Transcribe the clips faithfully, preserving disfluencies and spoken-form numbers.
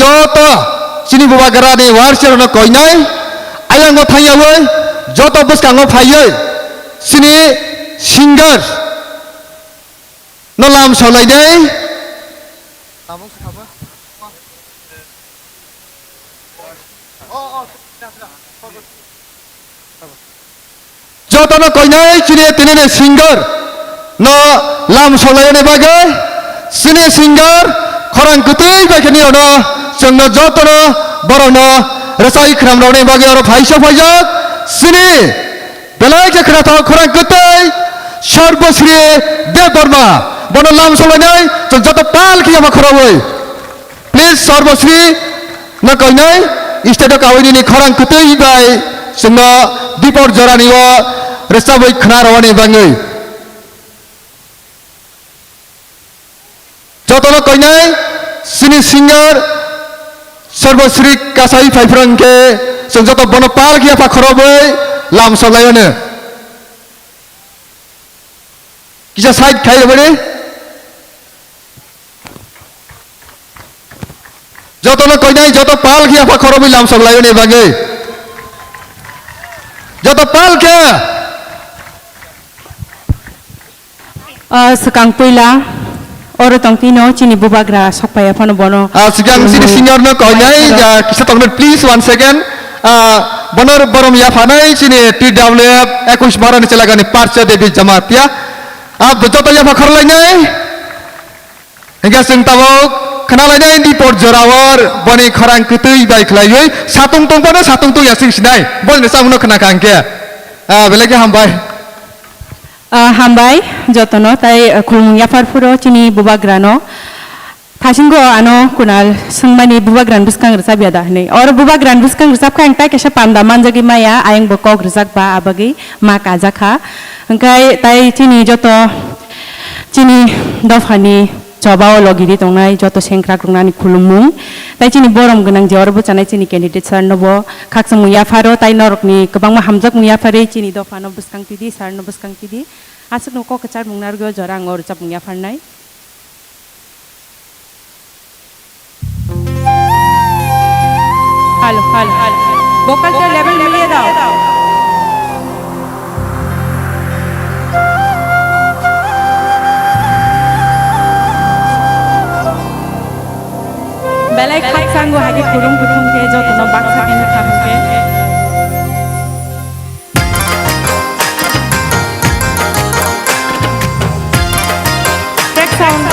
Joto chini bubagrani warrior no koinai, ayang bo thangyawi, joto bwskango phaiwi, chini singer no lam solainai. Jotono koinai chini tinini singer no lam solainani bagwi chini singer khorang kwtwi bai khani ono chwngno jotono borokno rwchai khwnam rwni bagwi oro phaisa phaijak chini belai khe khwnathok khorang kwtwi Sarbosri Debbarma bono lam solainai chwng joto pal khe yapha khorogwi. Please, Sarbosri no koinai stage o kawi nini khorang kwtwi bai chwngno dipor jorani o rwchabwi khna rwani bagwi. Jotono koinai chini singer Sarbosri Kasai phaiphra hwnkhe chwng joto bono pal khe yapha khorobwi lam solaiyano. Kisa side khai rwbani. Jotono koinai joto pal khe yapha khorobwi lam solaiyoni bagwi. Joto pal khe. Ah, swkang puila oro tongtino chini bubagra sokpaiya phano bono. Ah, swkang chini singer no koinai, ah, kisa tongmani, please, one second. Ah, bono borom yaphanai chini T W F ekush Marani chelagani Parcha Devi Jamatia. Ah, joto yapha khorlainai. Hingke chwng tabuk khnalainai dipor joraor boni khorang kwtwi bai khlaiwi satung tongphano satung tongya chwng sinai. Boni samungno khna kha hingke. Ah, belai khe hambai. Ah, hambai jotono, tai, ah, khulumung yaphar phuro chini bubagrano. Thasingo ano Kunal swngmani bubagrani bwskang rwchapya da hinwi. Oro bubagrani bwskang rwchapkha ang tai kaisa panda manjagwi maya, ayang bo kok rwjakba abagwi ma kajakha. Hwnkhe tai chini joto chini dophani chobao logiri tongnai joto sengkrak roknani khulumung. Tai chini borom gwnang je oro bwchanai chini candidate sir nobo khakchangmung yapharo tai norokni kwbangma hamjakmung yapharwi chini dophano bwskang tidi, sir no bwskang tidi. Aswkno kok kwcharmung narwgwi o jora ang o rwchapmung yapharnai. Halo, halo, halo. Vocal ke level মিলিয়ে দাও। Belai khakchango hai khe khulum khulum khe jotono baksa khe nukha hwnkhe. Track sound.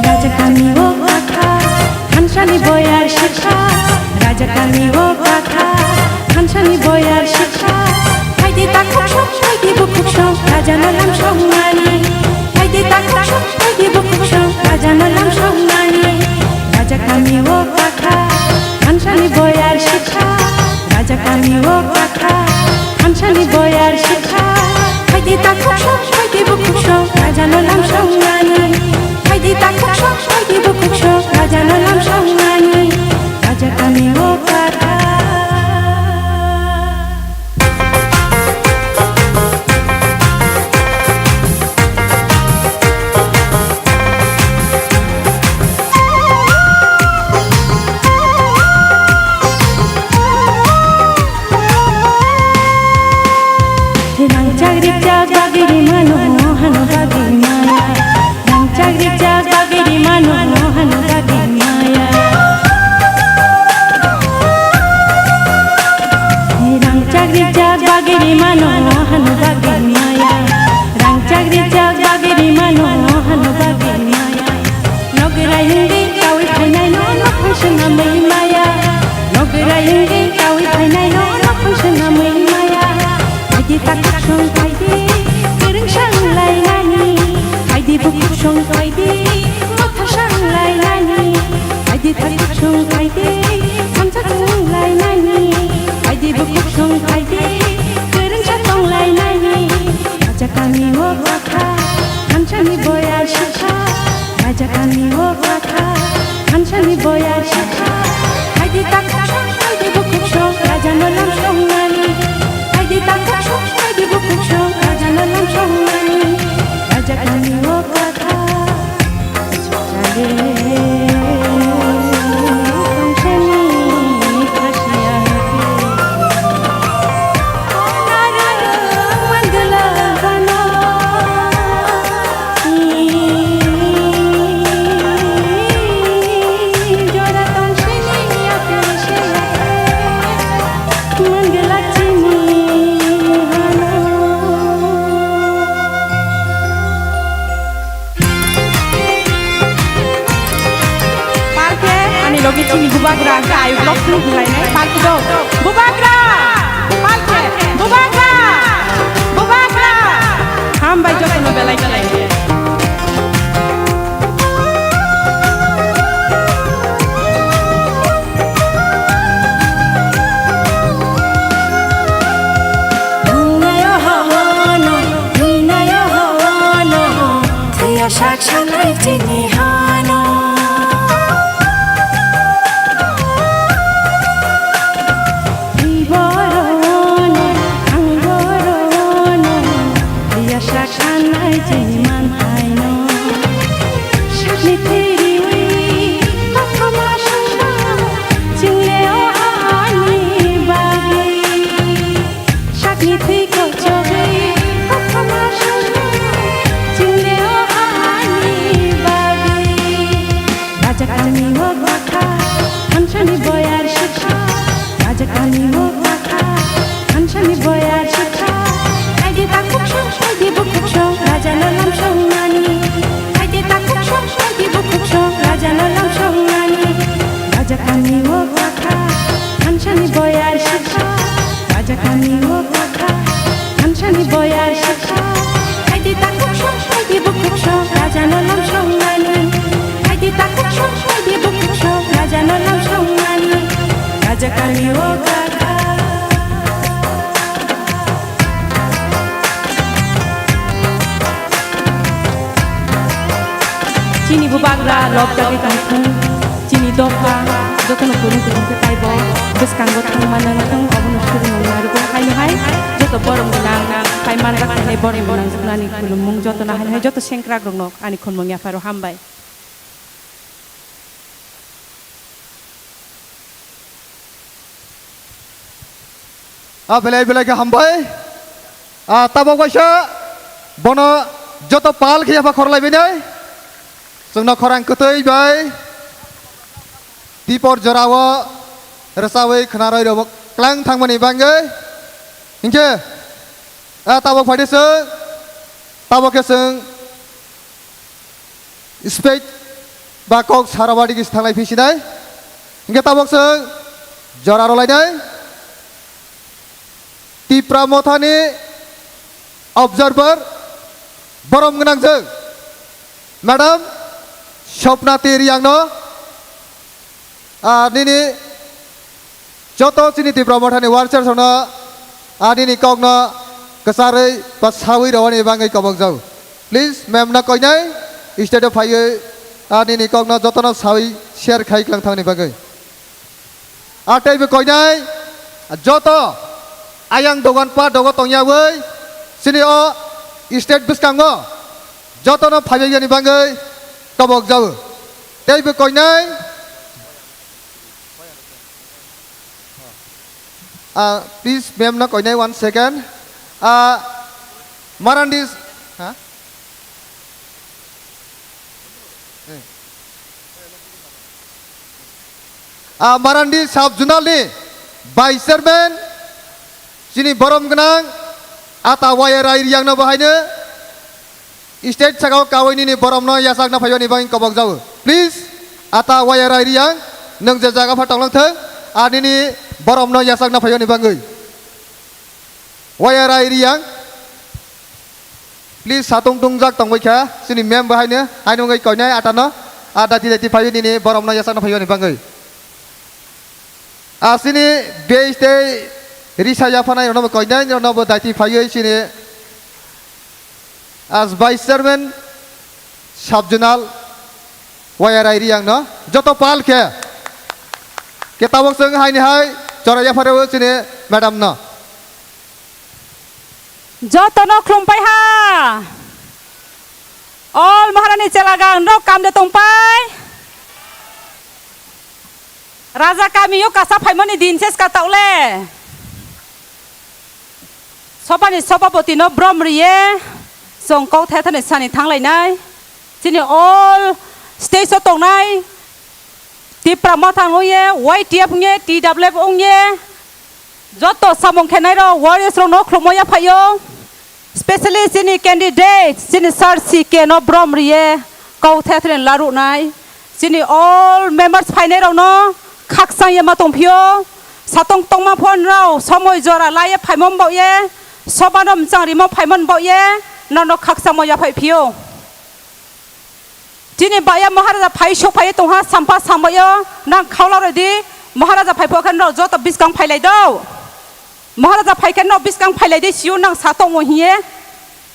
Rajakami o kwthar, thansani boyar sikha. Rajakami o kwthar, thansani boyar sikha. Phaidi takhuk song, phaidi bukhuk song, rajano lam songmani. Phaidi takhuk song, phaidi bukhuk song, rajano lam songmani. Rajakami o kwthar, thansani boyar sikha. Rajakami o kwthar, thansani boyar sikha. Phaidi takhuk song, phaidi bukhuk song, rajano lam songmani. Phaidi takhuk song, phaidi bukhuk song, rajano lam songmani. Rajakami o kwthar. Rangchak rikchak bagwi rimano, hano bagwi maya. Rangchak rikchak bagwi rimano, hano bagwi maya. Rangchak rikchak bagwi rimano, hano bagwi maya. Rangchak rikchak bagwi rimano, hano bagwi maya. Nograi hwngwi kawi phainaino nokhong swnamwi maya. Nograi hwngwi kawi phainaino nokhong swnamwi maya. Phaidi takhuk song phaidi, kwrwngsa wnglainani. Phaidi bukhuk song phaidi, motha sanglainani. Phaidi takhuk song phaidi, thansa wnglainani. Phaidi bukhuk song phaidi, kwrwngsa tonglainani. Rajakami o kwthar, thansani boyar sikha. Rajakami o kwthar, thansani boyar sikha. Phaidi takhuk song, phaidi bukhuk song, rajano lam songnani. Phaidi takhuk Chini bubagra khe ayuk lok thung thung lainai, palki do. Bubagra! Palki! Bubagra! Bubagra! Hambai jotono belai belai. Thwngnaio hano, thwngnaio hano, thwiya sak sanai chini hano. Twi borono, ang borono, thwiya sak sanai chini manthaino. Sakni thwi riwi, kothoma songma, chingleo ani bagwi. Sakni thwi kochogwi, kothoma songma, chingleo ani bagwi. Rajakani o kwkha, thansani boyar sikha. Rajakani o kwkha, thansani boyar sikha. Kaidi takhuk song, kaidi bukhuk song, rajano lam songnani. Kaidi takhuk song, kaidi bukhuk song, rajano lam songnani. Rajakani o kwkha, thansani boyar sikha. Rajakani o kwkha, thansani boyar sikha. Kaidi takhuk song, kaidi bukhuk song, rajano lam songnani. Kaidi takhuk song, kaidi bukhuk song, rajano lam songnani. Rajakani o kwkha. Chini bubagra lobjagwi tongthung, chini dopha jotono kwrwng kwrwng khe taibo bwskango thangma nangthung, obono surungno narwgo haino hai joto borom gwnang, hai manjak khe hai borom gwnang jwnani khulumung jotono haino hai joto sengkrakrokno ani khulumung yapharo hambai. A belai belai khe hambai. A tabok waisa bono joto pal khe yapha khorlai bainai. Chwngno khorang kwtwi bai tipor jorao rwchawi khwnarwi rwbo klang thangmani bagwi. Hinkhe a tabok phaidi chwng, tabok khe chwng Stage ba kok sarabadi khe thanglai phi sinai. Hinkhe tabok chwng jora rwlainai. Tipra Mothani observer borom gwnangjwk Madam Swapna T Reangno. Ah, nini joto chini Tipra Mothani workers rokno, ah, nini kokno kwcharwi ba sawi rwani bagwi kobokjak. Please, ma'am no koinai stage o phaiwi, ah, nini kokno jotono sawi share khai klang thangni bagwi. Ah, teibo koinai joto ayang dogan pa dogo tongyawi chini o stage bwskango jotono phaiwi yani bagwi kobokjak. Teibo koinai Ah, please, ma'am no koinai one second. Ah, Marandi, ha? Eh. Ah, Marandi sub zonal ni vice chairman, chini borom gwnang, ata Y R I Reang no bahaino. Stage saka o kawi nini boromno yachakna phaiyoni bagwi kobokjago. Please, ata Y R I Reang, nwng je jaga pha tonglang thung, a nini boromno yachakna phaiyoni bagwi. Y R I Reang, please, satung tungjak tongbai kha, chini ma'am bo haino, haino wngwi koinai atano, a dati dati phaiwi nini boromno yachakna phaiyoni bagwi. A chini base tei risa yaphanai rokno bo koinai rokno bo daiti phaiwi chini as vice chairman sub zonal Y R I Reang no joto pal khe ke tabok chwng haini hai chora yapharwi chini madam no. Jotono khulumpai ha. All Maharani chelagang rok kam de tongpai. Raja kami o kasa phaimani din ses ka taule. Sobani sobapoti no brom riye. Chwng kok the thani sani thanglainai. Chini all stage o tongnai Tipra Motha wngye, Y T F wngye, T W F wngye, joto samung khenai rok warriors rok no khulumui ya phaio, specially chini candidate, chini sir C K no brom riye, kok the thani laruknai, chini all members phainai rok no khakchang ye ma tong phio, satong tongma phone rao somoi jora lai ye phaimo mbao ye, soba no mchang rimo phaimo mbao ye, nono khakchangmo yaphai phio. Chini baya Maharaja phai sok phai tongha, sampha sambayo nang khaula rodi, Maharaja phai phokhe no joto biskang phai lai do. Maharaja phai khe no biskang phai lai di siu nang satong o hiye.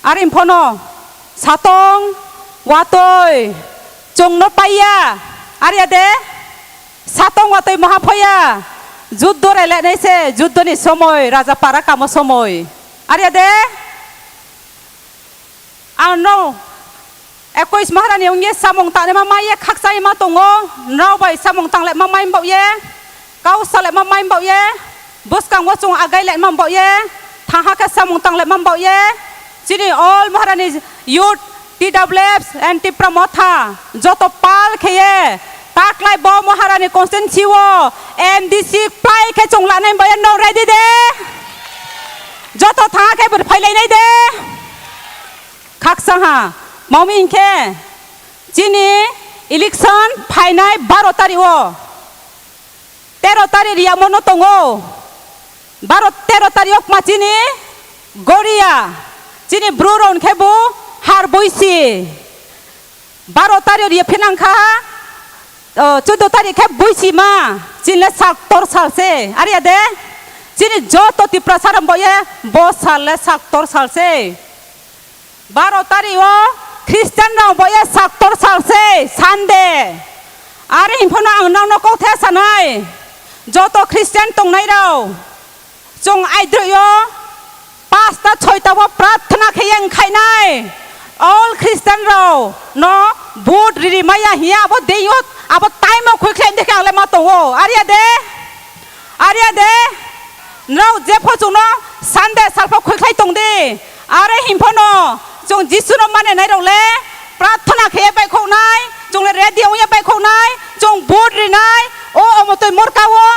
Ari phono satong watoi chong no paiya. Ari ade satong watoi maha phoya. Juddo rele nai se, juddo ni somoi, raja para kamo somoi. Ari ade Ang no ekkois Maharani wngye samung tangnai ma mai ye khakchangma tongo, nrao bai samung tanglai ma mai mbao ye, kau salai ma mai mbao ye, bwskango chung agai lai ma mbao ye, thangha khe samung tanglai ma mbao ye. Chini all Maharani youth, T W F and Tipra Motha joto pal khe ye taklai bo Maharani constituency o M D C plai khe chung lanai mbao ye, no ready de? Joto thangha khe bwrwi phai lai nai de? Khakchangha, mami hinkhe chini election phainai baro tarik o, tero tarik riyamo no tongo, baro tero tarik o kma chini goriya, chini bru rok hinkhe bo har buisi, baro tarik o riya phinang kha, o, chuddo tarik khe buisi ma, chini le sak tor sal se, ari ya de, chini joto Tiprasa rok bo ye bo sal le sak tor sal se. Baro tarik o Christian rok bo ya saktor sal se Sunday. Are himphano ang nokno kok the sanai, joto Christian tongnai rok, chwng aidroi o pasta soita o prarthana khe yang khainai. All Christian rok no vote riri maya hiya abo dei o, abo time o khui khlai dekhe ang le ma tongo. Are ya de? Are ya de? Nrok jepho chwngno Sunday salpho khuikhlai tong di. Are himphano chwng Jisuno manenai rok le prarthana khe baikhoknai, chwng le ready wngya baikhoknai, chwng vote rinai, o omotoi morka o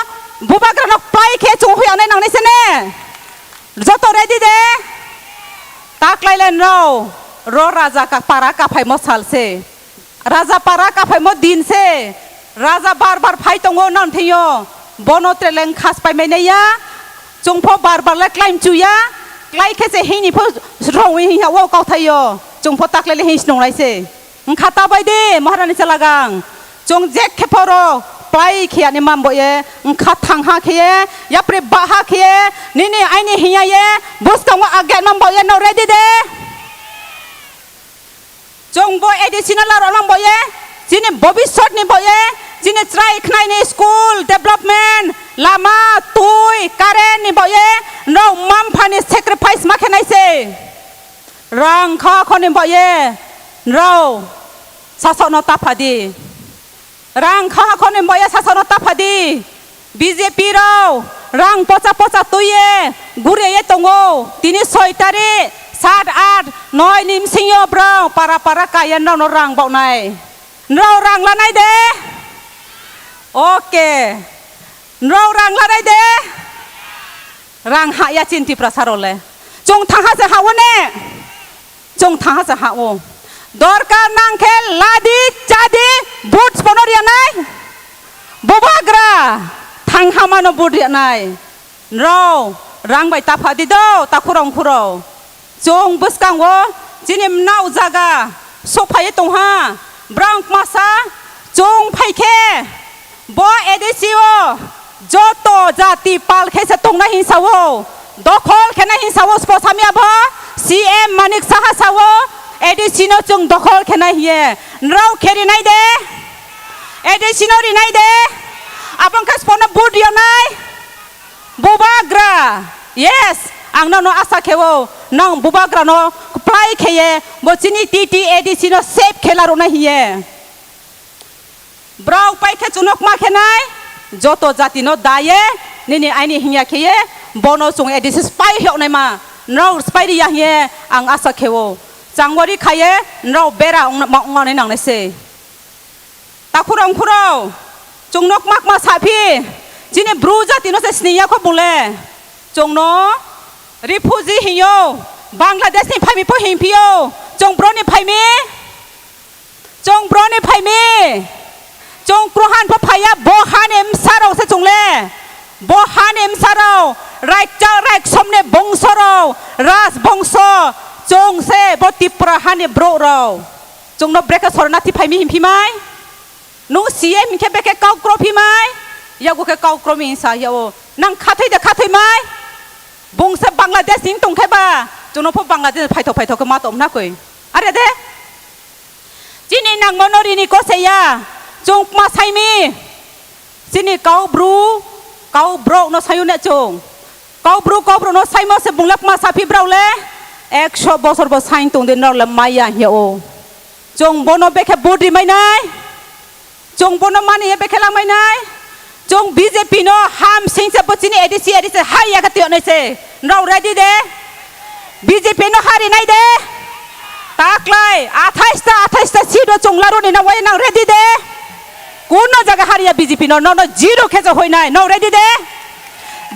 bubagrano plai khe chwng huyanai nangnai se ne. Joto ready de? Taklai le nrok ro raja ka para kaphaimo sal se. Raja para kaphaimo din se, raja bar bar phai tongo nang thengyo, bono treleng khas pai mai nai ya, chwngpho bar bar le klaim chu ya, klai khe se hini pho rong wi hiya o kauthai yo, chwngpho taklai le hin snung lai se. Wngkha ta bai de Maharani chalagang, chwng jek khe phoro plai khe ani mambo ye, wngkha thang ha khe ye, yapre ba ha khe ye, nini aini hiya ye, bwskango agen mambo ye, no ready de? Chwng bo A D C no larok nang bo ye, chini bobisot ni bo ye, chini chwrai khnai ni school development, lama, twi, current ni bo ye, nrok mampha ni sacrifice ma khe nai se. Rang kha khoni bo ye, nrok sasok no tapha di. Rang kha khoni bo ya sasano tapha di. B J P rok rang pocha pocha twi ye guri ye tongo. Tini soi tarik, sat, at, noi ni bsing yo bwrang para para kaya nrok no rang baoh nai. Nrok rang lanai de? Okay. Nrok rang lanai de? Rang ha ya chini Tiprasa rok le. Chwng thang ha se ha o ne? Chwng thang ha se ha o. Dorkar nang khe ladi, chadi, vote bono riya nai. Bubagra thang ha mano vote riya nai. Nrok rang bai tapha di do, takhurong khuro. Chwng bwskango chini mnao jaga sok phai tong ha. Bwrang masa chwng phai khe Bo A D C o joto jati pal khe se tongnai hin sao, dokhol khenai hin sao, spo samya bo C M Manik Saha sao, A D C no chwng dokhol khenai hiye. Nrao khe rinai de? A D C no rinai de? Abong khe spono vote rionai? Bubagra, yes, ang nono asa kheo, nang bubagra no kwplai kheye, bo chini T T A D C no save khe laroknai hiye. Borok pai khe chwngno ma khe nai, joto jati no da ye, nini aini hingya khe ye, bono chwng A D C spai hiyok nai ma, norok spai ri ya hiye ang asa khe o. Changwari kha ye, norok bera ong ma, ong nai nang nai se. Takhurong khuro, chwngno ma ma sa phi, chini bru jati no se sini ya kho bung le. Chwngno refugee hingyo, Bangladesh ni phai mi pho hing phi yo, chwng bro ni phai mi. Chwng bro ni phai mi? Chwng krohan pho phaiya, bo hani bwsarok se chwng le. Bo hani bwsarok, raikcha raiksomni bongsorok, raj bongso, chwng se bo Tipra hani borok rok. Chwngno brekhe sorna thi phaimi himphimai. Nung C M hinkhe bekhe kau kro phimai. Yago khe kau kro mi sa yao. Nang khathoi de khathoi mai. Bungsa Bangladesh ning tongkhe ba. Chwngno pho Bangladesh phaithok phaithok khe ma tong na koi. Are de. Chini nangmano rini kose ya. Chwng ma saimi. Chini kau bru, kau brok no sayu ne chwng. Kau bru, kau brok no saimo se bunglak ma saphi brao le. Ekso bosor bo sain tong din rao le maya hiya o. Chwng bono bekhe vote rimai nai. Chwng bono mani ye bekhe langmai nai. Chwng B J P no ham singsa bo chini A D C, A D C hari ya khe tiyok nai se. Nrao ready de? B J P no hari nai de? Taklai, athais ta, athais ta seat o chwng laro ni na wai nang ready de? Kuno jaga hari ya B J P no, no, no zero khe je hoi nai. No ready de?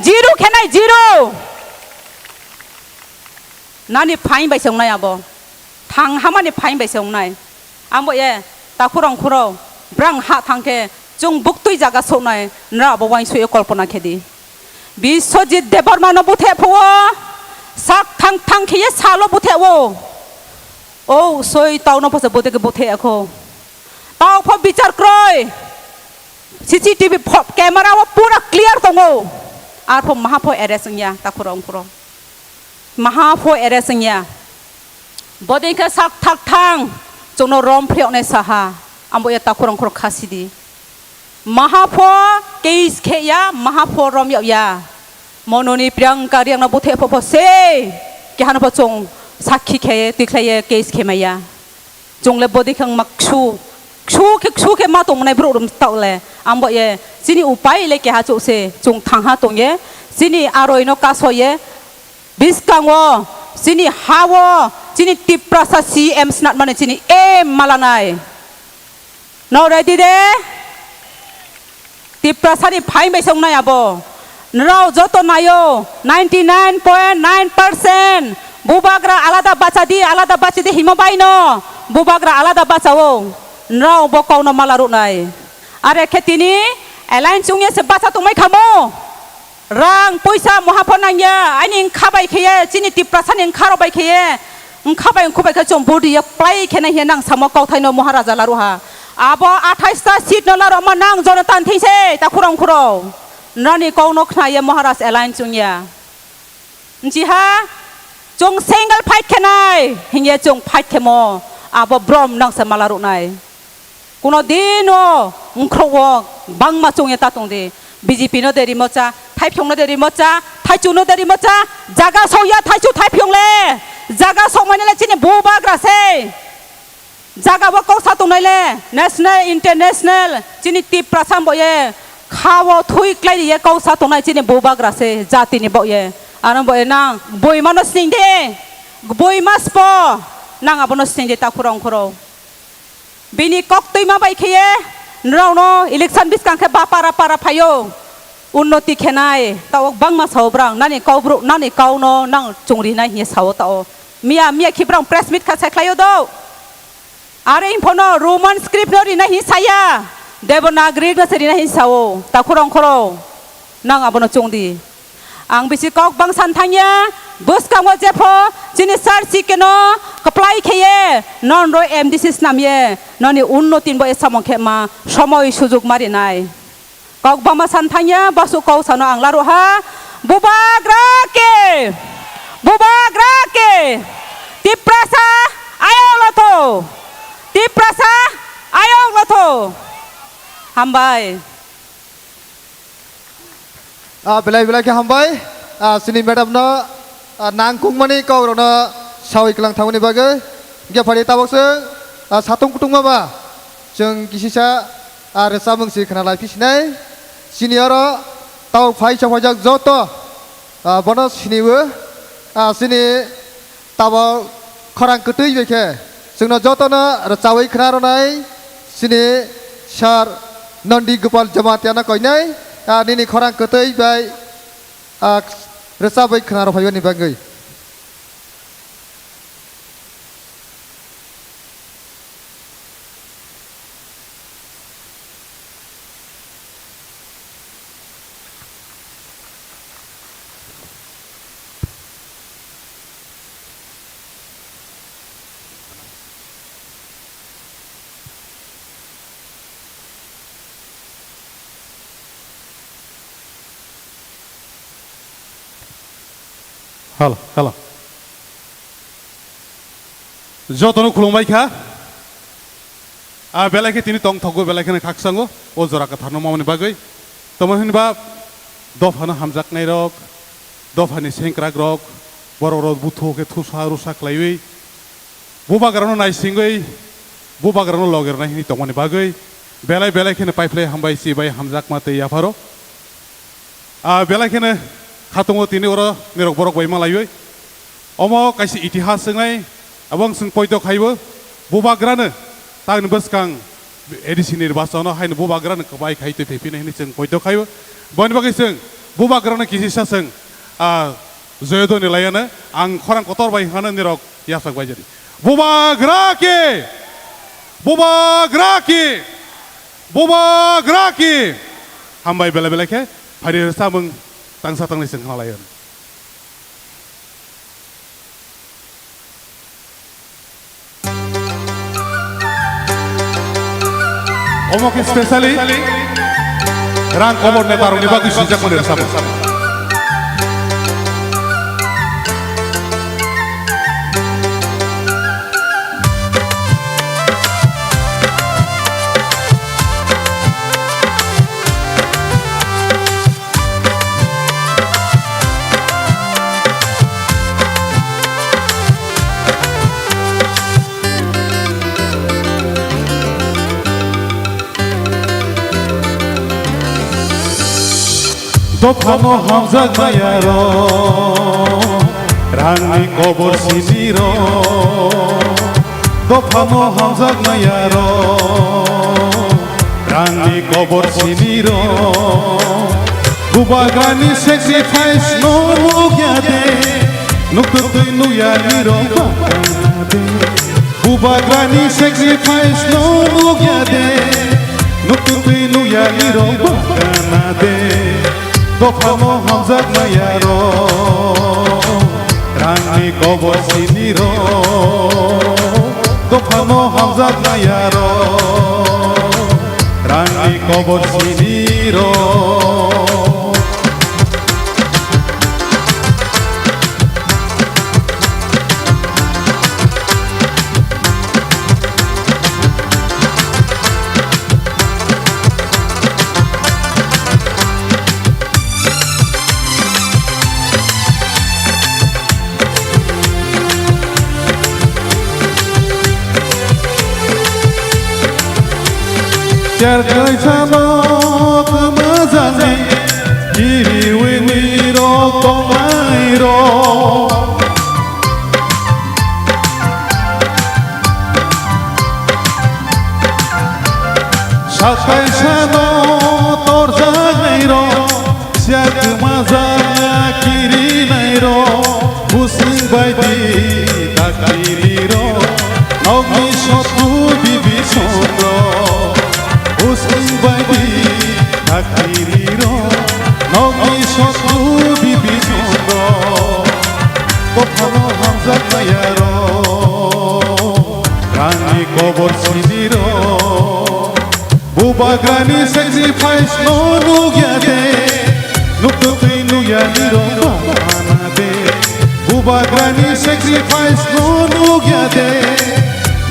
Zero khe nai, zero. Nani phain bai se wngnai abo. Thang hamani phain bai se wngnai. Ambo ye, takhurong khuro, brang ha thang khe, chwng buktwi jaga soknai, nra abo uain suyo kolpona khe di. Biswajit Debbarma no buthe phuo, sak thang thang khe ye salo buthe o. O soi tau no phose buthe khe buthe akho. Tau pho bichar kroi. C C T V pho-, camera o pura clear tongo. Arpho maha pho arrest wngya, takhurong khuro. Maha pho arrest wngya. Bodei khe sak thak thang, chwngno rom phrioknai saha. Ambo ya takhurong khuro khasi di. Maha pho case khe ya, maha pho rom yag ya. Mononi Priyanka Riang no buthe pho pho se. Kehano pho chwng sakhi khe, tikhlai ye case khe maya. Chwng le bodi khang ma ksu, ksu khe, ksu khe ma tongmani borok rok tao le. Ambo ye, chini upai le keha chuk se, chwng thang ha tong ye, chini aroi no kaso ye, biskango, chini ha o, chini Tiprasa C M snat mani chini em malanai. No ready de? Tiprasani phain bai se wngnai abo. Nrao joto naio, ninety nine point nine percent. Bubagra alada bacha di, alada bacha di himo bai no. Bubagra alada bacha o. Nrao bo kau no mala ruknai. Are khe tini alliance wngya se bacha tongmai khamo. Rang, poisa, moha pho nangya, aini wngkha bai khe ye, chini Tiprasani wngkha rok bai khe ye, wngkha bai wngkhu bai khe chwng vote riya, plai khe nai hiya nang samo kauthai no Maharaja laruha. Abo athais ta seat no larokma nang Jonathan thing se, ta khurong khuro. Nani kau no khna ye Maharaj alliance wngya. Nchiha, chwng single fight khe nai, hingye chwng fight khe mo, abo brom nang se mala ruknai. Kuno dino wngkhrogo bangma chwngya ta tong di. B J P no de rimo cha, Thaiphyung no de rimo cha, Thaichu no de rimo cha, jaga sokya Thaichu Thaiphyung le, jaga sokmani le chini bubagra se. Jaga bo kok sa tongnai le, national, international, chini Tiprasa bo ye, kha o thui klai ye kok sa tongnai chini bubagra se, jati ni bo ye. Ano bo ye nang, boima no sning de, boima spo, nang abo no sning de ta khurong khuro. Bini kok twima bai khe ye, nrao no election biskang khe ba para para phaio, unnoti khenai, tao bangma sao brang, nani kau bru, nani kau no nang chungri nai hiye sao tao. Miya, miya khi brang press meet kha sai khlaio do. Are info no Roman script no rina hi saya, Devanagari no se rina hi sao, ta khurong khuro, nang abono chungdi. Ang bisi kok bang san thangya, bwskango jepho chini sir C K no kwplai kheye, non roi M D C snamye, noni unnotin bo esamong khe ma somoi sujuk ma rinai. Kok bangma san thangya, basu kok sano ang laruha, Bubagra ke, Bubagra ke, Tiprasa ayok lotho, Tiprasa ayok lotho. Hambai. Ah, belai belai khe hambai. Ah, chini madam no, ah, nangkukmani kok rokno sawi kwlang thangmani bagwi. Hingkhe phari tabok chwng, ah, satung kutung ma ba chwng kisisa, ah, rwchapmung si khna lai phi sinai. Chini oro tabok phai chaphaijak joto, ah, bono siniwo, ah, chini Tabok khorang kwtwi bai khe chwngno jotono rwchawi khna rwnai chini Sir Nandi Gopal Jamatia no koinai, ah, nini khorang kwtwi bai, ah, rwchabwi khna rw phaimani bagwi. Halo, halo. Jotono khulumbai kha. A belai khe tini tongthogo, belai kheno khakchanggo o jora kwtharno mamani bagwi. Tamo hinba dophano hamjaknairok, dophani sengkrakrok, borok rok buthu khe thusa rusa khlaiwi, bubagrano naisingwi, bubagrano loge rwnai hinwi tongmani bagwi belai belai kheno paiphlai hambai, chibai hamjakma tei yapharo. A belai kheno khatungo tini oro nirok borok bai malaiwi. Omo kaisa itihas wngnai, abo ang chwng poito khaibo, bubagrano tangni bwskang A D C nirbachono haino bubagrano kwbai khai twi phaiphinai hinwi chwng poito khaibo. Boni bagwi chwng bubagrano kisisa chwng, a, joyodoni laiano ang khorang kotor bai hwnkhano nirok yachak bai jani. Bubagra ki! Bubagra ki! Bubagra ki! Hambai belai belai khe phaidi samung tangsa tangni chwng khnalaiyo. Omo khe specially rang kobor netarokni bagwi swijak mani rwchapmung. Dophano hamjaknai aro, rangni kobor siniro. Dophano hamjaknai aro, rangni kobor siniro. Bubagrani sacrifice no nukya de, nuktwi nukya nirok bakana de. Bubagrani sacrifice no nukya de, nuktwi nukya nirok bakana de. Dophano hamjaknai aro, rangni kobor siniro. Dophano hamjaknai aro, rangni kobor siniro. Cher kaisa nok majani kiriwi nirok tongnai rok. Sakaisano torjaknairok, siya kwmajakya kirinairok, bwswng baidi daktirwirok, nokni sotru bibisongrok, bwswng baidi daktirwirok, nokni sotru bibisongrok, dophano hamjaknai aro. Rangni kobor siniro, bubagrani sacrifice no nukya de, nuktwi nukya nirok bakana de. Bubagrani sacrifice no nukya de,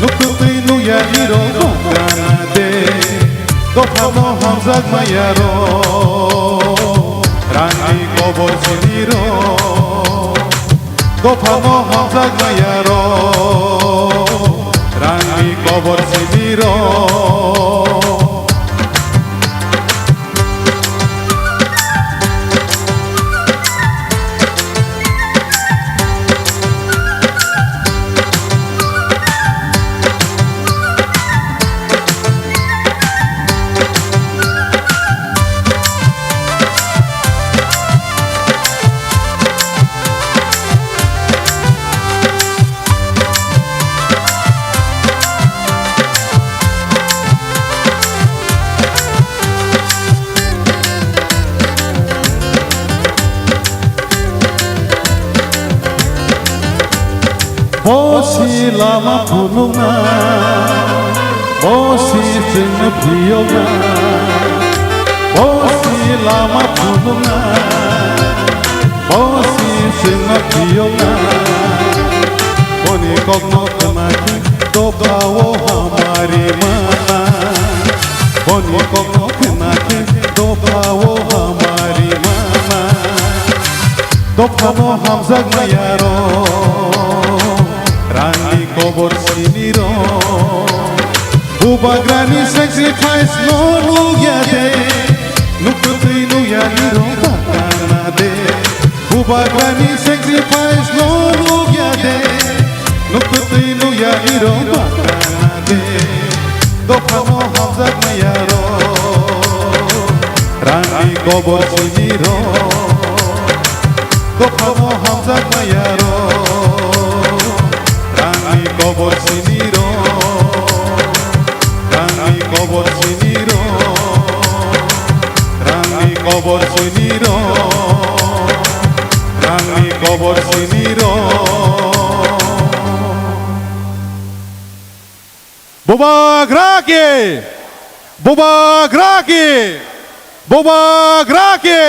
nuktwi nukya nirok bakana de. Dophano hamjaknai aro, rangni kobor siniro. Dophano hamjaknai aro, rangni kobor siniro. Bosi lama phunukna, bosi chwngno phiyokna, bosi lama phunukna, bosi Tengma phiyokna, boni kokno khna khe dophao hamari mana. Boni kokno khna khe dophao hamari mana. Dophano hamjak maya rok, rangni kobor sini rok. Bubagrani sacrifice no nukya de, nukwtwi nukya nirok bakana de. Bubagrani sacrifice no nukya de, nukwtwi nukya nirok bakana de. Dophano hamjak maya rok, rangni kobor sini rok. Dophano hamjak maya rok, rangni kobor sini rok, rangni kobor sini rok, rangni kobor sini rok, rangni kobor sini rok. Bubagra ki! Bubagra ki! Bubagra ki!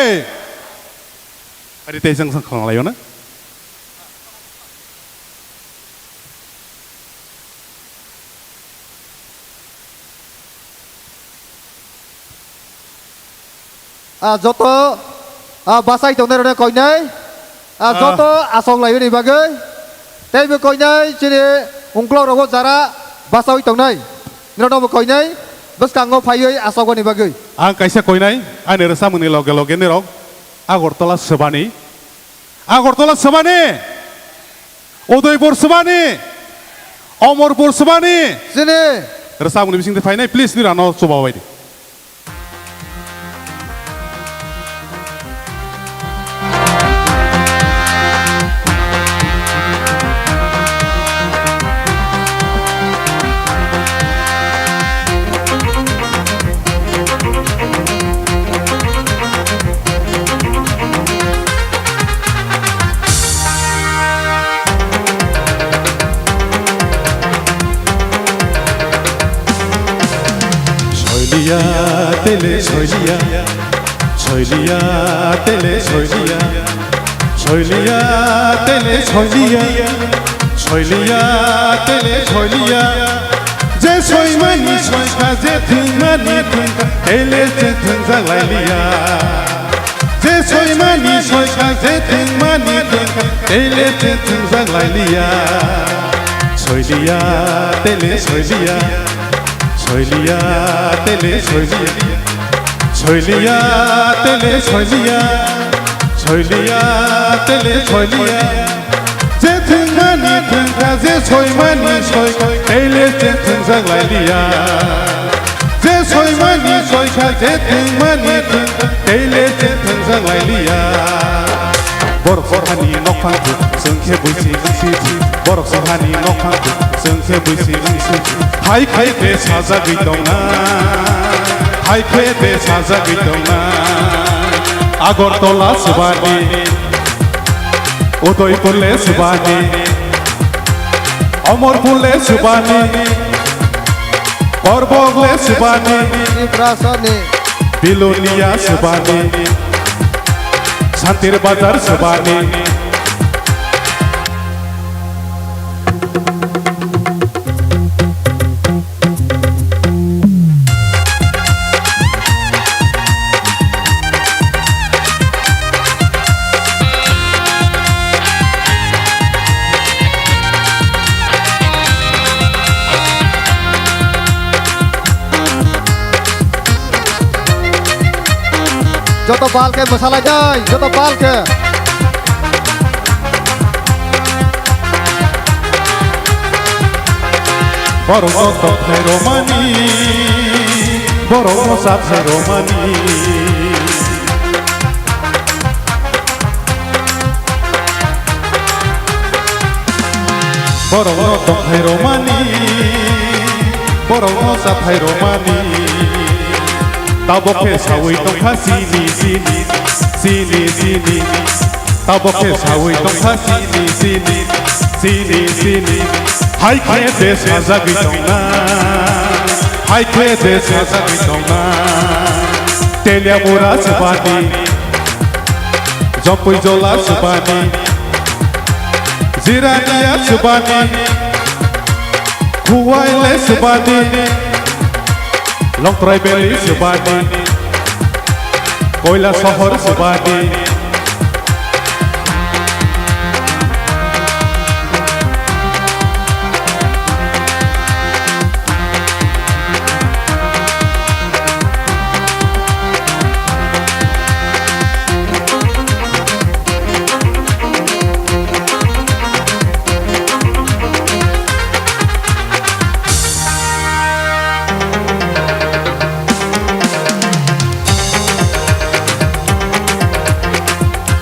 Ari tei jang sang khang layo na? Ah, joto, ah, bachai tongnai rokno koinai, ah, Ah. joto asok laiyoni bagwi, tei bo koinai chini ungkulok rogo jara bachaui tongnai, nirokno bo koinai bwskango phaiwi asokbani bagwi. Ang kaisa koinai, ani rwchapmungni loge loge nirok Agartala swbani, Agartala swbani, Udaipur swbani, Amarpur swbani. Chini. Rwchapmungni bisingtwi phainai, please, nirano chubabai di. Soiliya tele soiliya, soiliya tele soiliya, soiliya tele soiliya, soiliya tele soiliya. Je soimani soikha, je thwngmani thwngkha, tele je thwngjak lailiya. Je soimani soikha, je thwngmani thwngkha, tele je thwngjak lailiya. Soiliya, tele soiliya. Soiliya, tele soiliya. Soiliya, tele soiliya. Soiliya, tele soiliya. Je thwngmani thwngkha, je soimani soikha, tele je thwngjak lailiya. Je soimani soikha, je thwngmani thwngkha, tele je thwngjak lailiya. Borok sohani nokphang thwng, chwng khe buisi wngsi si. Borok sohani nokphang thwng, chwng khe buisi wngsi si. Hai khe de sajagwi tongna, hai khe de sajagwi tongna. Agartala swbani, Udaipur le swbani, Amarpur le swbani, Borbog le swbani, Tiprasani, Bilonia swbani, Santir Bazar swbani. Joto bal khe mwsalainai, joto bal khe. Borokno tongthai romani, borokno chathai romani. Borokno tongthai romani, borokno chathai romani. Tabok khe sawi tongkha sini, sini, sini, sini. Tabok khe sawi tongkha sini, sini, sini, sini. Hai khe de sajagwi tongna, hai khe de sajagwi tongna. Teliamura swbani, Jompui Jola swbani, Jirania Subani, Khuwaile Subani, Longtrai Valley Subani, Koila Sohor Subani.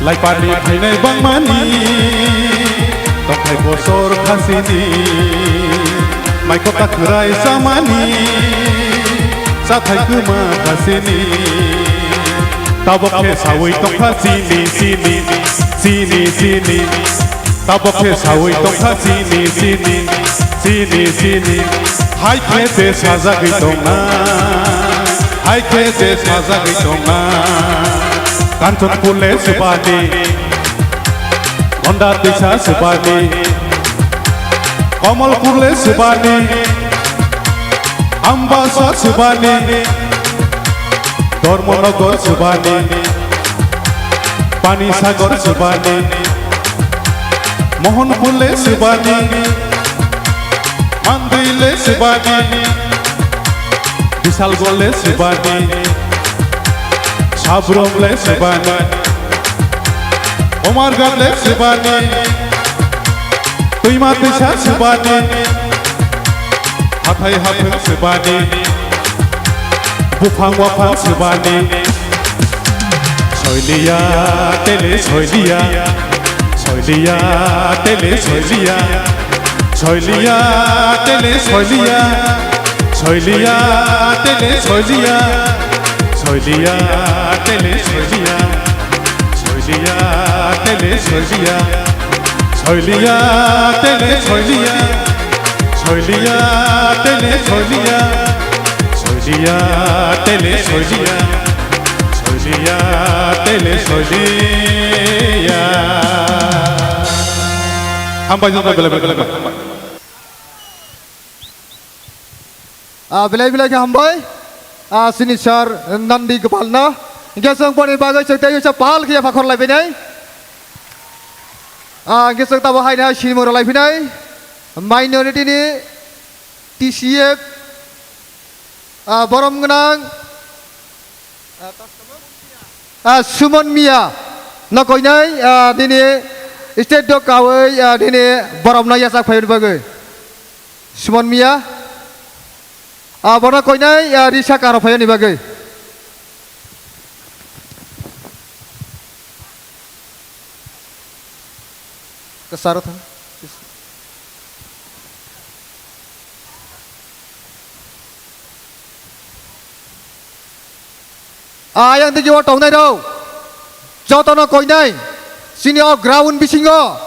Laipani phainai bangmani, tongthai bosor khasini, maikota kwrai chamani, chathai kwma khasini. Tabok khe sawi tongkha chini, chini, chini, chini. Tabok khe sawi tongkha chini, chini, chini, chini. Hai khe se sajagwi tongna, hai khe se sajagwi tongna. Kanchanpur le Subani, Gonda Twisa Subani, Kamalpur le Subani, Ambasa Subani, Dharmanagar Subani, Panisagar Subani, Mohanpur le Subani, Mandwi le Subani, Bisalgol le Subani, Sabrom le Subani, Omargat le Subani, Twima Twisa Subani, Hathai Haphung Subani, Buphang Waphang Subani. Soiliya tele soiliya, soiliya tele soiliya, soiliya tele soiliya, soiliya tele soiliya, soiliya tele soiliya, soiliya tele soiliya, soiliya tele soiliya, soiliya tele soiliya, soiliya tele soiliya. Soiliya, tele soiliya. Hambai, hambai, belai, belai, belai. Ah, belai belai khe hambai. Ah, sini sir Nandi Gopal no. Hingke chwng boni bagwi chwng tei uaisa pal khe yapha khor lai phinai. Ah, hingke chwng tabo haino hai sinimung rw lai phinai. Minority ni T C F, ah, borom gwnang, ah, Sumon Miya no koinai, ah, nini state dok kawi, ah, nini borom no yachak phaiyoni bagwi. Sumon Miya, ah, bono koinai, ah, risa karo phaiyoni bagwi. Kwcharo thang. Ayang digi o tongnai rok jotono koinai chini o ground bisingo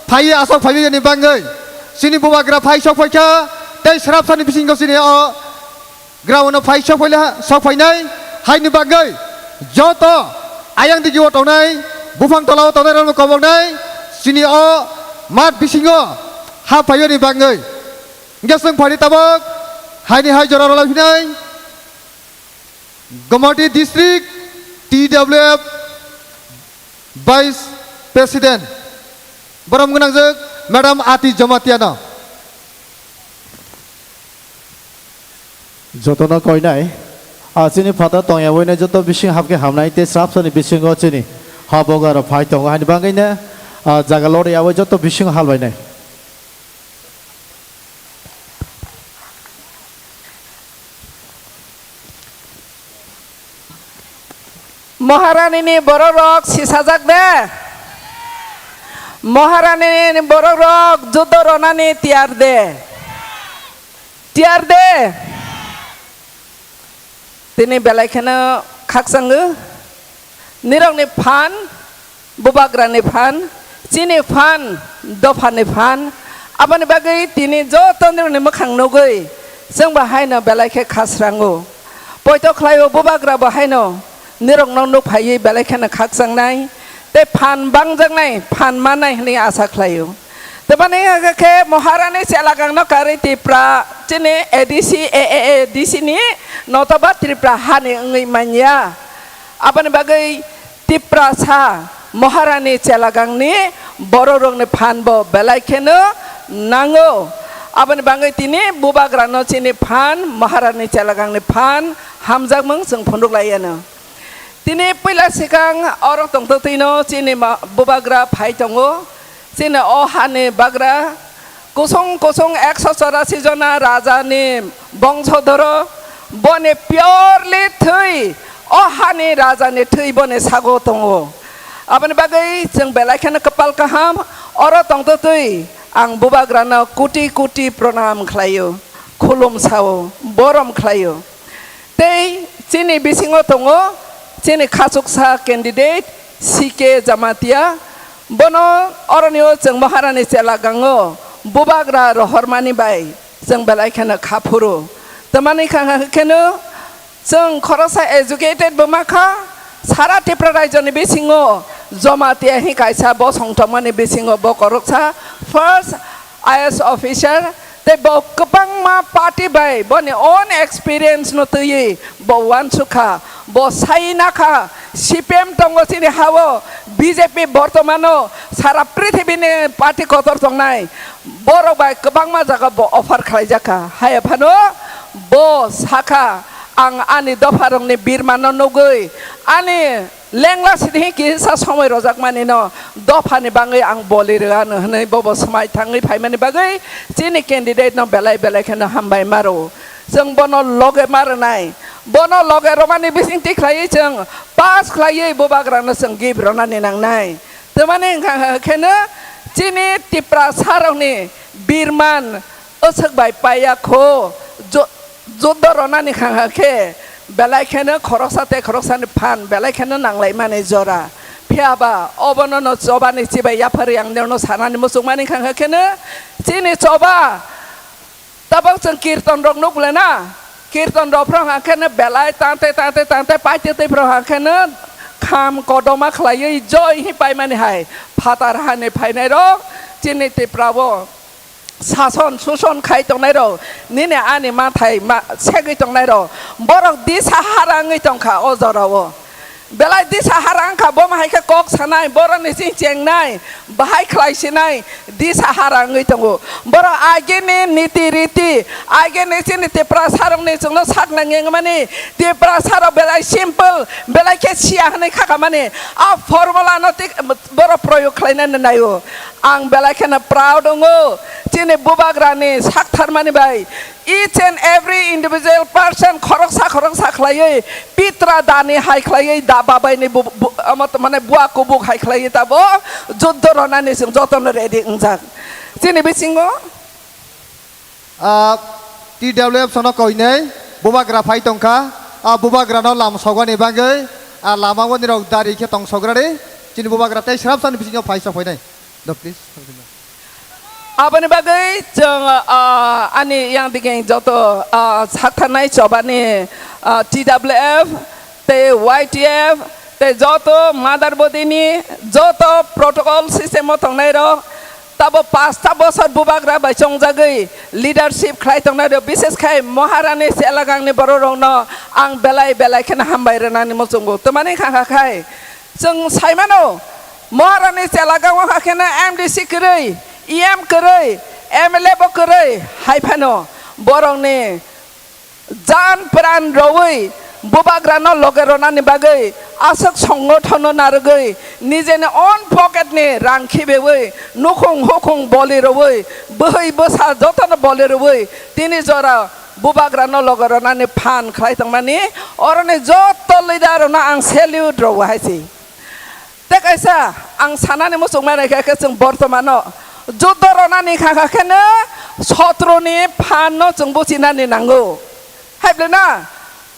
phaiwi asok phaiwi ni bagwi chini bubagra phai sok phaikha tei srapsani bisingo chini o ground o phai sok phaile ha, sok phainai haini bagwi joto ayang digi o tongnai buphang tola o tongnai rokno koboknai chini o mat bisingo ha phaiwi ni bagwi. Hingke chwng phari tabok haini hai jora rwlai phinai Gomati District T W F Vice President borom gwnangjak Madam Ati Jamatia no. Jotono koinai, ah, chini phatar tongya uainai joto bising hapkhe hamnai tei srapsani bisingo chini ha bogarok phai tongo, haini bagwino, ah, jaga lori yaui joto bising halbainai. Maharani ni borok rok sisajak de? Maharani ni borok rok judo ronani tiyar de? Tiyar de? Tini belai kheno khakchango. Nirokni phan, bubagrani phan, chini phan, dophani phan. Aboni bagwi tini joto nirokni mwkhang nugwi chwngbo haino belai khe khasrango. Poito khlaio bubagrabo haino nirokno nukphaiwi belai kheno khakchangnai tei phan bangjaknai, phan mannai hwnwi asa khlaio. Tamani hwnkhe Maharani Chelagangno karwi Tipra chini A D C, A A A D C ni notoba Tripura hani wngwi manya. Aboni bagwi Tiprasa Maharani Chelagangni bororokni phan bo belai kheno nango. Aboni bagwi tini bubagrano chini phan, Maharani Chelagangni phan hamjakmung chwng phunuk lai anw. Tini puila swkang oro tongtwtwino chini ma-, bubagra phai tongo. Chini o hani bagra kusung kusung ekso chorasi jona rajani bongsodhoro, boni purely thwi, o hani rajani thwi boni sago tongo. Aboni bagwi chwng belai kheno kwpal kaham, oro tongtwtwi ang bubagrano koti koti pranam khlaio, khulum sao, borom khlaio. Tei chini bisingo tongo chini khachuksa candidate C K Jamatia. Bono oronio chwng Maharani Chelagango bubagra rohormani bai chwng belai kheno kha phuru. Tamani kha kheno chwng khoroksa educated bo ma kha, sara Tripura rajyoni bisingo Jamatia hi kaisa bosong tongmani bisingo bo khoroksa first I A S officer, tei bo kwbangma party bai boni own experience no twiwi bo uansukha, bo sai nakha, C P M tongo chini hao, B J P bortomano sara prithibini party kotor tongnai, borok bai kwbangma jaga bo offer khlaijakha. Haiya phano bo sakha, "Ang ani dopharokni birmano nugwi, ani lengla sidi kisa somoi rojakmani no dophani bagwi ang boli rwano," hwnwi bobo swmai thangwi phaimani bagwi chini candidate no belai belai kheno hambai maro. Chwng bono loge ma rwnai, bono loge romani bising tikhlaiwi chwng pass khlaiwi bubagrano chwng gift ronani nangnai. Tamani wngkha kheno chini Tiprasa rokni birman Aswk bai paiya kho, jo-, juddo ronani khangha khe, belai kheno khoroksa tei khoroksani phan belai kheno nanglaimani jora. Phiya ba obono no chobani chibai yapharwi ang nirokno sanani muchungmani khangha kheno, chini choba tabok chwng kirton rok nuk lena, kirton rok phro hangkhe no belai tante tante tante paitwi twi phro hangkhe no kham kodoma khlaiwi joi hi paimani hai phatar hani phainai rok chini Tripura o. Sason suson khai tongnai rok, nini ani mathai ma-, segwi tongnai rok, borok disa hara wngwi tongkha o jora o. Belai disa hara wngkha, bo ma hai khe kok sanai, borok ni sing chengnai, bahai khlai sinai, disa hara wngwi tongo. Borok agini niti riti, agini chini Tipra sarok ni chwngno sakna ngengmani, Tipra sarok belai simple, belai khe siya hwnwi khakamani, a formula no tik borok proyog khlainani naio. Ang belai kheno proud wngo chini bubagrani saktharmani bai. Each and every individual person khoroksa khoroksa khlaiwi pitra dani hai khlaiwi da babaini bu-, bu-, omo to mane bua kubuk hai khlaiwi tabo juddo ronani chwng jotono ready wngjak. Chini bisingo Ah, T W F sono koinai bubagra phai tongkha. Ah, bubagrano lam sogani bagwi, ah, lama o nirok dari khe tong sograni. Chini bubagra tei srapsani bisingo phai sok phainai. Do, please. Aboni bagwi chwng, ah, ani yang digi joto, ah, saktharnai chobani, ah, T W F tei Y T F tei joto mother body ni joto protocol system o tongnai rok, tabo pasta bosor bubagra bai chongjagwi leadership khlai tongnai rok, bises khai Maharani Chelagangni borok rokno ang belai belai kheno hambai rwnani muchungo. Twmani kha kha khai chwng saimano Maharani Chelagang o kha kheno M D C kwrwi, E M kwrwi, M L A bo kwrwi, hai phano borokni jan pran rwwi bubagrano loge rwnani bagwi aswk songothono narwgwi nijeni own pocket ni rang khibiwi nukhung hukhung boli rwwi bwhwi bwsa jotono boli rwwi tini jora bubagrano loge rwnani phan khlai tongmani oroni joto leader rokno ang salute rwo hai se. Tei kaisa ang sanani muchungmani khe, khe chwng bortomano juddo ronani kha kha kheno sotroni phanno chwng buchinani nango. Hai bwle na?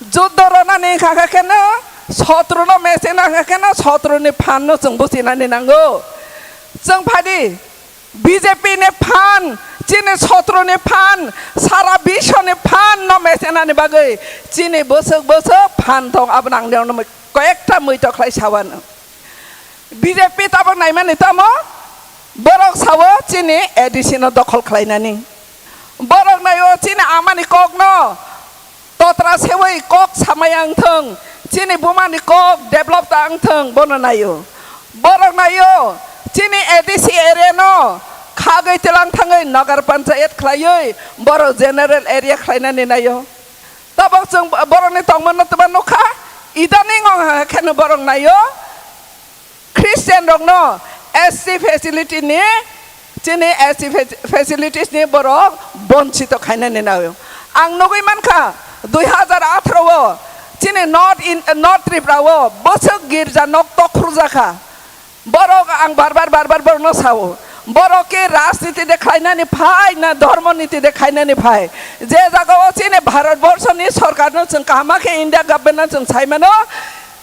Juddo ronani kha kha kheno sotrono mechena kha kheno sotroni phanno chwng buchinani nango. Chwng phadi B J P ni phan, chini sotroni phan, sara bishoni phanno mechenani bagwi chini bwswk bwswk phan tong, abono ang nirokno mui-, koyekta muitok khlai sawano. B J P tabok naimani tamo? Borok sao chini A D C no dokhol khlainani. Borok naio chini amani kokno totra sewi kok samaya wngthwng, chini bumani kok develop ta wngthwng, bono naio. Borok naio chini A D C area no khagwi tilang thangwi Nagar Panchayat khlaiwi borok general area khlainani naio. Tabok chwng borokni tongmano twma nukha, idaning ong ha kheno borok naio. Christian rokno S C facility ni, chini S C fac-, facilities ni borok bonchito khainani naio. Ang nugwi mankha, dui hazar atharo o chini North in, North Tripura o bwswk girja nok tokhurjakha. Borok ang bar bar, bar bar borokno sao. Borok ke rajniti de khlainani phai na dhormo niti de khlainani phai? Je jaga o chini Bharat Borsho ni sorkar no chwng kaham khe India government no chwng sai mano,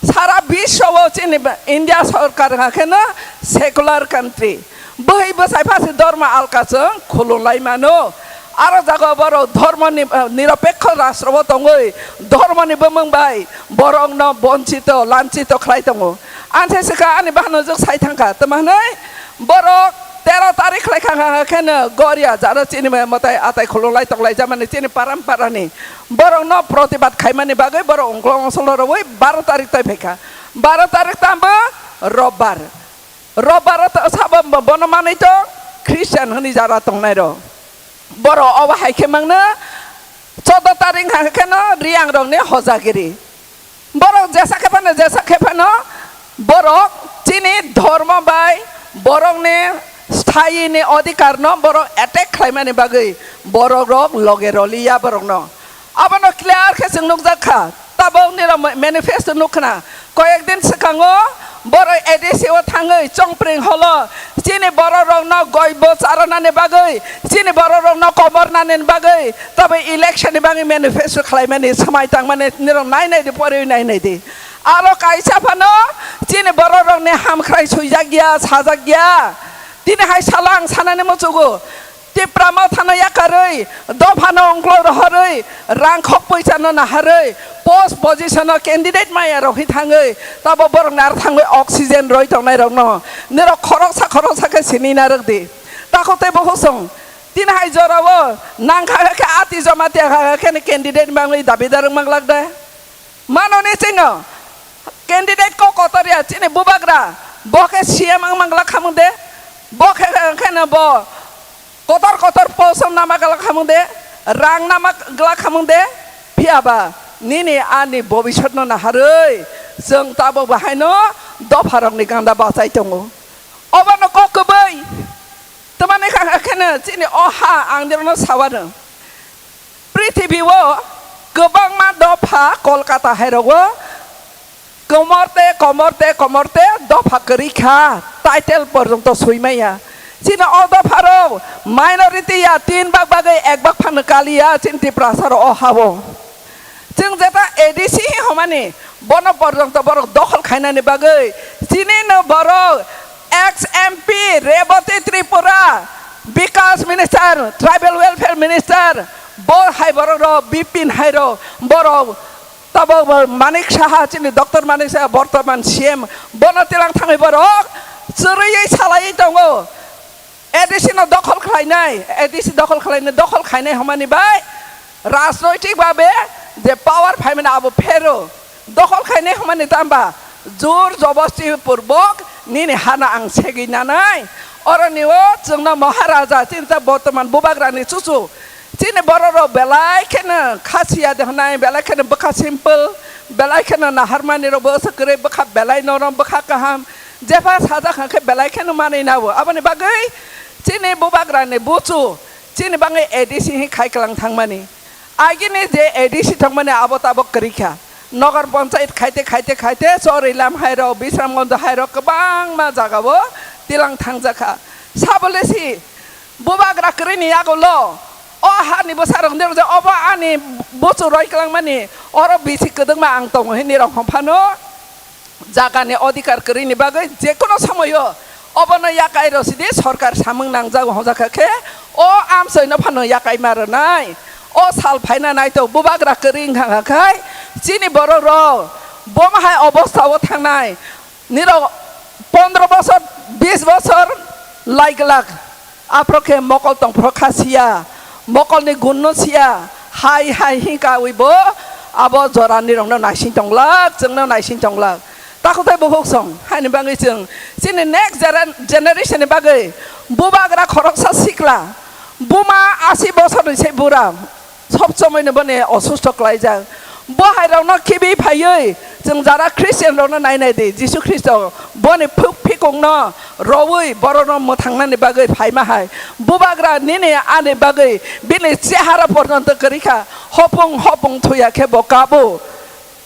sara biswo o chini ba-, India sorkar wngkha kheno secular country. Bwhwi bwsai phasi dhormo alka chwng khulum lai mano. Aro jaga borok dhormo ni, eh, niropekho rastro o tongwi dhormo ni bumung bai borok no bonchito, lanchito khlai tongo. Ang se swkha ani bahanojwk sai thangkha, tamo hwnwi borok tero tarik khlai kha, kha, kha kheno goria jaro chini mwtai atai khulum lai tong lai jamani chini param parani borokno protibad khaimani bagwi borok ongklong ongsolno rwui baro tarik tai phaikha. Baro tarik tamo robbar. Robbar o to sabo bo-, bono manwi tong Christian hwnwi jara tongnai rok. Borok obo hai khe mangno choudo tarik ha kheno Riang rokni hojagiri. Borok jesa khe phano, jesa khe phano borok chini dhormo bai borokni sthayini odhikar no borok attack khlaimani bagwi borok rok loge roliya borok no. Abono clear khe chwng nukjak kha. Tabok nirok manifesto nukkhna. Koyek din swkango borok A D C o thangwi Chongpring holo chini borok rokno goi bo charanani bagwi, chini borok rokno komor nani bagwi, tabok election ni bagwi manifesto khlaimani, swmai tangmani nirok nai nai di, poriwi nai nai di. Aro kaisa phano chini borok rokni hamkhrai swijak ya, sajak ya. Tini hai salo ang sanani muchugo. Tipra Mothano yakarwi, dophano ongklok rohorwi, rang khok poisano naharwi, post position-o candidate maya rohwi thangwi, tabo borokni aro thangwi oxygen roi tongnai rokno, nirok khoroksa khoroksa khe sini narwk di. Takhuk tei bukhuk song, tini hai jorao nangkha khe ati joma tiya kha khe candidate mangwi dabidar wng manglak de. Manoni chwngno candidate kok kotor ya chini bubagra, bo khe C M wng manglak khamung de, bo khe, khe no bo kotor kotor post nama glak khamung de, rang nama glak khamung de, phiya ba nini ani bobisot no naharwi chwng tabok bahaino dopha rokni ganda bachai tongo. Obono kok kwbwi. Tamani kha khe no chini o ha ang dirno sawano. Prithibi o kwbangma dopha Kolkata hai rogo komorte, komorte, komorte dopha kwrwi kha, title porjonto swi maya. Chini o dopha rok minority ya, tin bak bagwi ek bak phano kaliya chini Tiprasa rok o ha o. Chwng jeta A D C hi homani, bono porjonto borok dokhol khainani bagwi chini no borok ex M P Rebati Tripura, Bikas Minister, Tribal Welfare Minister, bo hai borok rok, Bipin hai rok, borok tabok bo Manik Saha, chini Doctor Manik Saha, bortoman C M, bono tilang thangwi borok chwrwiwi salaiwi tongo. A D C no dokhol khlainai, A D C dokhol khlainai, dokhol khainai hwnmani bai rajnoitik babe je power phaimani abo phero. Dokhol khainai hwnmani tamba jur jobosti purbok nini hana ang segwi nanai. Oroni o chwngno Maharaja chini ta bortoman bubagrani chuchu. Chini borok rok belai kheno khasiya de hwnai, belai kheno bwkha simple, belai kheno naharmani rok bo swk kwrwi, bwkha belai norom, bwkha kaham. Jepha sajak hwnkhe belai kheno manwi nabo. Aboni bagwi chini bubagrani buchu chini bagwi A D C hi khai kwlang thangmani. Agini je A D C thangmani abo tabok kwrwi kha. Nagar Panchayat khaite, khaite, khaite Chorilam hai rok, Bisramganj hai rok kwbangma jagao tilang thangjak kha. Sabole si bubagra kwrwini yagulo o hani bwsarok nirok je obo ani buchu roi kwlangmani oro bisi kwdwkma ang tongo hinwi rok hwnphano. Jagani odhikar kwrwini bagwi jekono somoyo obono yakai rw sidi sorkar samung nangjago hwnjakha khe o amchoino phano yakai ma rwnai. O sal phaina naito bubagra kwrwi wngkha kha khai chini borok rok bomo hai obostha o thangnai nirok pondro bosor bis bosor lai glak, aphro khe mokol tongphro kha siya, mokolni gunno siya, hai hai hingka wi bo abo jorani rokno naising tonglak, chwngno naising tonglak. Takhuk tei bukhuk song, haini bagwi chwng chini next gera-, generation ni bagwi bubagra khoroksa sikla, buma asi bosorni se bura, sob somoino boni osusto klaijak. Bo hai rokno khibi phaiwi chwng jara Christian rokno nainai di, Jisu Khristo boni phuk phikungno rowi borokno mwthangnani bagwi phaima hai. Bubagra nini ani bagwi bini chehara porjonto kwrwi kha, hopung hopung thuya khe bo kabo.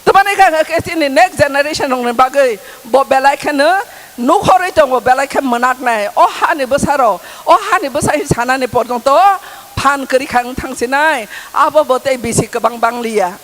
Tamani kha khe chini next generation rokni bagwi bo belai kheno nukhorwi tongo, belai khe mwnaknai. O hani bwsarok, o hani bwsa hi sanani porjonto phan kwrwi kha wng thangsinai. Abo bo tei bisi kwbang bangliya.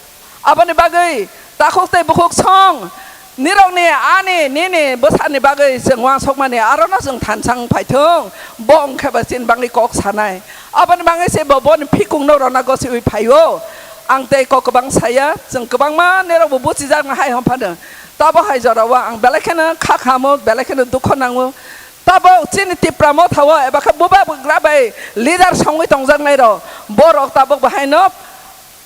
Aboni bagwi takhuk tei bukhuk song, nirokni ani nini bwsani bagwi chwng uansukmani arono chwng thansa wng phaithung, bo wng khe bo chini bagwi kok sanai. Aboni bagwi se bo boni phikungno rwna gosiwi phaio. Ang tei kok kwbang saya, chwng kwbangma nirokbo buchijakna hai hwn phano. Tabo hai jorao ang belai kheno kha khamo, belai kheno dukho nango. Tabuk chini Tipra Motha o eba khe bubagra bai leader songwi tongjaknai rok, borok tabuk bahai no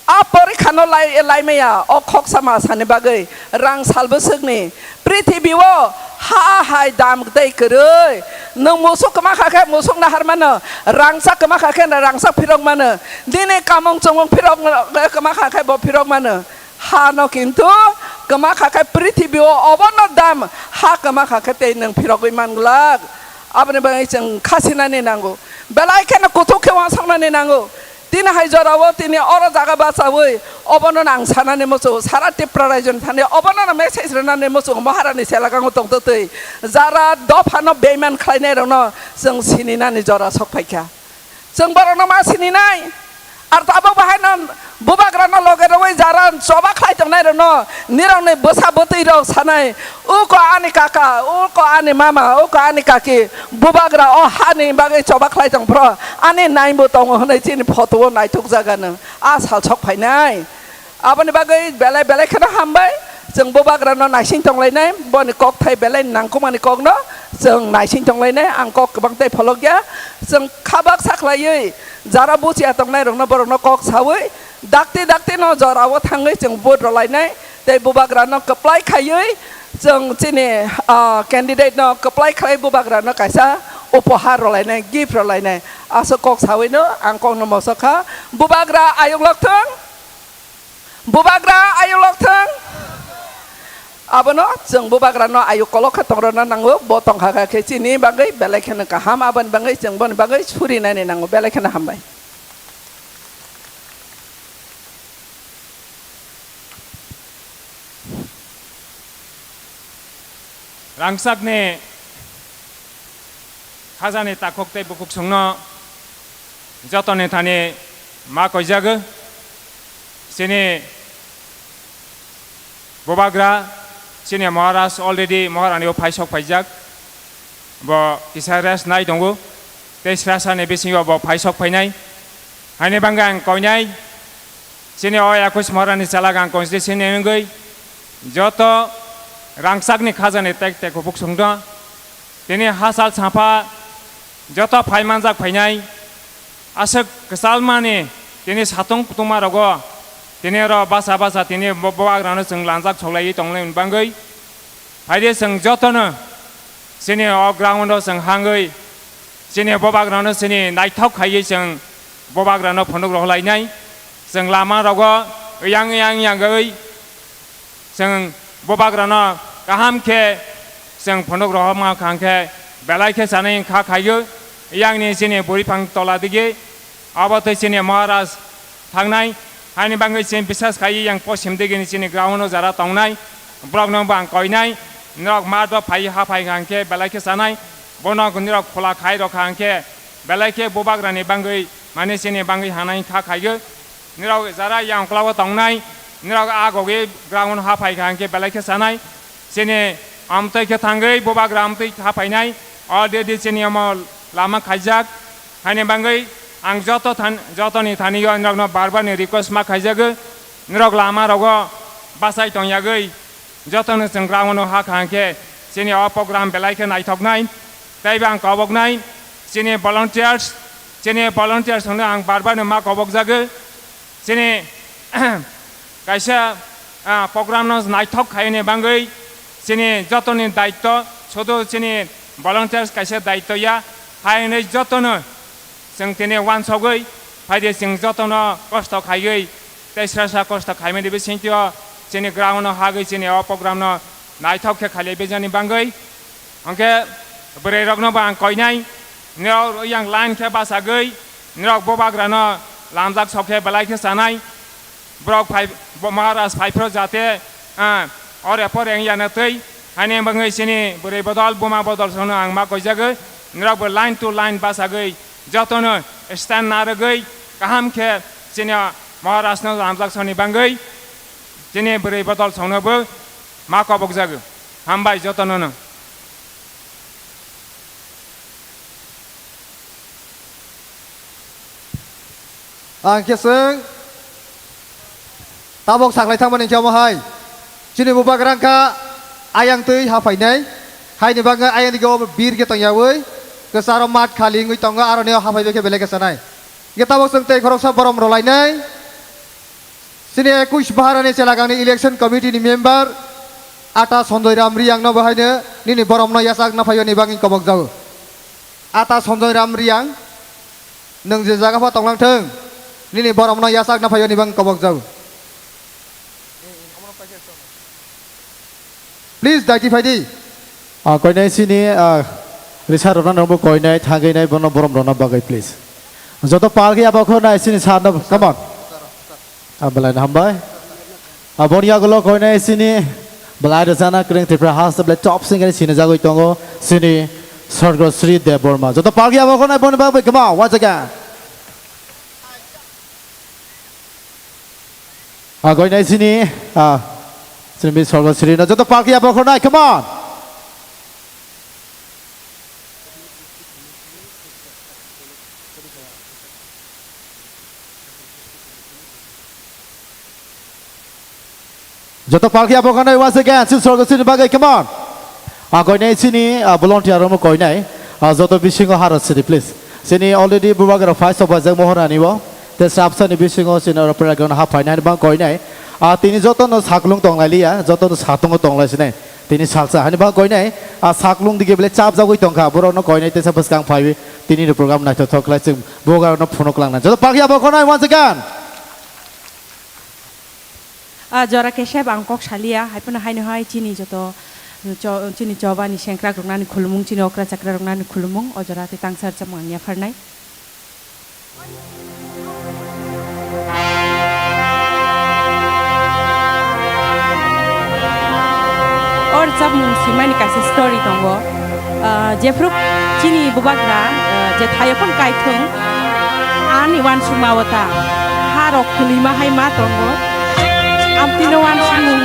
a porikha no lai, lai maya o khoksa masani bagwi rang sal bwswkni prithibi o ha hai dam tei kwrwi. Nwng musuk kwma kha khe musuk nahar mano, rangchak kwma kha khe rangchak phirok mano, nini kamung chumung phirok kwma kha khe bo phirok mano. Ha no kintu kwma kha khe prithibi o obono dam, ha kwma kha khe tei nwng phirogwi man glak. Aboni bagwi chwng kha sinani nango, belai kheno kuthuk khe uansuknani nango. Tini hai jorao tini oro jaga bachawi obono ang sanani muchungo, sara Tipra raijoni thani obono message rwnani muchungo, Maharani selagango tongtwtwi jara dophano beiman khlainai rokno chwng sininani jora sok phaikha. Chwng borokno ma sininai. Ar tabuk bahaino bubagrano loge rwui jara choba khlai tongnai rokno, nirokni bwsa bwtwi rok sanai, "Uko ani kaka, uko ani mama, uko ani kaki, bubagra o hani bagwi choba khlai tong phro, ani naimbo tongo," hwnwi chini photo o naithok jaga no a sal sok phainai. Aboni bagwi belai belai kheno hambai. Chwng bubagrano naising tonglainai, boni kokthai belai nangkukmani kokno chwng naising tonglainai. Ang kok kwbang tei pholokya. Chwng khabak saklaiwi jara buchiya tongnai rokno, borokno kok sawi dakti dakti no jorao thangwi chwng vote rwlainai tei bubagrano kwplai khaiwi chwng chini, ah, candidate no kwplai khlai bubagrano kaisa upohar rwlainai, gift rwlainai. Aswk kok sawi no ang kokno mosok kha. Bubagra ayuk lokthwng. Bubagra ayuk lokthwng. Abono chwng bubagrano ayuk kolok khe tongrwna nango. Bo tongkha khe chini bagwi belai kheno kaham. Aboni bagwi chwng boni bagwi surinani nango. Belai kheno hambai. Rangchakni khajani takhuk tei bukhuk songno jotoni thani ma koijago. Chini bubagra, chini Maharaj already Maharani o phaisok phaijak. Bo kisa rest nai tongo. Tei srasani bisingo bo phaisok phainai. Haini bangwi ang koinai. Chini o ekus Maharani chalak ang constituency ni wngwi joto rangchakni khajani tek tek hubuk songdo. Tini hachal chapha joto phai manjak phainai. Aswk kwchalmani tini satung kutungma rogo tini oro basa basa tini bo, bubagrano chwng lanjak soklaiwi tonglai bangwi. Phaidi chwng jotono chini o ground o chwng hangwi chini bubagrano chini naithok khaiwi chwng bubagrano phunuk rohlainai. Chwng lama rogo yang yang yangwi chwng bubagrano kaham khe chwng phunuk rohorma kha hwnkhe belai khe chanai kha khaio. Yangni chini buriphang tola digi abo tei chini Maharaj thangnai. Haini bangwi chini bisas khai yang posim digini chini ground o jara tongnai. Borokno bo ang koinai. Norok mat bo phai ha phai hwnkhe belai khe chanai. Bono norok khula khai rok hwnkhe belai khe bubagrani bangwi mane chini bangwi hanai kha khaio. Norok jara yang ukla o tongnai. Norok a gogi ground ha phai hwnkhe belai khe chanai. Chini amtwi khe thangwi bubagra amtwi ha phainai. Already chini omo lama khaijak. Haini bangwi ang joto than-, jotoni thani o norokno bar bar ni request ma khaijago, norok lama rogo bachai tongyagwi jotono chwng ground o ha kha hwnkhe chini o program belai khe naithoknai. Teibo ang koboknai Chini volunteers, chini volunteers hwnwi ang bar bar no ma kobok jago. Chini kaisa, ah, program no naithok khaini bagwi chini jotoni daitto, sudu chini volunteers kaisa daitto ya, hai hwnwi jotono chwng tini wansogwi phaidi chwng jotono kosto khaiwi tei sra sra kosto khaimani bisingtwi chini ground no hagwi chini o program no naithok khe khailai bejani bagwi. Hwnkhe bwrwi rokno bo ang koinai, norok yang line khe bachagwi, norok bubagrano lamjak sok khe belai khe chanai. Borok phai, bo-, Maharaj phai phro jate, ah, ore pore wngya na twi, haini bagwi chini bwrwi bodol, buma bodol sono ang ma koijagwi, norok bo line to line bachagwi, jotono stand narwgwi, kaham khe chini Maharaj no lamjak soni bagwi, chini bwrwi bodol sono bo ma kobok jago. Hambai jotono no. Ang khe chwng tabok saklai thangmani khe omo hai. Chini bubagra wngkha ayang twi haphainai. Haini bagwi ayang digi o bir khe tongyaui kwcharo mat khali wngwi tongo, aroni o haphaibai khe belai khe chanai. Hingkhe tabok chwng tei khoroksa borom rwlainai. Chini ekush Baharani Chelagangni election committee ni member Ata Sanjoy Ram Riyang no bo haino nini borom no yachak na phaio ni bagwi kobok jago. Ata Sanjoy Ram Riyang, nwng je jaga pha tonglang thung, nini borom no yachak na phaio ni bagwi kobok jago. Please, daiti phai di. Ah, koinai sini, ah, risa rwna nangbo koinai thangwi nai bono borom rwna bagwi, please. Joto palki abo kho nai sini sir no, come on. Ah, belai no hambai. Ah, boni yagulo koinai sini belai rwchana kwrwng Tripura haste belai top singer sini jagwi tongo sini Sorgo Sri Debbarma. Joto palki abo kho nai boni bagwi, come on, once again. Agoi nai sini, ah, sini Miss Sorgo Sri no joto palki abo khornai, come on. Joto palki abo khornai once again, Miss Sorgo Sri ni bagwi, come on. Agoi nai sini, ah, volunteer rok koinai, ah, joto bisingo harasidi, please. Sini already bubagra first of all jeng mohorani bo. Te sabsani bisingo sini oro program haphainai bang koinai. Ah, tini joto no saklung tonglai liya, joto no satungo tonglai sinai. Tini salsa hani bang koinai, ah, saklung dige bele chap jagoi tongkha, borok no koinai tesa bwskang phaiwi tini ni program naithothok khlai chwng bubagra no phunuk langnai. Joto palki abo khornai once again. Ah, jora kesep ang kok salia, hai phano haino hai chini joto, cho-, chini choba ni sengkrak roknani khulumung, chini okra chakra roknani khulumung, o jora te tangsa rwchapmung ang yapharnai. O rwchapmung swimani kaisa story tongo. Ah, jephru chini bubagra, ah, je thaio phano kaithung, ani uansukma o ta, ha rok kwlwima hai ma tongo. Amtwino uansukmung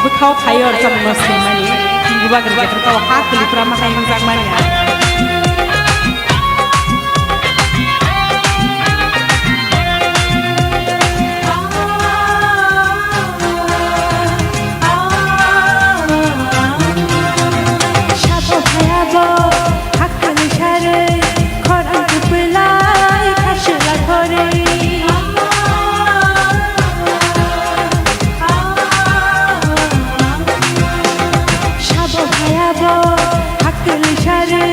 bwkhao khaio rwchapmungno swimani. Chini bubagra jephru kao ha kwlwipra ma hai wngjakmani. Sabo phayabo hakkani sarwi, khorang kwpwlai khaswla khorwi. Sabo phayabo hakkani sarwi,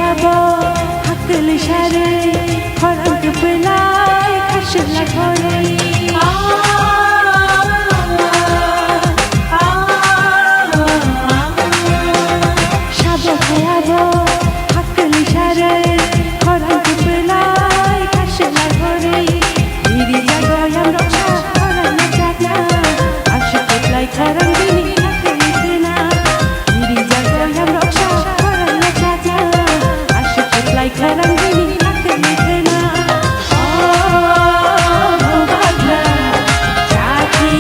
Abo hakkuli sari, khorang kwplai khaswk lai khorwi. Sabo khe abo hakkuli sari, khorang kwplai khaswk lai khorwi. Iri jago yamrok sa khorang na chakna, aswk kwplai khorang bini hakkuli khna. Iri jago yamrok sa khorang na chakna, aswk kwplai khorang bini hakkuli khna. O bagla, chati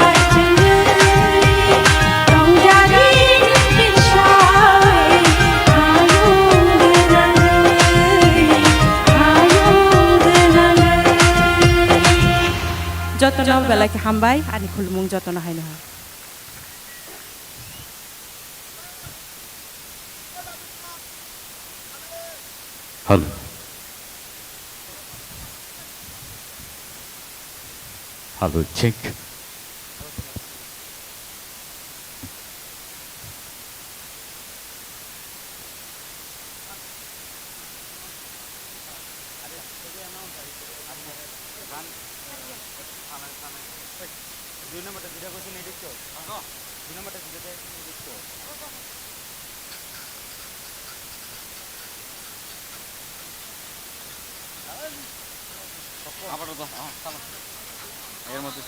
hai chengwi, tongjari bisawi, ayung gwnangwi, ayung gwnangwi. Jotono belai khe hambai, ani khulumung jotono haino hai. Hello. Hello, check. Dui number ta video ko sini dikto. Dui number ta video ko sini dikto. Abar do, ah, tama. Ayer mati.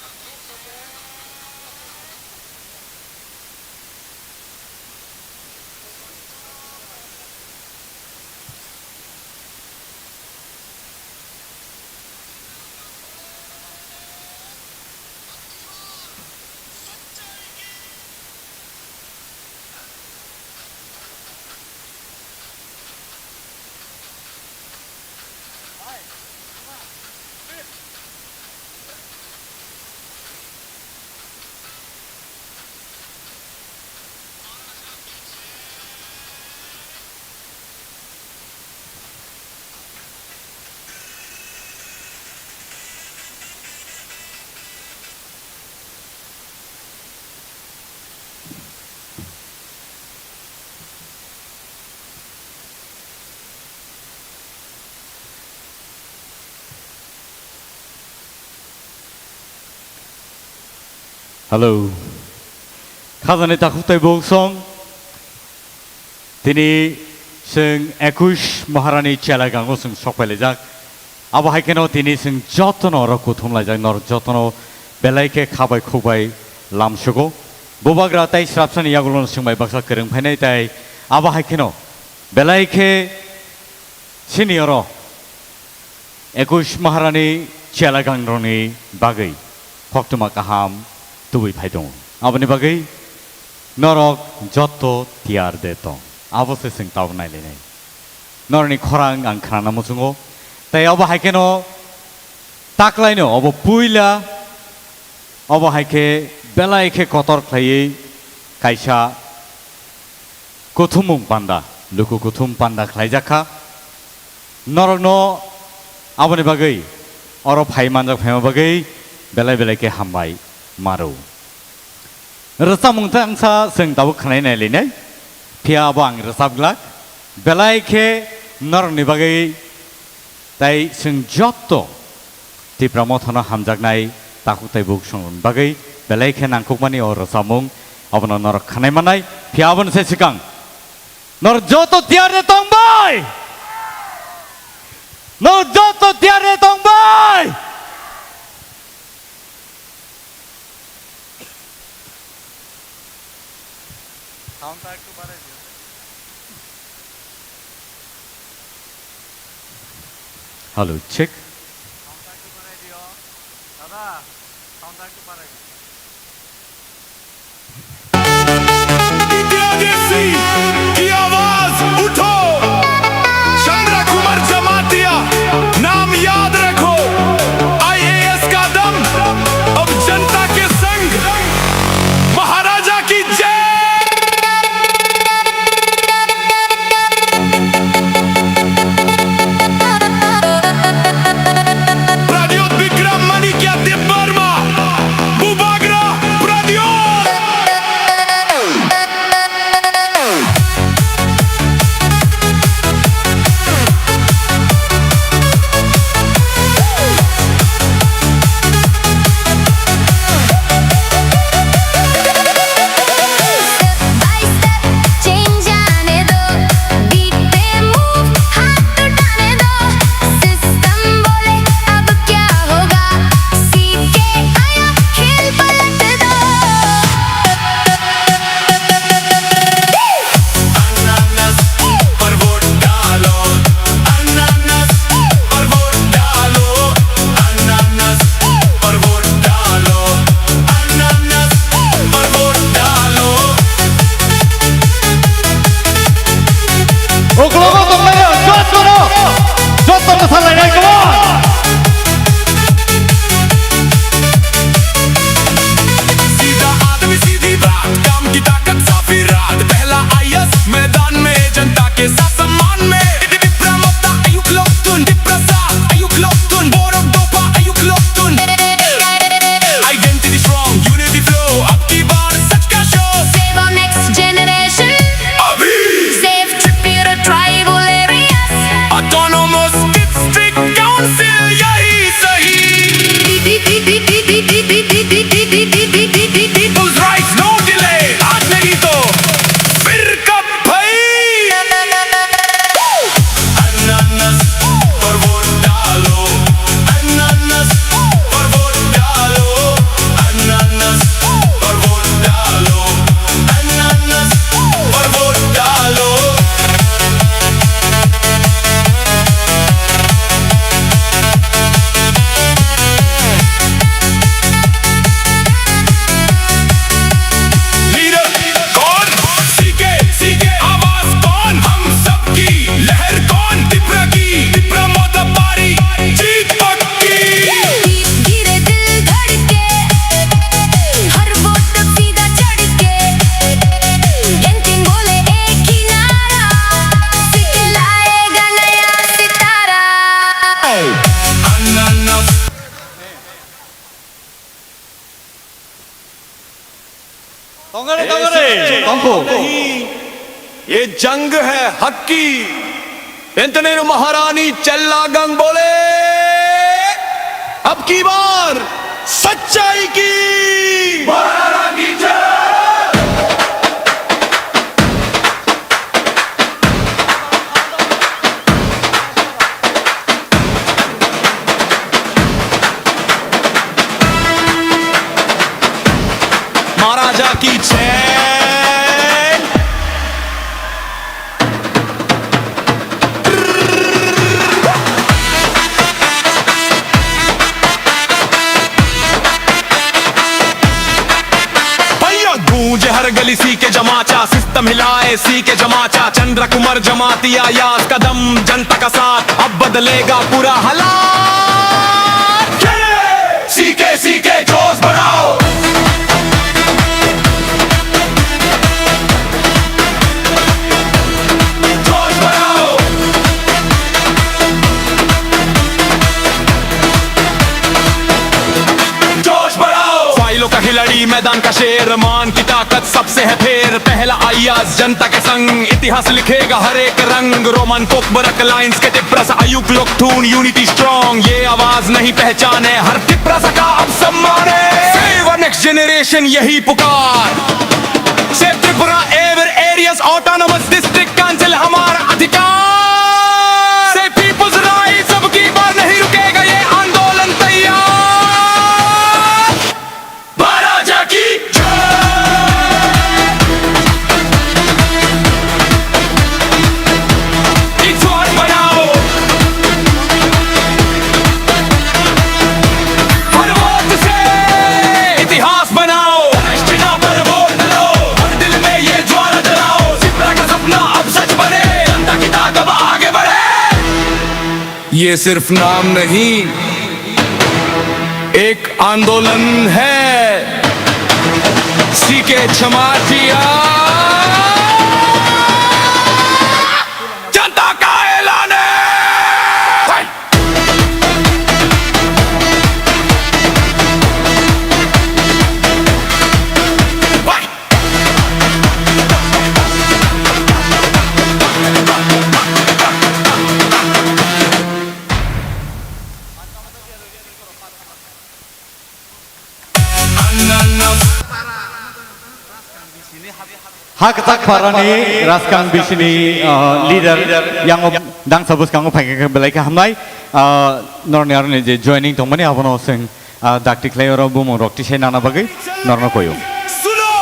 Hello. Khajani takhuk tei bukhuk song. Tini chwng ekush Maharani chela gango chwng sok pailaijak. Abo hai kheno tini chwng jotono oro kuthum laijak, norok jotono belai khe kha bai khuk bai lamsugo. Bubagra tei srapsani yagulono chwng bai baksa kwrwng phainai tei abo hai kheno belai khe chini oro ekush Maharani chela gangrokni bagwi koktwma kaham tubui phai tongo. Aboni bagwi norok joto tiyar de tong. Abo se chwng tabuk nailainai. Norokni khorang ang khnana muchungo. Tei obo hai kheno taklaino obo puila, obo hai khe belai khe kotor khlaiwi kaisa kuthumung panda, luku kuthum panda khlaijak kha. Norokno aboni bagwi oro phai manjak phaima bagwi belai belai khe hambai maro. Rwchapmung tei angsa chwng tabuk khwnai nai linai, phiya abo ang rwchap glak. Belai khe norokni bagwi tei chwng joto Tipra Mothano hamjaknai takhuk tei bukhuk songrokni bagwi belai khe nangkukmani o rwchapmung, abono norok khwnai mannai. Phiya aboni se swkang norok joto tiyar de tong bai? Norok joto tiyar de tong bai? সাউন্ডটা একটু বাড়াই দিও। Hello, check. সাউন্ডটা একটু বাড়াই দিও। দাদা, সাউন্ডটা একটু বাড়াই দিও। इंडिया देसी की आवाज उठो, चंद्र कुमार जमातिया नाम याद रखो, आईएएस का दम, अब जनता के संग, महाराजा की जय। नहीं, ये जंग है हक की। इंतनेर महारानी चल्ला गंग बोले, अब की बार सच्चाई की। महारानी की जय। महाराजा की जय। भैया गूंजे हर गली सी के जमाचा, सिस्टम हिलाए सी के जमाचा, चंद्र कुमार जमातिया यास कदम जनता का साथ, अब बदलेगा पूरा हालात। सीके सीके जोश बढ़ाओ, जोश बढ़ाओ, जोश बढ़ाओ। फाइलों का खिलाड़ी, मैदान का शेर, मान की ताकत सबसे है फेर। पहला अयाज जनता के संग, इतिहास लिखेगा हर एक रंग। रोमन कोकबरक लाइंस के टिप्रा सा अयुक लोकथून, यूनिटी स्ट्रॉन्ग, ये आवाज नहीं पहचाने, हर टिप्रा सा का अब सम्मान है। सेव नेक्स्ट जनरेशन, यही पुकार। Save Tripura ever areas autonomous district council हमारा अधिकार। सेव पीपुल्स राइट, सबकी बार नहीं रुकेगा ये आंदोलन तैयार। महाराजा की जय। एक ज्वार बनाओ, हर वोट से इतिहास बनाओ। राष्ट्र पर वोट डालो, हर दिल में ये ज्वार जलाओ। सिपरा का सपना अब सच बने, जनता की ताकत आगे बढ़े। ये सिर्फ नाम नहीं, एक आंदोलन है। सीके जमातिया, जनता का ऐलान है। Hakchak parani Raskang bisini, ah, leader yang dangsa bwskango phaikha khe belai khe hamnai, ah, norni aroni je joining tongmani abono chwng, ah, dakti khlai oro bumung rok tisai nana bagwi norno koyo. सुनो!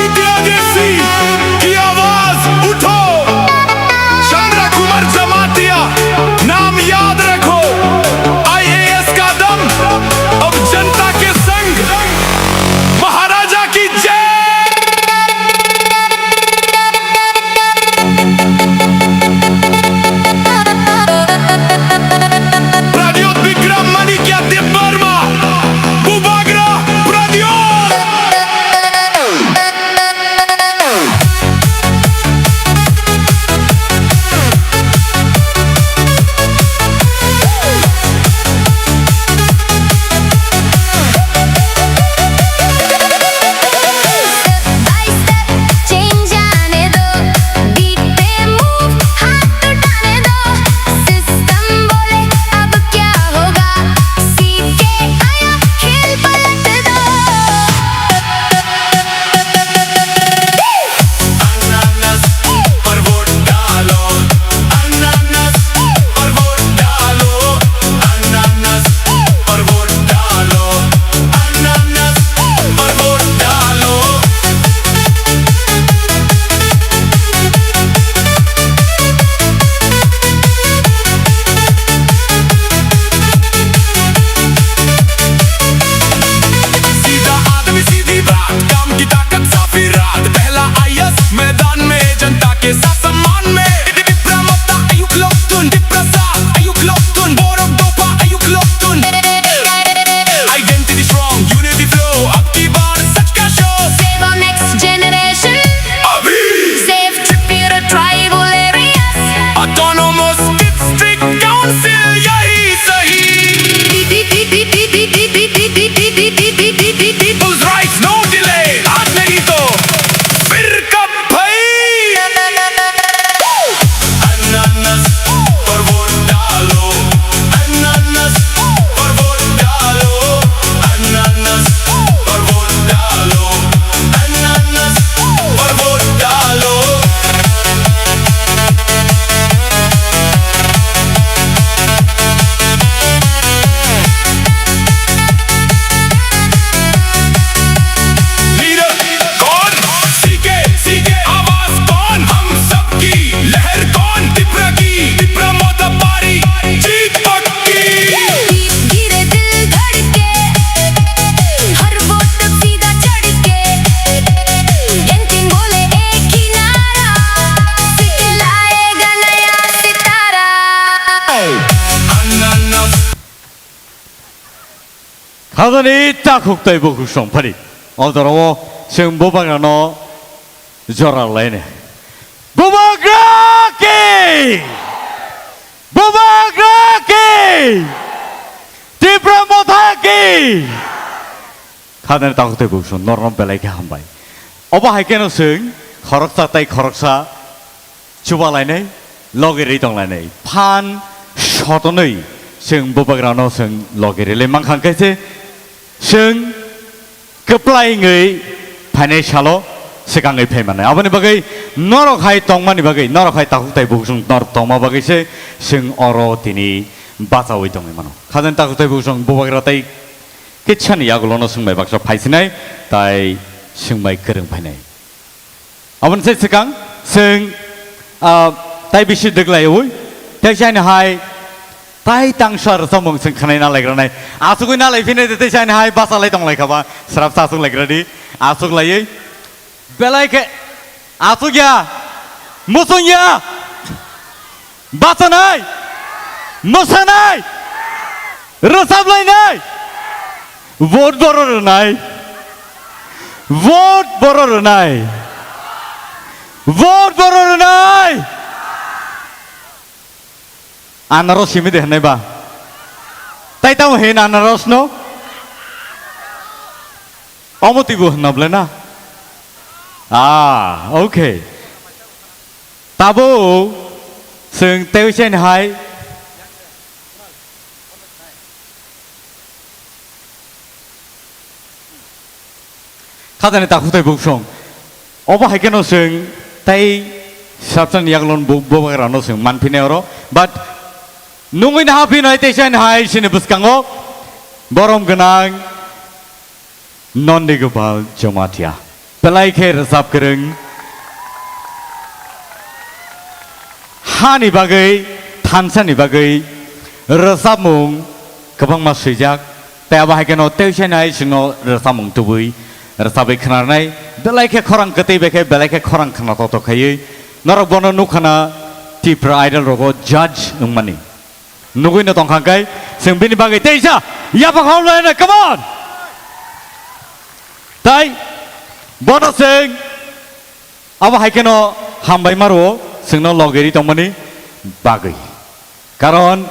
इतिहास की आवाज उठो! चंद्र कुमार जमातिया, नाम याद रखो, आईएएस का दम, अब जनता के संग, महाराजा की जय। प्रद्योत विक्रम माणिक्य देबवर्मा, बुबाग्रा, Adoni takhuk tei bukhuk song phari. O jorao chwng bubagrano jora laini. Bubagra ki! Bubagra ki! Tipra Motha ki! Khajani takhuk tei bukhuk song norno belai khe hambai. Obo hai kheno chwng khoroksa tei khoroksa chuba lainai, logi ri tong lainai. Phan sotonwi chwng bubagrano chwng logi ri lai mankha hwnkhe se chwng kwplai wngwi phainai salo swkangwi phai mannai. Aboni bagwi norok hai tongmani bagwi, norok hai takhuk tei bukhuk song norok tongma bagwi se chwng oro tini bachaui tongwi mano. Khajani takhuk tei bukhuk song bubagra tei kitsani yagulono chwng bai baksa phaisinai, tai chwng bai kwrwng phainai. Aboni se swkang chwng, ah, tai bisi dwklaiwi, tei chini hai tai tangsa rwchapmung chwng khwnai na laikranai. Asugwi na laiphinai de tei chini hai bachalai tonglaikha ba, srapsa asuk laikradi, asuk laiwi. Belai khe asuk ya, muchung ya, bachanai, mwsanai, rwchap lainai, vote boro rwnai. Vote boro rwnai. Vote boro rwnai. Anaros simi de hwnai ba. Tai tamo hin anaros no? Omo twibo hwnna bwle na? Ah, okay. Tabo chwng tei chini hai Khajani takhuk tei bukhuk song. Obo hai kheno chwng tei srapsani yaglon bu-, bubagrano chwng manphinai oro. But nungwi naha phinai tei chini hai chini bwskango borom gwnang Nondi Gopal Jamatia. Belai khe rwchap kwrwng. Hani bagwi, thansani bagwi rwchapmung kwbangma swijak. Tei abo hai kheno tei sini hai chwngno rwchapmung tubui rwchapwi khwnarnai. Belai khe khorang kwtwi bai khe, belai khe khorang khna toktok khaiwi. Norok bono nukha na Tipra Idol rogo judge wngmani. Nugwi no tongkha hwnkhe, chwng bini bagwi teisa yapha khamlai hwnwi, come on! Tai bono chwng abo hai kheno hambai ma rwo, chwngno logeri tongmani bagwi. Karon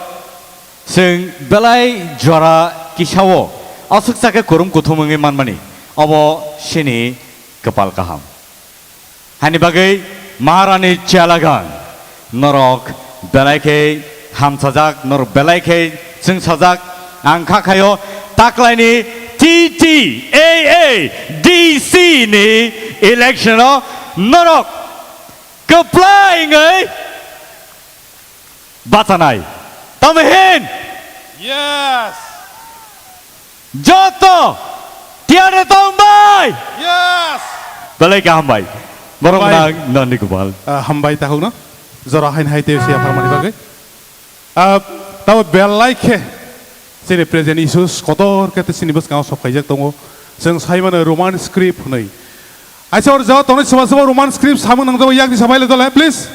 chwng belai jora kisa-o aswk cha khe kurum kuthum wngwi manmani, obo chini kwpal kaham. Hani bagwi Maharani Chelagan, norok belai khe hamsajak, norok belai khe chwngsajak. Ang kha khaio taklaini T T A A D C ni election o norok kwplai wngwi bachanai. Tamo hin? Yes! Joto tiyar tong bai? Yes! Belai khe hambai. Borok Hambai. Nang Nandi Gopal. Ah, hambai takhukno. Jora hain hai tei siya pharmani bagwi. Ah, tabo belai khe chini present issues kotor khe tei chini bwskango sok khaijak tongo. Chwng sai mano Roman script hwnwi. Aisa or jawab tongnai soba soba Roman script samung nangjago yakni sabai le dole, please.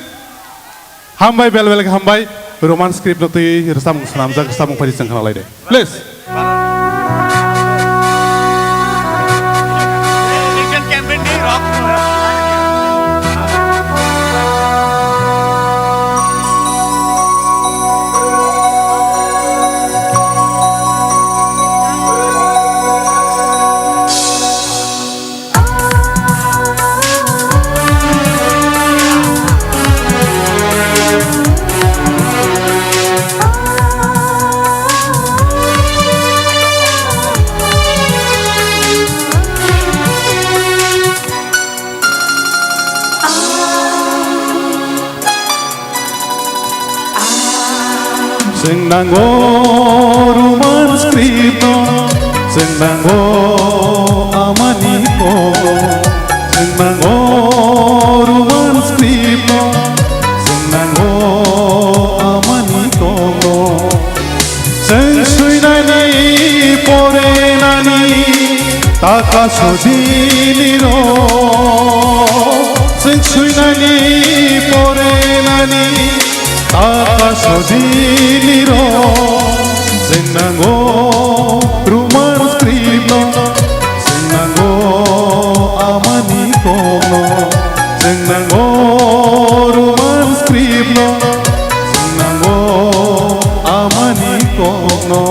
Hambai bel bel khe hambai. Roman script no twi rwchapmung swnamjak rwchapmung phai chwng khna lai de. Please. Chwng nango Roman script no, chwng nango amani kogo. Chwng nango Roman script no, chwng nango amani kogo. Chwng swinani porenani taka sojini ro. Chwng swinani porenani taka sojini ro. Chwng nango Roman script. kokno.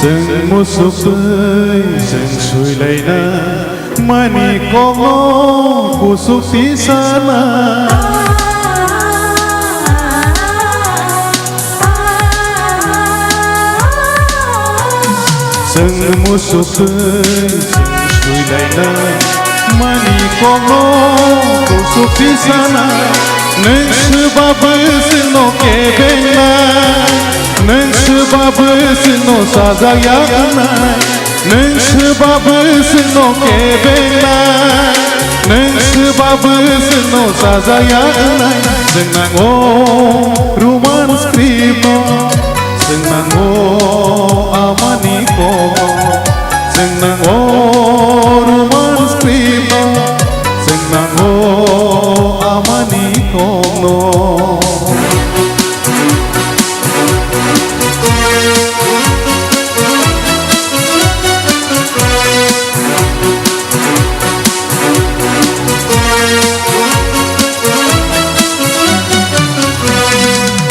Chwng musuk twi chwng swilaina mani kokno kuchuk tisana. Chwng musuk twi chwng swilainai mani kokno kuchuk tisana. Nwng swba bwswkno kebengnai, nwng swba bwswkno chajak ya wngnai. Nwng swba bwswkno kebengnai, nwng swba bwswkno chajak ya wngnai. Chwng nango Roman script no, chwng nango amani kokno, chwng nango Roman script no, chwng nango amani kokno.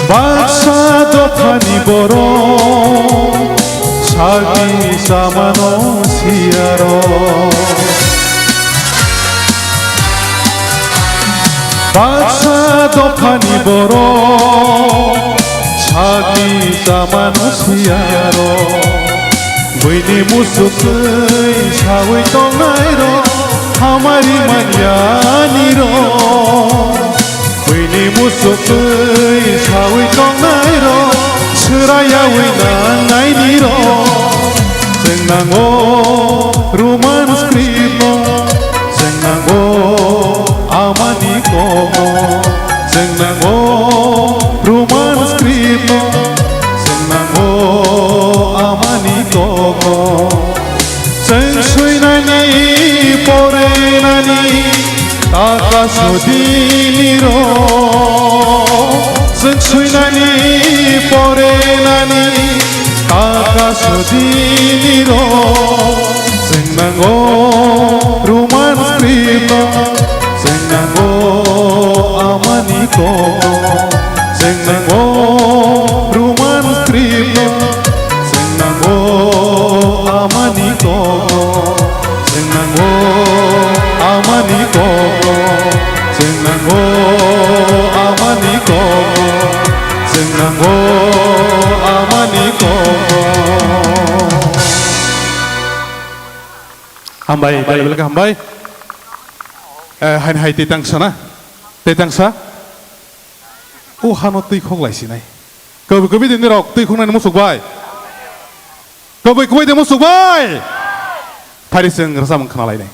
Baksa dophani borok, salni chamano siyaro. Baksa dophani borok, salni chamano siyaro. Buini musuk twi sawi tongnai rok, hamari manyani rok. Buini musuk twi sawi tongnai rok, swrayawi nangnaini rok. Chwng nango Roman script no, chwng nango amani kokno, chwng nango Roman script no, chwng nango amani kokno. Chwng swinani porenani taka sodini rok, chwng swinani porenani taka sodini rok. Chwng nango Roman script no, chwng nango amani kokno, chwng nango Roman script no, chwng nango amani kokno, chwng nango amani kokno, chwng nango amani kokno, chwng nango amani kokno. Hambai, bele bele khe hambai. Eh, hain hai tei tangsa na? Tei tangsa? O hano twi khok lai sinai. Kwbwi kwbwi de nirok twi khoknani musuk bai. Kwbwi kwbwi de musuk bai. Phari chwng rwchapmung khna lainai.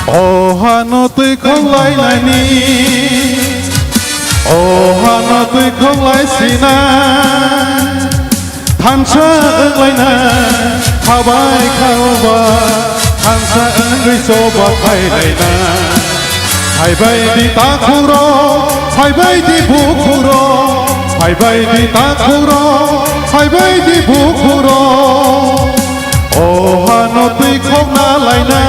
O hano twi khok lainani, o hano twi khok lai sina. Thansa wnglaina khabai khaoba, thansa wngwi choba phailaina. Phaibai di takhukrok, phaibai di bukhukrok, phaibai di takhukrok, phaibai di bukhukrok. O hano twi khokna laina.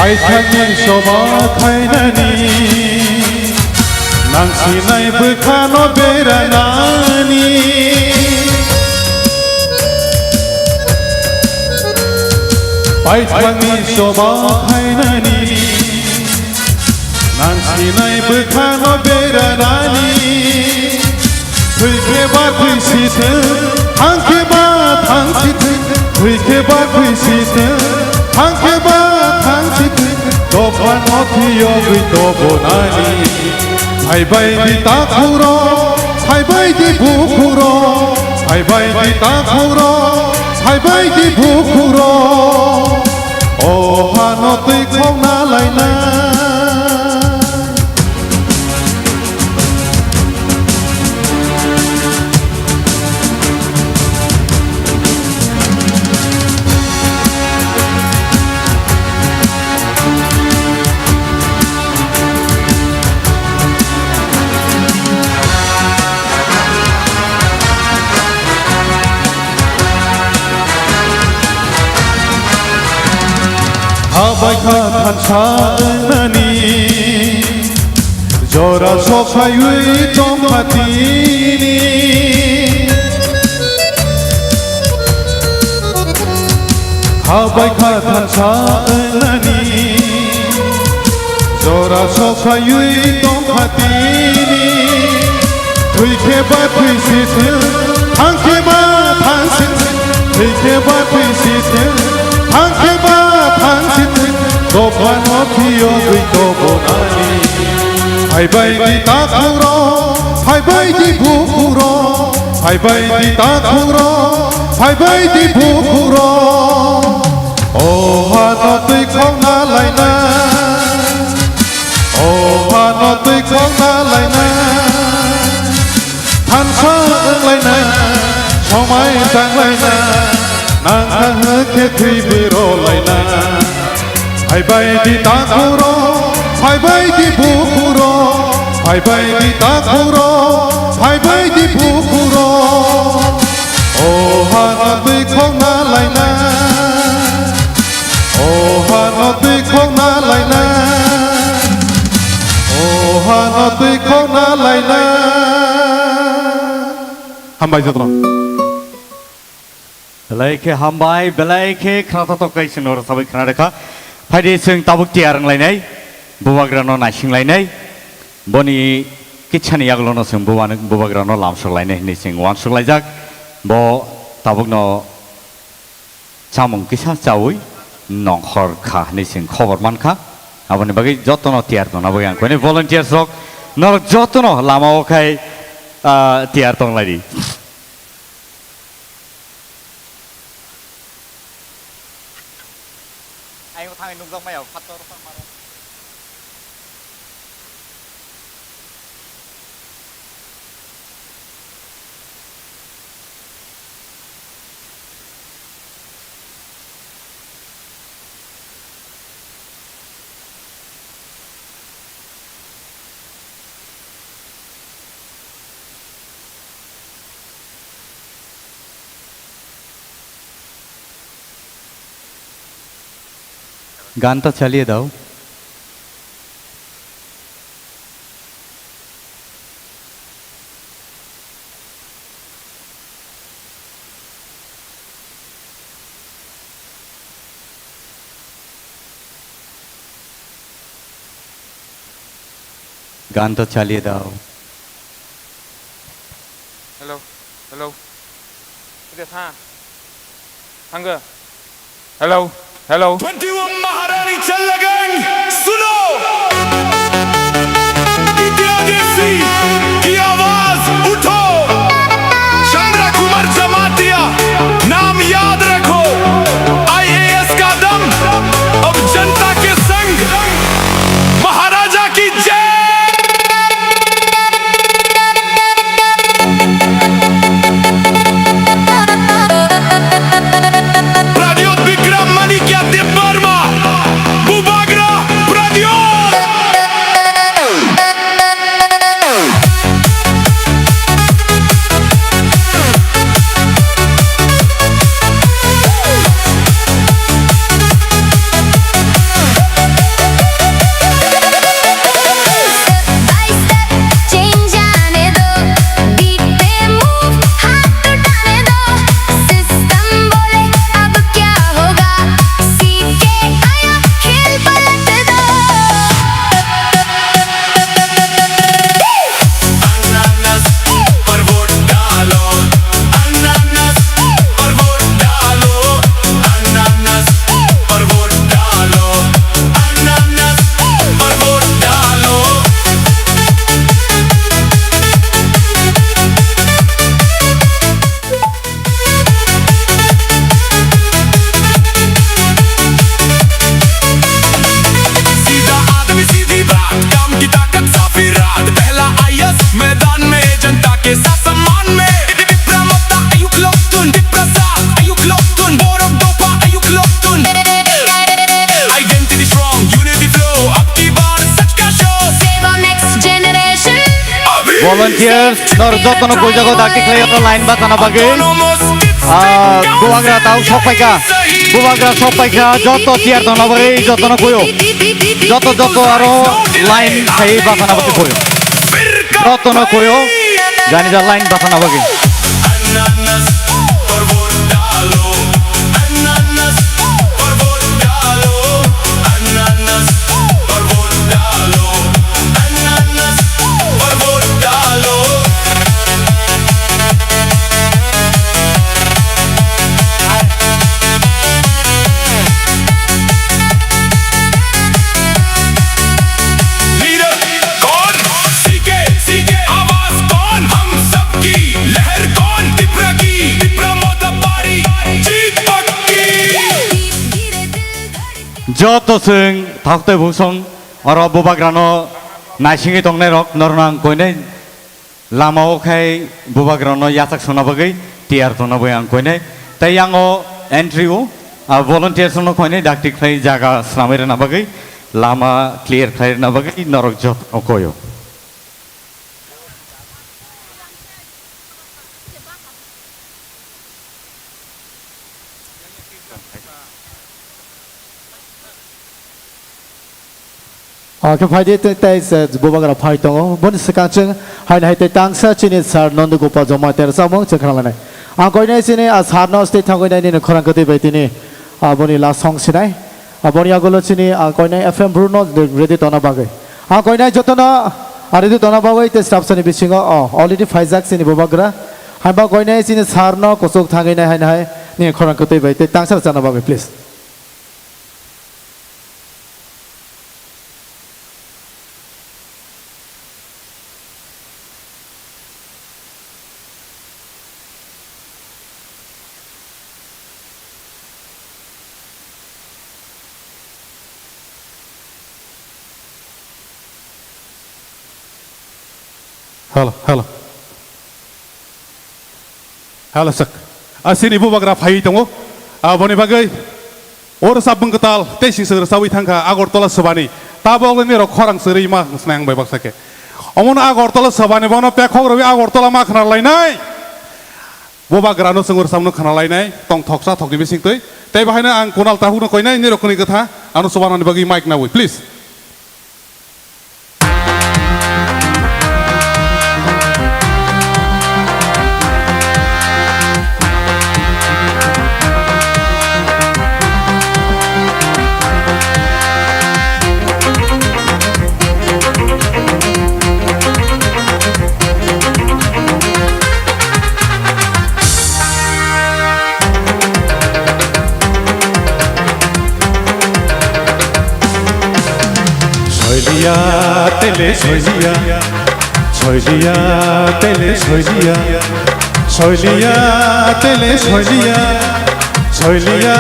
Paithakni soba khainani, nang sinai bwkhano beranani. Paithakni soba khainani, nang sinai bwkhano beranani. Thwi khe ba thwi si thwng, thang khe ba thang si thwng, thwi khe ba thwi si thwng, thang khe ba thang si thwng, dophano thwiyogwi tobonani. Phaibai di takhukro, phaibai di bukhukro, phaibai di takhukro, phaibai di bukhukro, o hano twi khokna lainai. Habai kha thansa wngnani, jora sophaiwi tongkha tini. Habai kha thansa wngnani, jora sophaiwi tongkha tini. Thwi khe ba thwi si thwng, thang khe ba thang si thwng, thwi khe ba thwi si thwng, thang khe ba thang si thwng, dophano thwiyogwi tobonani. Phaibai di takhukro, phaibai di bukhukro, phaibai di takhukro, phaibai di bukhukro, o hano twi khokna lainai. O hano twi khokna lainai, thansa wng lainai, somai tang lainai, nang kha hwnkhe thwibo rw lainai. Phaibai di takhukro, phaibai di bukhukro, phaibai di takhukro, phaibai di bukhukro, o hano twi khokna lainai. O hano twi khokna lainai. O hano twi khokna lainai. Hambai jotono. Belai khe hambai, belai khe khnathok kaisa no rwchapwi khna rwkha. Phaidi chwng tabuk tiyar wng lainai, bubagrano naising lainai. Boni kitsani yagulono chwng bubagrano lamsok lainai hwnwi chwng uansuk laijak. Bo tabukno chamung kisa chaui nongkhor kha hwnwi chwng khobor mankha. Aboni bagwi jotono tiyar tongna bagwi ang koinwi volunteers rok norok jotono lama o khai, ah, tiyar tong lai di. Ayung thangwi nukjak maya phator. গানটা চালিয়ে দাও। গানটা চালিয়ে দাও। Hello, hello. Ide tha. Thanggo. Hello, hello. Twenty-one Maharani Challageng, suno! Itya Desi ki awaaz utho! Chandra Kumar Jamatia, naam yaad rakho, I A S ka dam, ab janata ke sangh, Maharaja ki jai! Pradyot Bikram Manikya Debbarma, Bubagra Pradyot! Yes, nor jotono boijago dakti khlai oro line bachana bagwi. Ah, bubagra tau sok paikha. Bubagra sok paikha, joto tiyar tongna bagwi jotono koyo. Joto, joto aro line khai bachana bagwi koyo. Jotono koyo, jani ja line bachana bagwi. Leader कौन? C K, C K आवाज कौन? हम सबकी लहर कौन? तिपरा की, तिपरा मोदा पारी, जीत पक्की। Joto chwng thok tei bosong oro bubagrano naisingwi tongnairok norno ang koinai lama o khai bubagrano yachak sona bagwi tiyar tongna bagwi ang koinai. Tei yang o entry o, ah, volunteers no koinai dakti khlai jaga swnamwi rwna bagwi lama clear khlai rwna bagwi norok jotono koyo. Ah, khe phai di, tei, tei se bubagra phai tongo. Boni swkang chwng haino hai tei tangsa chini sir Nondu Gopal Jamatia rwchapmung chwng khna lainai. Ang koinai chini, ah, sir no stage thangwi nai nini khorang kwtwi bai tini, ah, boni last song sinai. Ah, boni yagulo chini, ah, koinai F M Bruno ready tongna bagwi. Ang koinai jotono, ah, ready tongna bagwi tei staff sani bisingo, oh, already phaijak chini bubagra. Haiba koinai chini sir no kuchuk thangwi nai haino hai nini khorang kwtwi bai tei tangsa rwchapna bagwi, please. Hello, hello. Hello, sir. Ah, chini bubagra phaiwi tongo. Ah, boni bagwi o rwchapmung kwtal tei sing sing rwchapwi thangkha Agartala swbani. Tabok nini rok khorang swrwi ma snai ang bai baksa khe. Omono Agartala swbani bono pekhok rwwi Agartala ma khna lainai. Bubagrano chwng rwchapmung khna lainai. Tong thoksa thokni bisingtwi. Tei bahaino ang Kunal Tahukno koinai nini rokni kwtha ano swbanani bagwi mic nawi, please. Soiliya tele soiliya, soiliya tele soiliya, soiliya tele soiliya, soiliya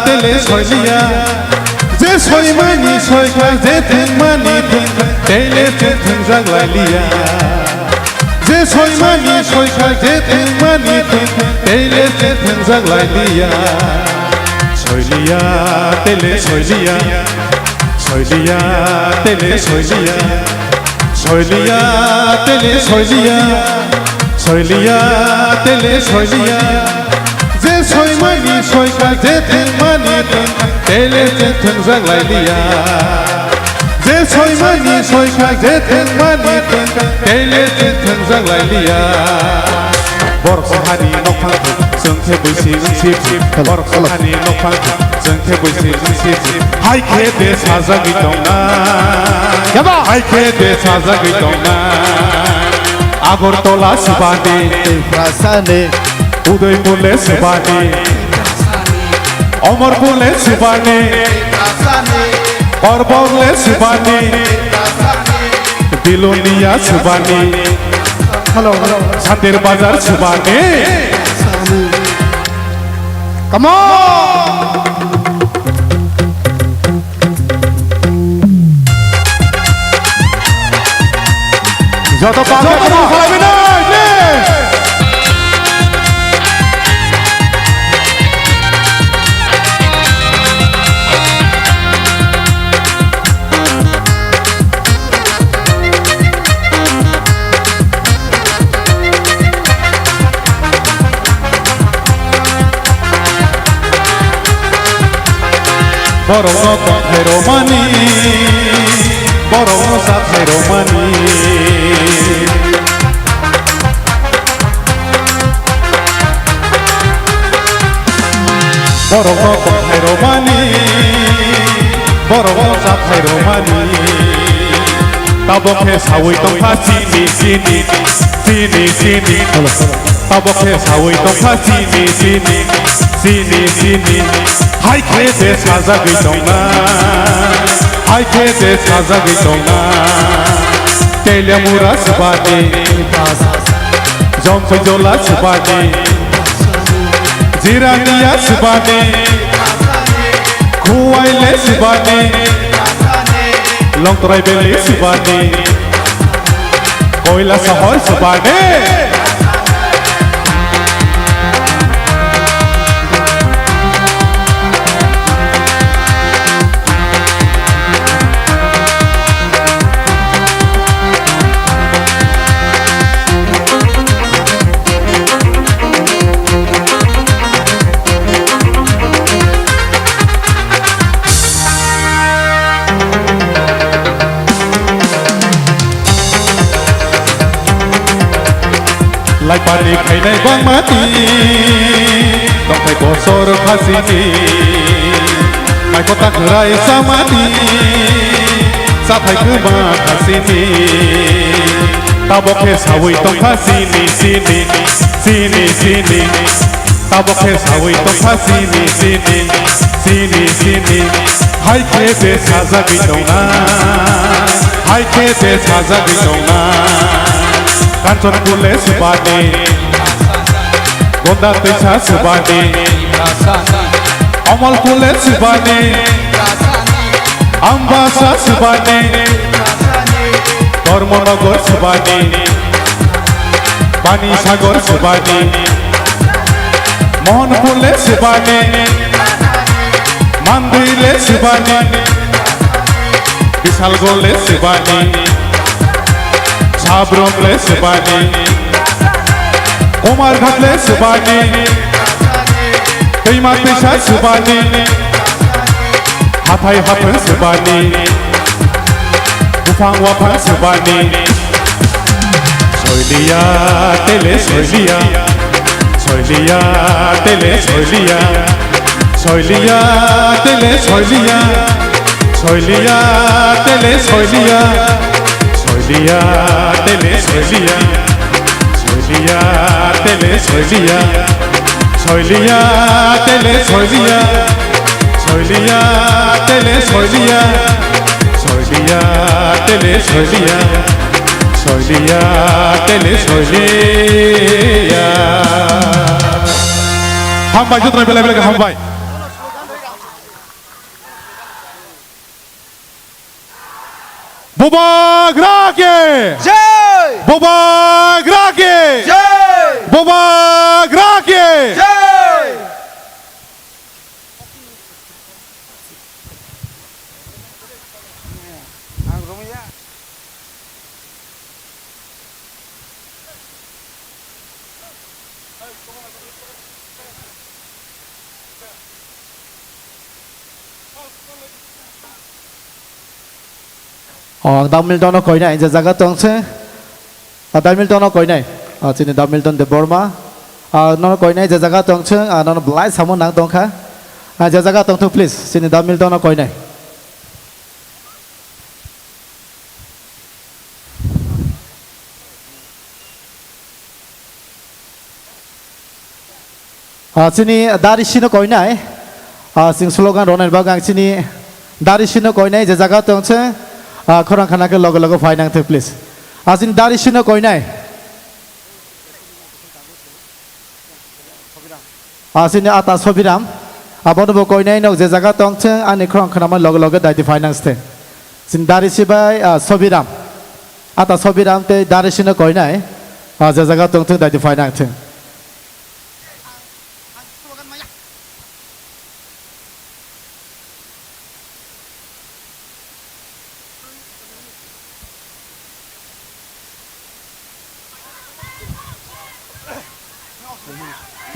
tele soiliya. Je soimani soikha, je thwngmani thwngkha, tele chwng thwngjak lailiya. Je soimani soikha, je thwngmani thwngkha, tele chwng thwngjak lailiya. Soiliya tele soiliya, soiliya tele soiliya, soiliya tele soiliya, soiliya tele soiliya. Je soimani soikha, je thwngmani thwngkha, tele chwng thwngjak lailiya. Je soimani soikha, je thwngmani thwngkha, tele chwng thwngjak lailiya. Borok hani nokphang thwng, chwng khe buisi wngsi thwng. Borok hani nokphang thwng, chwng khe buisi wngsi thwng. Hai khe de sajagwi tongna. Hai khe de sajagwi tongna. Agartala swbani. Tiprasani. Udaipur le swbani. Omorpur le swbani. Korbok le swbani. Bilonia swbani. Hello, hello. Santir Bazar swbani. Come on! Joto pake joto pake. Borokno tongthai romani, borokno chathai romani. Borokno tongthai romani, borokno chathai romani. Tabok khe sawi tongkha chini, chini, chini, chini. Tabok khe sawi tongkha chini, chini, chini, chini. Hai khe je sajagwi tongna, hai khe je sajagwi tongna. Telemura swbani, Jomsoi jola swbani, Jirania swbani, Khuwaile swbani, Longtrai Valley swbani, Koila Sohor swbani. Laipani khainai bangmati, tongthai bosor khasini, maikota khwrai samani, sathai kwma khasini. Tabok khe sawi tongkha chini, chini, chini, chini. Tabok khe sawi tongkha chini, chini, chini, chini. Hai khe je sajagwi tongna, hai khe je sajagwi tongna. Kanchanpur le swbani, Gonda Twisa swbani, Omolpur le swbani, Ambasa swbani, Dharmanagar swbani, Panisagar swbani, Mohanpur le swbani, Mandwi le swbani, Bisalgarh le swbani, Sabrum le swbani, Kumarghat le swbani, Twima Twisa swbani, Hathai Haphang swbani, Buphang Waphang swbani. Soiliya, tele soiliya. Soiliya, tele soiliya. Soiliya, tele soiliya. Soiliya, tele soiliya. Soiliya, tele soiliya. Soiliya, tele soiliya. Soiliya, tele soiliya. Soiliya, tele soiliya. Soiliya, tele soiliya. Soiliya, tele soiliya. Hambai, jotono belai belai hambai. Bubagra ke! Jai! Bubagra ke! Jai! Bubagra ke! Jai! O, ang Dao Milton no koinai, je jaga tong se. O, Dao Milton no koinai. O, chini Dao Milton Debbarma. O, nono koinai, je jaga tong se, o, nono belai samung nang tongkha. O, je jaga tong thung, please. Chini Dao Milton no koinai. Ah, chini Dari Sino koinai. Ah, chwng slogan rwnai bagwi ang chini Dari Sino koinai, je jaga tong se, ah, khorang khana khe loge loge phai nang thung, please. Ah, chini Dari Sino koinai. Ah, chini ata Sobiram. Abono bo koinai nok je jaga tong se, ani khorang khana man loge loge daiti phai nang se. Chini Dari Si bai, ah, Sobiram. Ata Sobiram tei Dari Sino koinai. Ah, je jaga tong thung daiti phai nang thung.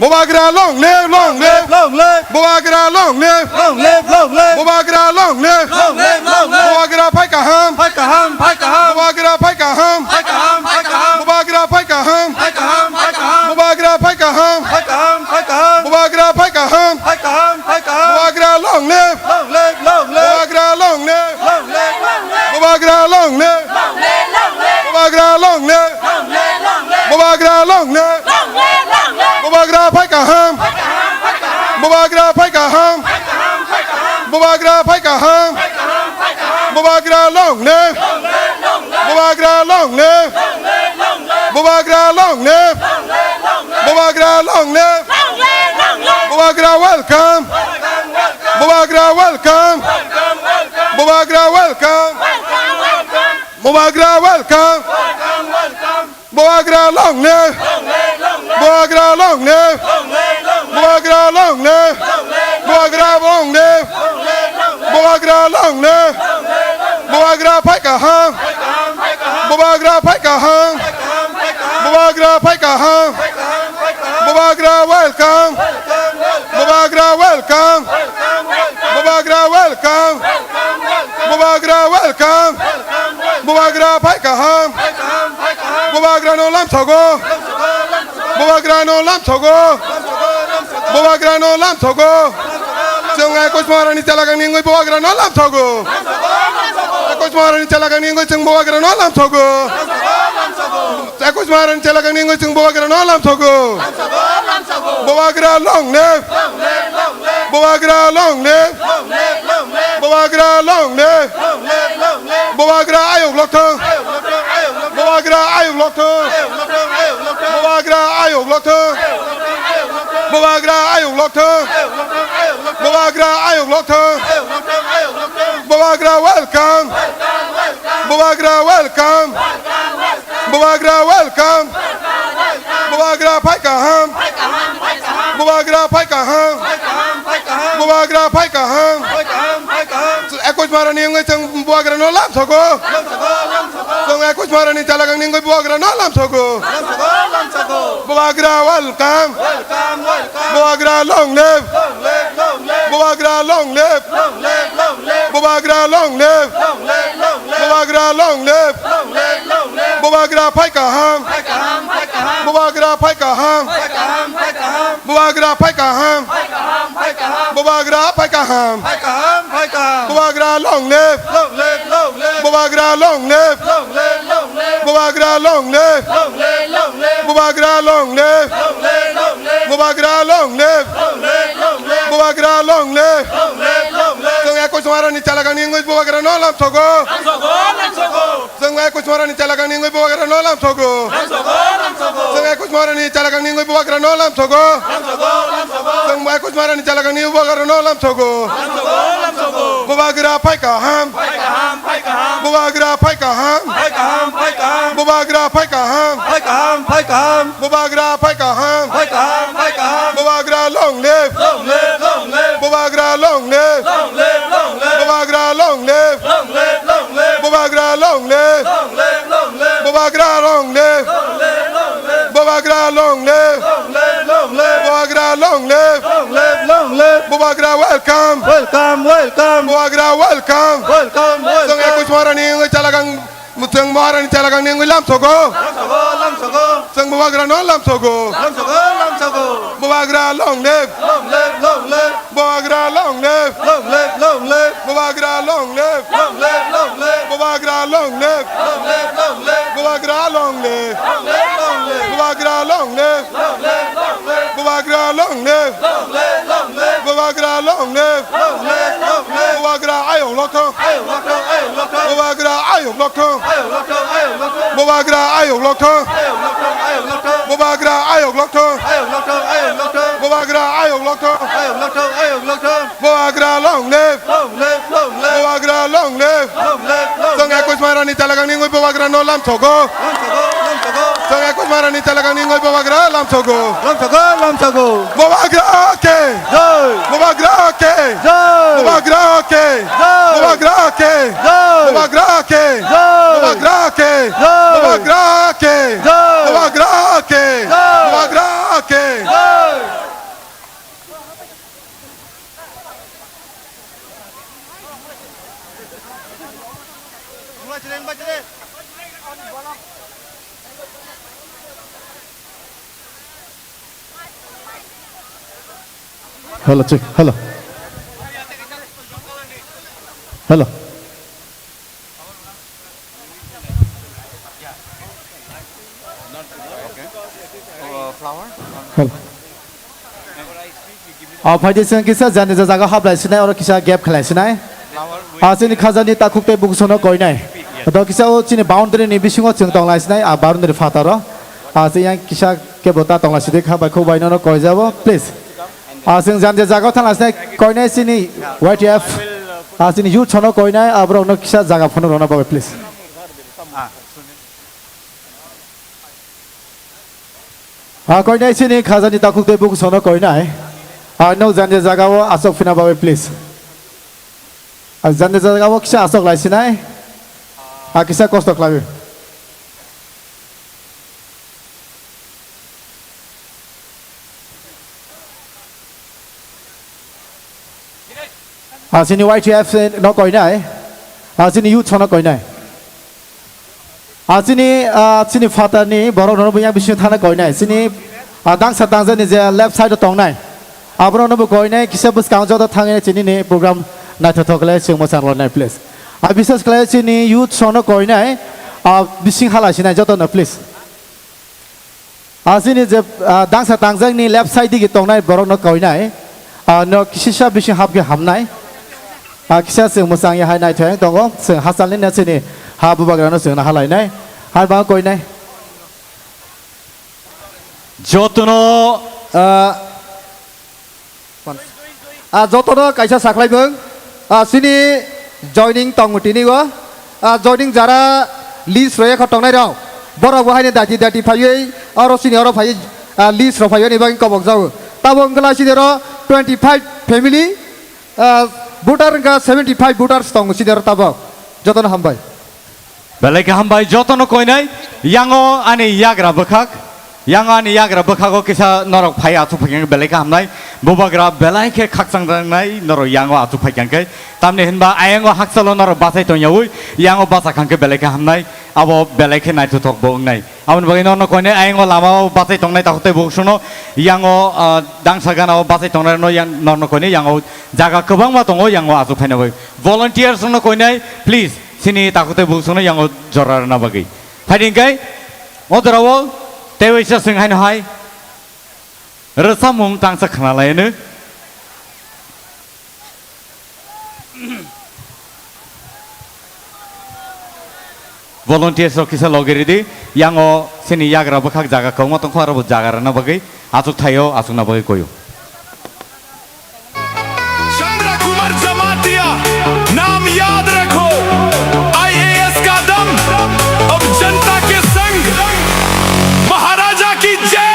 Bubagra long live, long live. Long live. Bubagra long live. Long live, long live. Bubagra long live. Long live, long live. Bubagra phai kaham. Phai kaham, phai kaham. Bubagra phai kaham. Phai kaham, phai kaham. Bubagra phai kaham. Phai kaham, phai kaham. Bubagra phai kaham. Phai kaham, phai kaham. Bubagra phai kaham. Phai kaham, phai kaham. Bubagra long live. Long live, long live. Bubagra long live. Long live, long live. Bubagra long live. Long live, long live. Bubagra long live. Long live, long live. Bubagra long live. Long live, long live. Bubagra phai kaham. Phai kaham, phai kaham. Bubagra phai kaham. Phai kaham, phai kaham. Bubagra phai kaham. Phai kaham, phai kaham. Bubagra long live. Long live, long live. Bubagra long live. Long live, long live. Bubagra long live. Long live, long live. Bubagra long live. Long live, long live. Bubagra welcome. Welcome, welcome. Bubagra welcome. Welcome, welcome. Bubagra welcome. Welcome, welcome. Bubagra welcome. Welcome, welcome. Bubagra long live. Long live, long live. Bubagra long live. Long live, long live. Bubagra long live. Long live, long live. Bubagra long live. Long live, long live. Bubagra long live. Long live, long live. Bubagra phai kaham. Phai kaham, phai kaham. Bubagra phai kaham. Phai kaham, phai kaham. Bubagra phai kaham. Phai kaham, phai kaham. Bubagra welcome. Welcome, welcome. Bubagra welcome. Welcome, welcome. Bubagra welcome. Welcome, welcome. Bubagra welcome. Welcome, welcome. Bubagra phai kaham. Phai kaham, phai kaham. Bubagra no lamsogo. Lamsogo, lamsogo. Bubagra no lamsogo. Lamsogo, lamsogo. Bubagra no lamsogo. Lamsogo, lamsogo. Chwng Ekush Maharani chalakang ni wngwi Bubagra no lamsogo. Lamsogo, lamsogo. Ekush Maharani chalakang ni wngwi chwng Bubagra no lamsogo. Lamsogo, lamsogo. Ekush Maharani chalakang ni wngwi chwng Bubagra no lamsogo. Lamsogo, lamsogo. Bubagra long live. Long live, long live. Bubagra long live. Long live, long live. Bubagra long live. Long live, long live. Bubagra ayuk lokthong. Ayuk lokthong, ayuk lokthong. Bubagra ayuk lokthong. Ayuk lokthong, ayuk lokthong. Bubagra ayuk lokthong. Ayuk lokthong, ayuk lokthong. Bubagra ayuk lokthong. Ayuk lokthong, ayuk lokthong. Bubagra ayuk lokthong. Ayuk lokthong, ayuk lokthong. Bubagra welcome. Welcome, welcome. Bubagra welcome. Welcome, welcome. Bubagra welcome. Welcome, welcome. Bubagra phai kaham. Phai kaham, phai kaham. Bubagra phai kaham. Phai kaham, phai kaham. Bubagra phai kaham. Phai kaham, phai kaham. Ekush Maharani wngwi chwng Bubagra no lamsogo. Lamsogo, lamsogo. Chwng Ekush Maharani chalakang ni wngwi Bubagra no lamsogo. Lamsogo, lamsogo. Bubagra welcome. Welcome, welcome. Bubagra long live. Long live, long live. Bubagra long live. Long live, long live. Bubagra long live. Long live, long live. Bubagra long live. Long live, long live. Bubagra phai kaham. Phai kaham, phai kaham. Bubagra phai kaham. Phai kaham, phai kaham. Bubagra phai kaham. Phai kaham, phai kaham. Bubagra phai kaham. Phai kaham, phai kaham. Bubagra long live. Long live, long live. Bubagra long live. Long live, long live. Bubagra long live. Long live, long live. Bubagra long live. Long live, long live. Bubagra long live. Long live, long live. Bubagra long live. Long live, long live. Chwng Ekush Maharani chalakang ni wngwi Bubagra no lamsogo. Lamsogo, lamsogo. Chwng Ekush Maharani chalakang ni wngwi Bubagra no lamsogo. Lamsogo, lamsogo. Chwng Ekush Maharani chalakang ni wngwi Bubagra no lamsogo. Lamsogo, lamsogo. Chwng Ekush Maharani chalakang ni Bubagra no lamsogo. Lamsogo, lamsogo. Bubagra phai kaham. Phai kaham, phai kaham. Bubagra phai kaham. Phai kaham, phai kaham. Bubagra phai kaham. Phai kaham, phai kaham. Bubagra phai kaham. Phai kaham, phai kaham. Bubagra long live. Long live, long live. Bubagra long live. Long live, long live. Bubagra long live. Long live, long live. Bubagra long live. Long live, long live. Bubagra long live. Long live, long live. Bubagra long live. Long live, long live. Bubagra long live. Long live, long live. Bubagra welcome. Welcome, welcome. Bubagra welcome. Welcome, welcome. Chwng Ekush Maharani wngwi chalakang, chwng Maharani chalakang ni wngwi lamsogo. Lamsogo, lamsogo. Chwng Bubagra no lamsogo. Lamsogo, lamsogo. Bubagra long live. Long live, long live. Bubagra long live. Long live, long live. Bubagra long live. Long live, long live. Bubagra long live. Long live, long live. Bubagra long live. Long live, long live. Bubagra long live. Long live, long live. Bubagra long live. Long live, long live. Bubagra long live. Long live, long live. Bubagra ayuk lokthong. Ayuk lokthong, ayuk lokthong. Bubagra ayuk lokthong. Ayuk lokthong, ayuk lokthong. Bubagra ayuk lokthong. Ayuk lokthong, ayuk lokthong. Bubagra ayuk lokthong. Ayuk lokthong, ayuk lokthong. Bubagra ayuk lokthong. Ayuk lokthong, ayuk lokthong. Bubagra long live. Long live, long live. Bubagra long live. Long live, long live. Chwng Ekush Maharani chalakang ni wngwi Bubagra no lamsogo. Lamsogo, lamsogo. Chwng Ekush Maharani chalakang ni wngwi Bubagra lamsogo. Lamsogo, lamsogo. Bubagra ke. Jai. Bubagra ke. Jai. Bubagra ke. Jai. Bubagra ke. Jai. Bubagra ke. Jai. Bubagra ke. Jai. Bubagra ke. Jai. Bubagra ke. Jai. Bubagra ke. Jai. Hello, check. Hello. Hello. Hello. Ah, phaidi chwng kisa jani ja jaga hablai sinai, oro kisa gap khlai sinai. Ah, chini khajani takhuk tei bukusono koinai. Do kisa o chini boundary ni bisingo chwng tonglai sinai, ah, boundary phataro. Ah, chini yang kisa kebo ta tonglai sidi kha bai khuk bai nono koijabo, please. Ah, chwng jani ja jaga thangna sinai koinai chini Y T F. Ah, chini youth sono koinai, ah, borok no kisa jaga phunuk rwna bagwi, please. Ah, koinai chini khajani takhuk tei bukusono koinai. Ah, no jani ja jaga o asok phina bagwi, please. Ah, jani ja jaga o kisa asok lai sinai. Ah, kisa kosto khlai. Ah, chini Y T F no koinai. Ah, chini youth no koinai. Ah, chini, ah, chini father ni borok no yang bising thana koinai. Chini, ah, dangsa tangjani je left side o tongnai. Abro no bo koinai kisa bwskang joto thangwi chini ni program naithothok le chwng mwchang lonai, please. Ah, bises khlai chini youth no koinai. Ah, bising hala sinai joto no, please. Ah, chini je, ah, dangsa tangjakni left side digi tongnai borokno koinai. Ah, no kisisa bising hapkhe hamnai. Ah, kisa chwng mwchang ya hai naithok tongo. Chwng hachalni na chini ha bubagrano chwng na halainai. Hai ba koinai. Jotono, ah, Ah, jotono kaisa saklaimung. Ah, chini joining tongo tini o. Ah, joining jara list rwya kho tongnai rok. Borok bo haino dati dati phaiwi oro chini oro phaiwi, ah, list rok phaiwi ni bagwi kobok jago. Tabo wngkha chini oro twenty five family, ah, voter wngkha seventy five voters tongo chini oro tabok. Jotono hambai. Belai kaham bai jotono koinai, yango ani yagra bwkhak, yango ani yagra bwkhago kisa norok phai achuk phaikhe belai kaham nai, bubagra belai khe khakchang nai norok yango achuk phaikhe, tamni hinba ayango hakchalo norok bachai tongyaui, yango bacha khangkhe belai kaham nai, abo belai khe naithothok bo wngnai. Aboni bagwi norno koinai ayango lamao bachai tongnai takhuk tei bukusono, yango, ah, dangsa ganao bachai tongnai no yang norno koinai yango jaga kwbangma tongo yango achuk phaina bai. Volunteers no koinai, please. Chini takhuk tei bukusono yango jora rwna bagwi. Phaidi hwnkhe o jorao tei waisa chwng haino hai rwchapmung tangsa khna lai hwno. Volunteers rok kisa logi ridi, yango chini yagra bwkhak jaga kwbangma tongkha, aro bo jaga rwna bagwi achuk thaio, achukna bagwi koio. चंद्र कुमार जमातिया, नाम याद रखो, आईएएस का दम, अब जनता के संग, महाराजा की जय।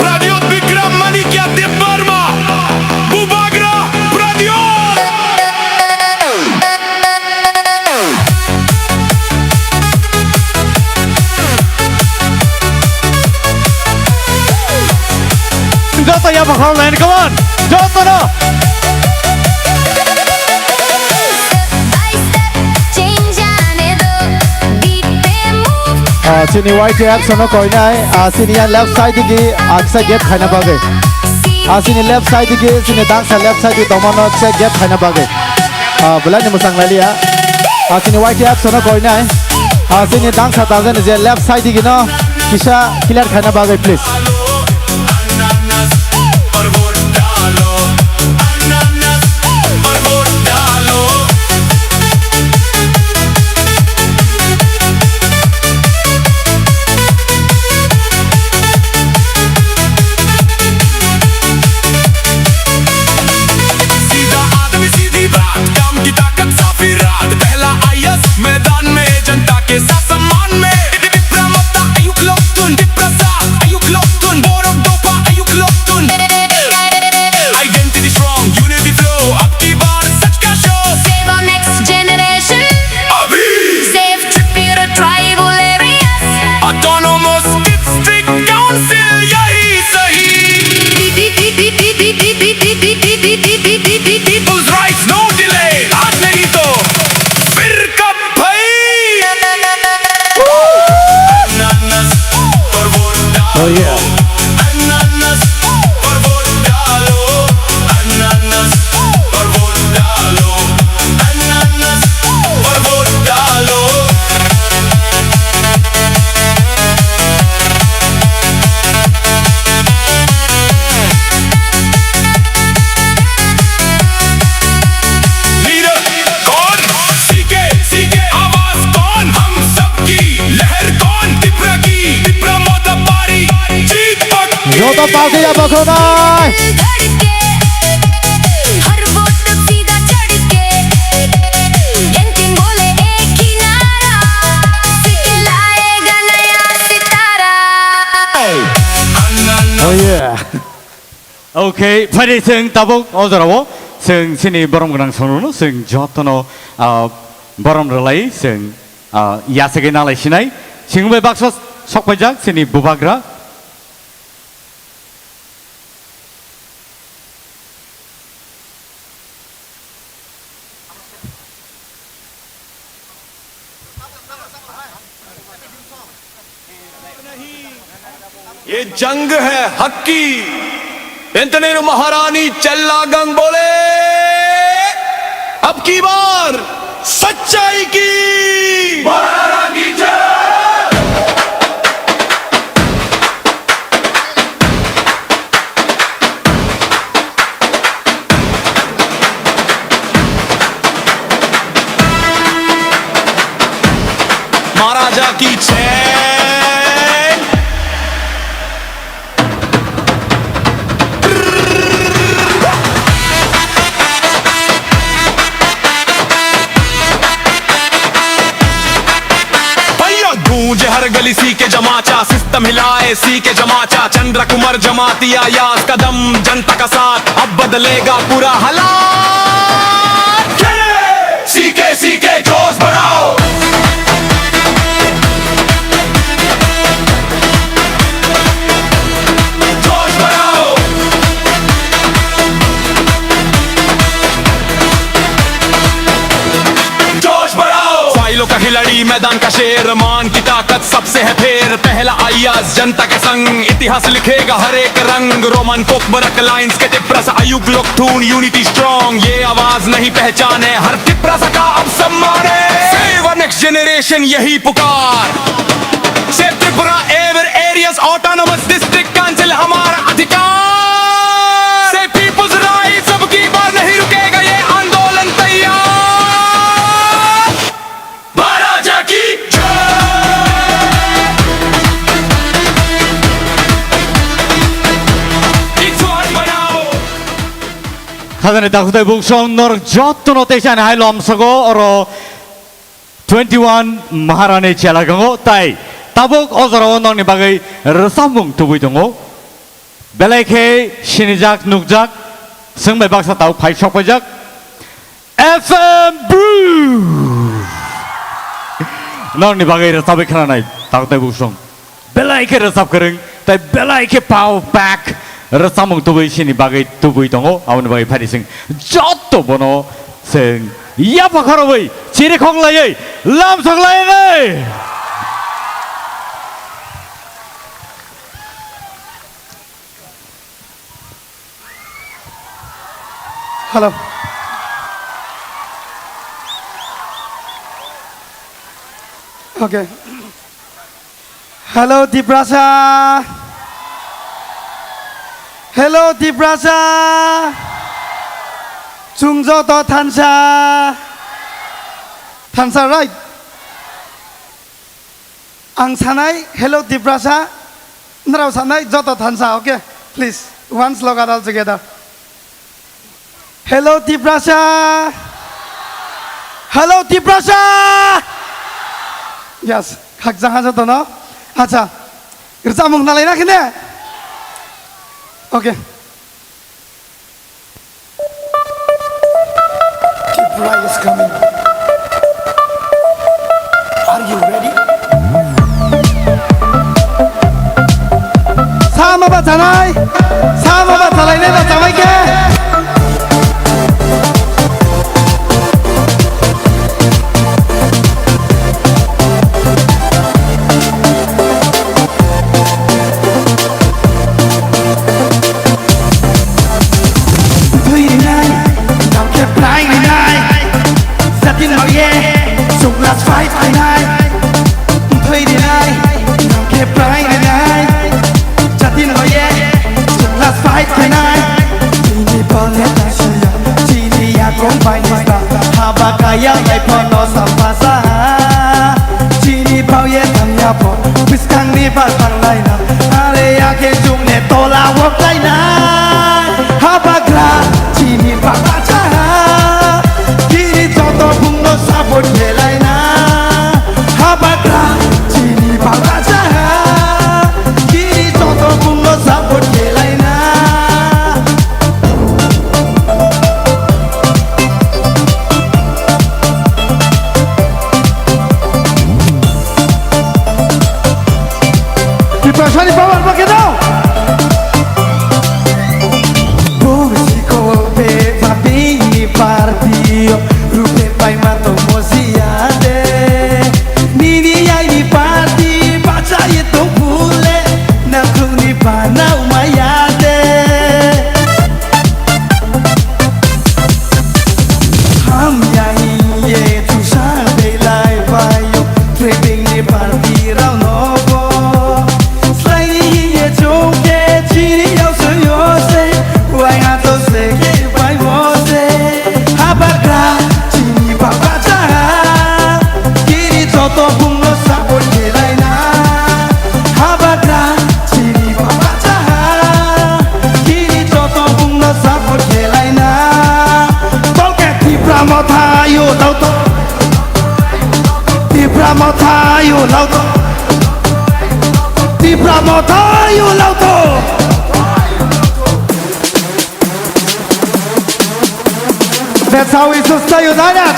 प्रद्योत विक्रम माणिक्य देव वर्मा, बुबाग्रा Pradyot. Joto ya bakhal lain, come on. Joto no. Ah, chini Y T F sono koinai, ah, chini ya left side digi, ah, kisa gap khaina bagwi. Ah, chini left side digi, chini dangsa left side digi tongmano kisa gap khaina bagwi. Ah, belai ni mwchang laliya. Ah, chini Y T F sono koinai. Ah, chini dangsa tangjani je left side digi no kisa clear khaina bagwi, please. सीधा आदमी सीधी बात, काम की ताकत साफ इराद। पहला आईएएस मैदान में जनता के साथ सम्मान में। विप्रा मत्ता अयुक लोक तुन, विप्रा सा अयुक लोक तुन। Oh yeah. Ananas, por vote dalo. Ananas, por vote dalo. Ananas, por vote dalo. Leader कौन? सीके, सीके आवाज कौन? हम सबकी लहर कौन? तिपरा की, तिपरा मोदा पारी, जीत पक्की। Joto party ya bokhonai. धड़के, हर वोट सीधा चढ़ के, गैंगस्टर बोले एक ही नारा, सीके लाएगा नया सितारा। Oh yeah. Okay, phaidi chwng tabuk o jorao chwng chini borom gwnang songrokno chwng jotono, ah, borom rwlai chwng, ah, yasagwi nalai sinai. Chwng bai baksa sokpaijak chini bubagra. ये जंग है हक की। Entanero Maharani Challagang bole, अब की बार सच्चाई की। महाराणा की जय। महाराजा की जय। भैया गूंजे हर गली सीके जमाचा, सिस्टम हिलाए सीके जमाचा, चंद्र कुमार जमातिया यास कदम जनता का साथ, अब बदलेगा पूरा हालात। सीके सीके जोश बढ़ाओ। जोश बढ़ाओ। जोश बढ़ाओ। फाइलों का खिलाड़ी, मैदान का शेर, मान की ताकत सबसे है फेर। पहला अय्याज जनता के संग, इतिहास लिखेगा हर एक रंग। रोमन कोकबरक लाइंस के तिप्रासा अयुक लोकथून, यूनिटी स्ट्रॉन्ग, ये आवाज नहीं पहचान है, हर तिप्रासा का अब सम्मान है। सेव नेक्स्ट जनरेशन यही पुकार। Save Tripura ever areas autonomous district council हमारा अधिकार। सेव पीपल्स राइट्स अब की बार नहीं रुकेगा ये आंदोलन तैयार। महाराजा की जय। It's one बनाओ। Khajani takhuk tei buksong norok jotono teisa ni hai lomsogo oro twenty one Maharani Challagang o tai tabuk o jorao nokni bagwi rwchapmung tubui tongo. Belai khe sinijak nukjak, chwng bai baksa tabuk phai sok paijak. F M Bru. Nokni bagwi rwchabwi khnanai, tabuk tei buksong. Belai khe rwchap kwrwng, tei belai khe pau bak rwchapmung tubui sini bagwi tubui tongo, aboni bagwi phaidi chwng joto bono chwng yapha khorobwi chirikhok laiwi lamsok lainai. Hello. Okay. Hello, Tiprasa. Hello, Tiprasa. Chwng joto thansa. Thansa, right? Ang sanai, hello Tiprasa, nrao sanai, joto thansa, okay? Please, one slogan all together. Hello Tiprasa! Hello Tiprasa! Yes, khakjang ha joto no. Acha, rwchapmung nalai na khene? Okay. Tipra is coming. Are you ready? Sama ba chanai, sama ba chanai ne ba chamai ke. Bwskangni bwsang laina, are yakhe chwngni tola o klaina. Habagra chini baba chaha, kiri joto bungno support khelaina. Habagra chini baba chaha, kiri joto bungno support khelaina. Tiprasani power pakai dong. Bumsiko be babini party o, rupe pai mato mozia de. Nini yaini party bacha ye to bule, na kuni bana umaya de. Hamya hiye chusang belai bayo, tribing ni party rao nogo. Slaini hiye chungke chini yao se yo se, wai ato se ke bai mo se. Habagra chini baba chaha, kiri joto bungno support khelaina. Habagra chini baba chaha, kiri joto bungno support khelaina. Tolke Tipra Motha yo lauto. Tipra Motha yo lauto. Tipra Motha yo lauto. That's how we should stay united.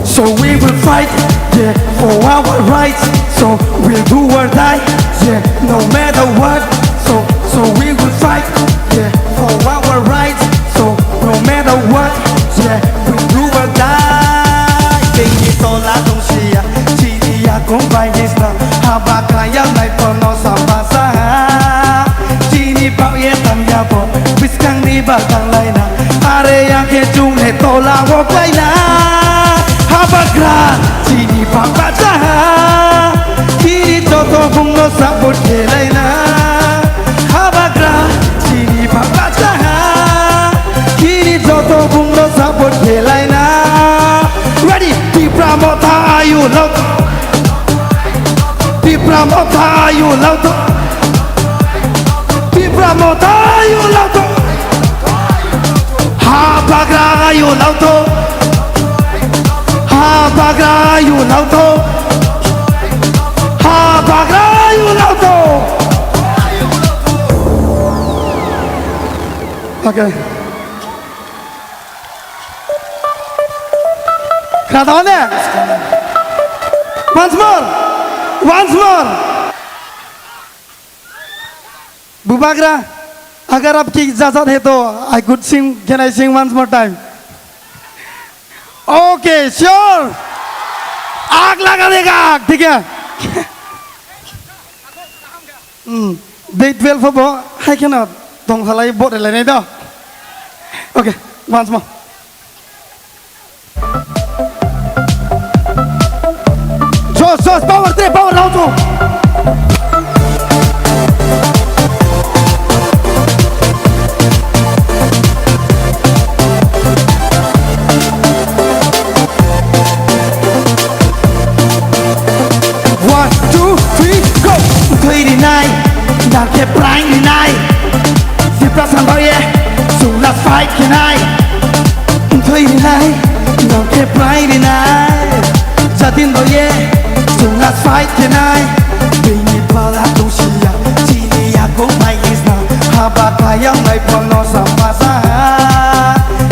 So we will fight, yeah, for our rights. So we'll do or die, yeah, no matter what. So, so we will fight, yeah, for our rights. So no matter what, yeah, we do or die. Tengki tola tongsia, chini yakung bai nisna, haba kaya nai pono sambasa. Chini pau ye tam yabo, biskang ni batang laina, are yang ke chung ne tola wo kaina. Habagra, chini baba chaha, chini joto bungno support khelaina. Habagra, chini baba chaha, chini joto bungno support khelaina. Ready? Tipra Motha ayu lauto. Tipra Motha ayu lauto. Tipra Motha ayu lauto. Habagra ayu lauto. Habagra ayu lauto. Habagra ayu lauto. Okay. Khna tong de. Once more. Once more. Bubagra, agar aap ki ijazat hai to I could sing, can I sing once more time? Okay, sure. Aag laga dega, thik hai? Hmm. Day twelve bo hai kheno tong salai bo relai nai do. Okay, once more. Josh, Josh, power, tre power, round two. One, two, three, go! Thwi rinai, nang khe prai rinai. Tipra sangbaye, chwngna fight khenai. Thwi rinai, nang khe prai rinai. Jatin boye, chwngna fight khenai. Bini pala tongsiya, chini yakung bai isna. Haba kayang bai pono sampasa.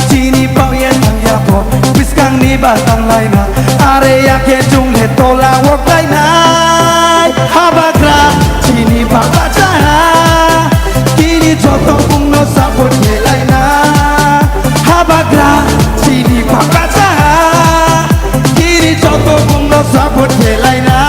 Chini pau ye thang ya po, biskang ni ba tang lai na. Are ya khe chung le tola wok lai nai. Habagra chini baba chaha, chini joto bungno support khe lai na. Habagra chini baba chaha, chini joto bungno support khe lai na.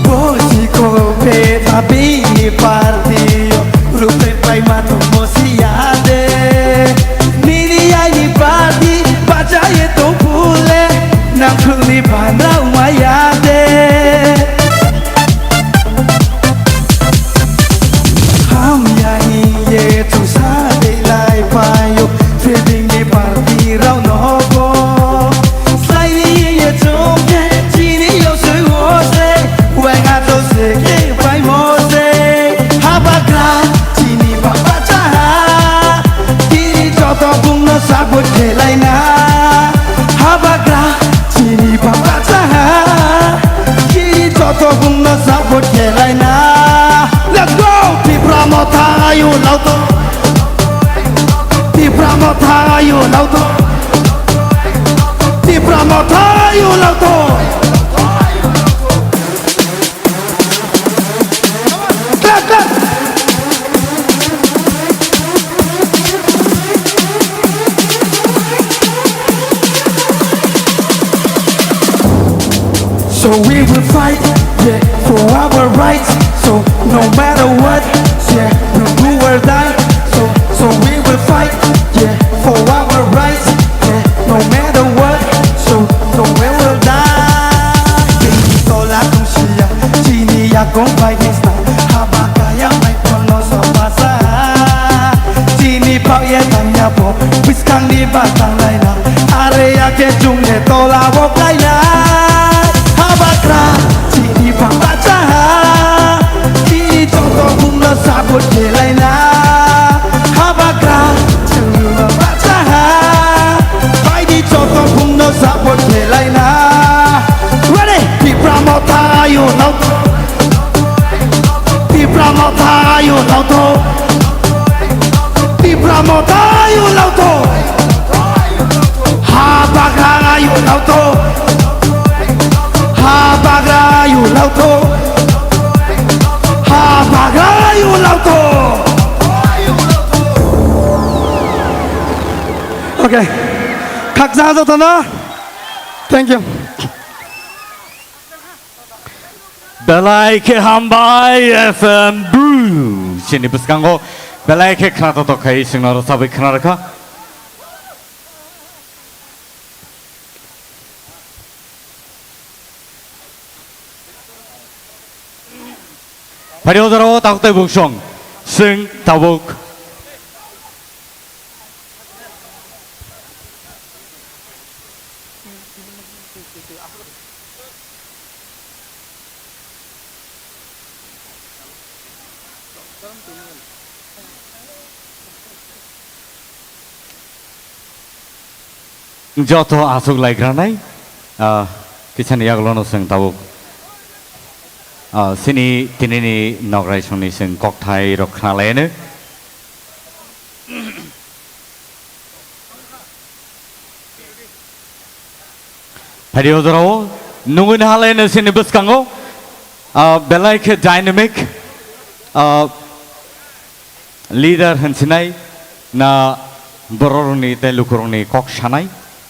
Bosi ko pe tapi ni party yo, rupe pai ma Tipra Motha, you lauto. Tipra Motha, you lauto. Clap, clap. So we will fight, yeah, for our rights. So no matter what, yeah, we'll do or die. So, so we will fight, yeah, for our rights, yeah, no matter what. So, so we will die. Chini tola tongsiya, chini yakung bai nisna, haba kaya mai pono so pasa. Chini pao ye tanya po, biskang ni batang laina. Are ya ke chung ne tola bo kaina. Habagra, chini pang bacha ha. Chini chong tong bung no sabut khelaina. Habagra, chung no bacha ha. Bai di chong tong bung no sabut khelaina. Ready? Tipra Motha, you know. Tipra Motha, you lauto. Tipra Motha, you lauto. Habagra, you lauto. Habagra, you lauto. Habagra, you lauto. Okay. Khaksa jotono. Thank you. Belai khe hambai F M Bru. Chini bwskango belai khe khna totok khai chwngno rwchabwi khna rwkha. Phari o jorao tabuk tai bungsong. Chwng tabuk. Joto aswk laikranai, ah, kisani yagulono chwng tabuk, ah, chini tinini nograi songni chwng kokthai rok khnalaino. Phaidi o jorao nungwi nahalai no chini bwskango, ah, belai khe dynamic, ah, leader hinsinai na bororokni tei lukurokni kok sanai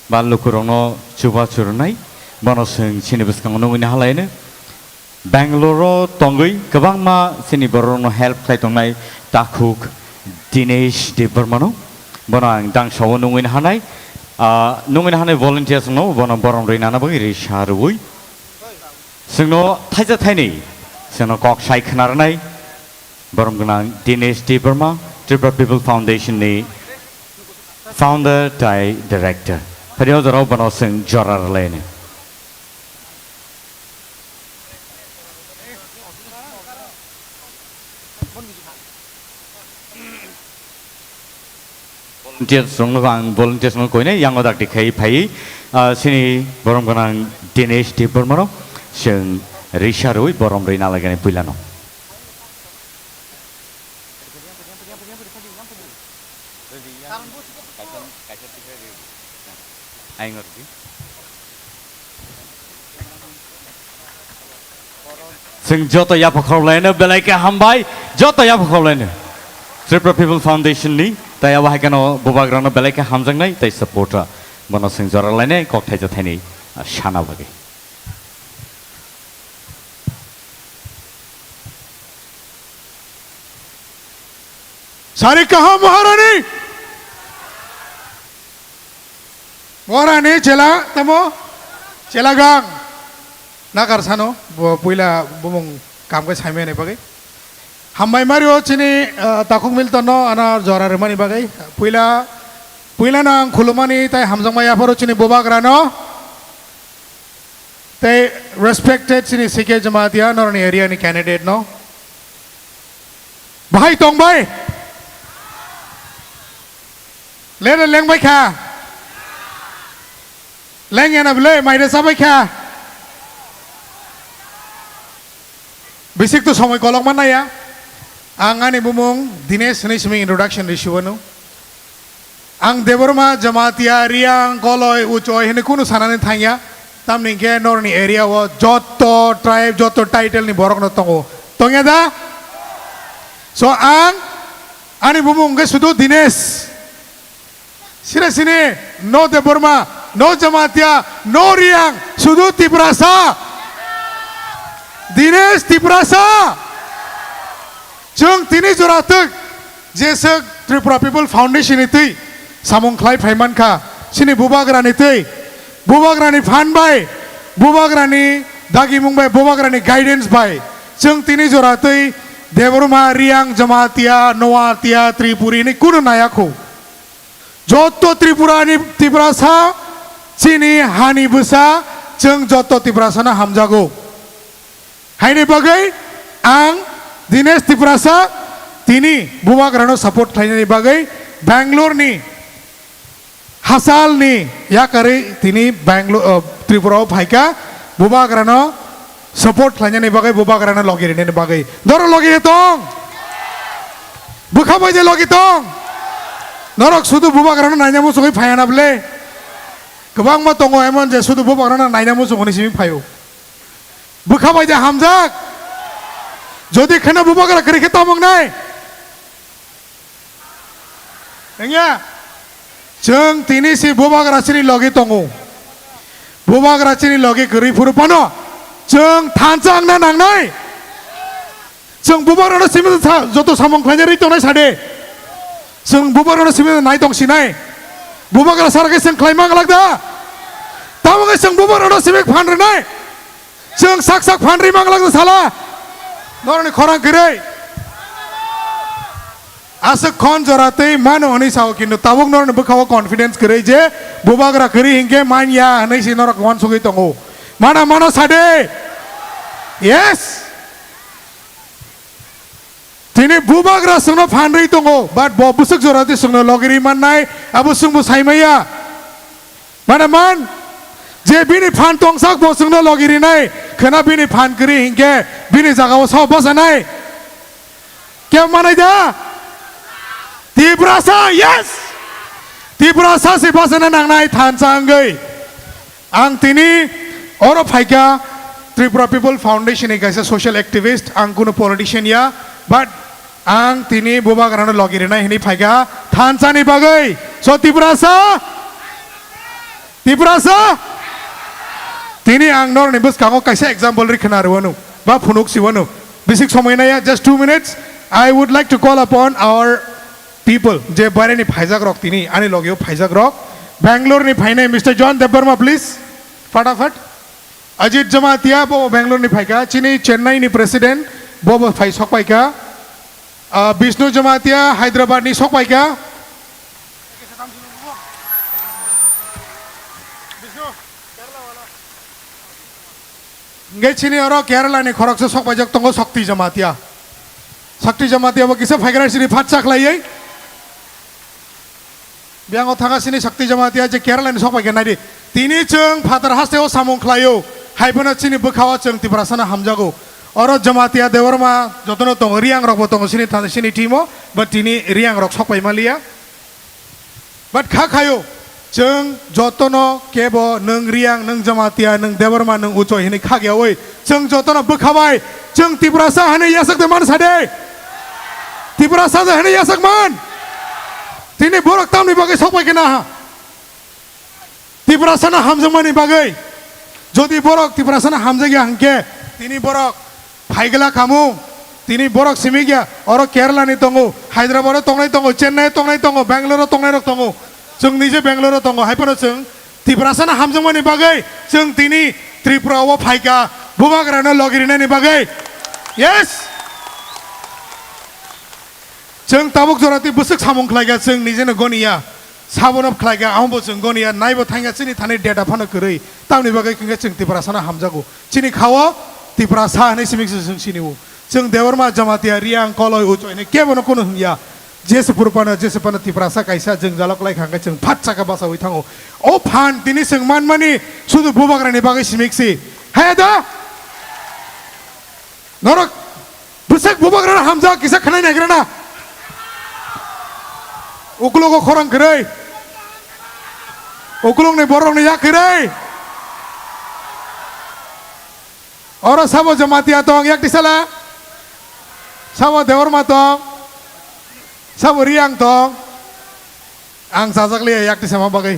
ba lukurokno chubachu rwnai, bono chwng chini bwskango nungwi nahalai no. Bangalore-o tongwi kwbangma chini bororokno help khlai tongnai takhuk Dinesh Debbarmano. Bono ang dangsa-o nungwi nahanai, ah, nungwi nahanai volunteers-no bono borom rwi nana bagwi risa rwui. Chwngno thaisa thainwi chwngno kok sai khna rwnai borom gwnang Dinesh Debbarma, Tripura People Foundation-ni founder tai director. Phani o jorao bono chwng jora rwlaini. Volunteers rokno ang volunteers rokno koinai yango dakti khai phai, ah, chini borom gwnang Dinesh Debbarmano chwng risa rwi borom rwi nalaikani puilano. Chwng joto yapha khorokhlaino belai khe hambai, joto yapha khorokhlaino. Tripura People Foundation ni tai abo hai kheno bubagrano belai khe hamjaknai tai support rw. Bono chwng jora lainai kok thaisa thainwi sana bagwi. Sari kaham Maharani. Maharani chela tamo chela gang. Nakar sano bo puila bumung kam khe saimani bagwi. Hambai mario chini, ah, takhuk Milton no ana jora rwmani bagwi. Puila, puila no ang khulumani tai hamjakma yapharo chini bubagra no. Tei respected chini C K Jamatia noroni area ni candidate no. Bahai tong bai. Lere leng bai kha. Leng yana bile mai de sabai kha. Bisik to somoi kolok man naya. Ang ani bumung Dinesh hinwi simi introduction risiwano. Ang Debbarma, Jamatia, Riang, Koloi, Uchoi hinwi kunu sanani thangya. Tamni hwnkhe norni area o jotto tribe, jotto title ni borok no tongo. Tongya da? So ang ani bumung hwnkhe sudu Dinesh. Sira sini, no Debbarma, no Jamatia, no Riang, sudu Tiprasa. Dinesh Tiprasa. Chwng tini jora twk jeswk Tripura People Foundation ni twi samung khlai phai mankha, chini bubagra ni twi, bubagra ni phan bai, bubagra ni dagimung bai, bubagra ni guidance bai chwng tini jora twi Debbarma, Riang, Jamatia, Noatia, Tripuri ni kunu naya khu. Jotto Tripura ni Tiprasa, chini hani bwsa, chwng jotto Tiprasa no hamjago. Haini bagwi ang Dinesh Tiprasa tini bubagrano support khlainani bagwi Bangalore ni hasalni yakarwi tini Bangalore, uh, Tripura o phaikha, bubagrano support khlainani bagwi, bubagrano logi rinani bagwi. Doro logi tong? Bwkha bai de logi tong? Norok sudu bubagrano naina muchungwi phaiya na bwle? Kwbangma tongo emon je sudu bubagrano naina muchungmani simi phaio. Bwkha bai de hamjak. Jodi kheno bubagra kwrwi khe tamo wngnai? Wngya? Chwng tini si bubagra chini logi tongo. Bubagra chini logi kwrwi phuru phano chwng thansa wngna nangnai. Chwng bubagrano simi sa-, joto samung khlaina ri tongnai sade. Chwng bubagrano simi nai tong sinai. Bubagra sara khe chwng khlai mang glak da. Tamo khe chwng bubagrano simi phan rwnai. Chwng sak sak phan ri mang glak da sala. Norokni khorang kwrwi. Aswk khon jora twi mano hwnwi sao, kintu tabuk norokni bwkhao confidence kwrwi je bubagra kwrwi hinkhe manya hwnwi se norok uansugwi tongo. Mana mano sade. Yes. Tini bubagra chwngno phan rwi tongo, but bo bwswk jora twi chwngno logi rwi mannai, abo chwngbo sai maya. Mana man, je bini phan tongsak bo chwngno logi rinai, khwna bini phan kwrwi hinkhe bini jagao sao bachanai. Kebo manai da? Tiprasa, yes! Tiprasa se bachana nangnai thansa wngwi. Ang tini oro phaikha Tripura People Foundation ni kaisa social activist, ang kunu politician ya, but ang tini bubagrano logi rinai hwnwi phaikha thansani bagwi. So Tiprasa, Tiprasa, tini ang norokni bwskango kaisa example ri khna rwano, ba phunuk siwano. Bisik somoi naya, just two minutes. I would like to call upon our people, je baireni phaijak rok, tini ani logeo phaijak rok. Bangalore ni phainai Mister John Debbarma, please. Fatafat. Ajit Jamatia, bo Bangalore ni phaikha. Chini Chennai ni president, bo bo phai sokpaikha. Ah, Bishnu Jamatia, Hyderabad ni sokpaikha. Hingke chini oro Kerala ni khoroksa sokpaijak tongo Shakti Jamatia. Shakti Jamatia bo kisa phaigra chini phatsa khlaiwi. Biyango thanga chini Shakti Jamatia je Kerala ni sokpaikha naidi. Tini chwng phatar hasteo samung khlaio. Haiphano chini bwkhao chwng Tiprasano hamjago. Oro Jamatia Debbarma jotono tongo, Riang rokbo tongo chini tha-, chini team o, but tini Riang rok sokpai maliya. But kha khayo, chwng jotono kebo nwng Riang, nwng Jamatia, nwng Debbarma, nwng Uchoi hinwi khagyawi, chwng jotono bwkhabai, chwng Tiprasa hinwi yasakde man sade. Tiprasa de hinwi yasak man. Tini borok tamni bagwi sokpai khe naha. Tiprasano hamjakmani bagwi. Jodi borok Tiprasano hamjakya hwnkhe, tini borok phaigla khamu, tini borok simikya, oro Kerala ni tongo, Hyderabad o tongnai tongo, Chennai o tongnai tongo, Bangalore o tongnai rok tongo. Chwng nije Bangalore o tongo, haiphano chwng Tiprasano hamjakmani bagwi chwng tini Tripura o phaikha, bubagrano logi rinani bagwi. Yes! Chwng tabuk jora twi bwswk samung khlaikha, chwng nijeno goniya. Sabono khlaikha, abobo chwng goniya, naibo thangya chini thani data phano kwrwi. Tamni bagwi hwnkhe chwng Tiprasano hamjago. Chini khao Tiprasa hinwi simi se chwng sinio. Chwng Debbarma, Jamatia, Riang, Koloi, Uchoi hinwi kebono kunu hwnya. Jese phuru phano, jese phano Tiprasa kaisa jwngjalo kwlai kha hwnkhe chwng phat saka bachaui thango. O phan tini chwng manmani sudu bubagrani bagwi simiksi. Haya da? Norok Sek bubagra hamjak kisa khnai naigrana. Uklogo khorang kwrwi. Uklokni borokni yak kwrwi. Oro sabo Jamatia tong yak tisala. Sabo Debbarma tong. Sabo Riang tong. Ang chajak liya yak tisama bagwi.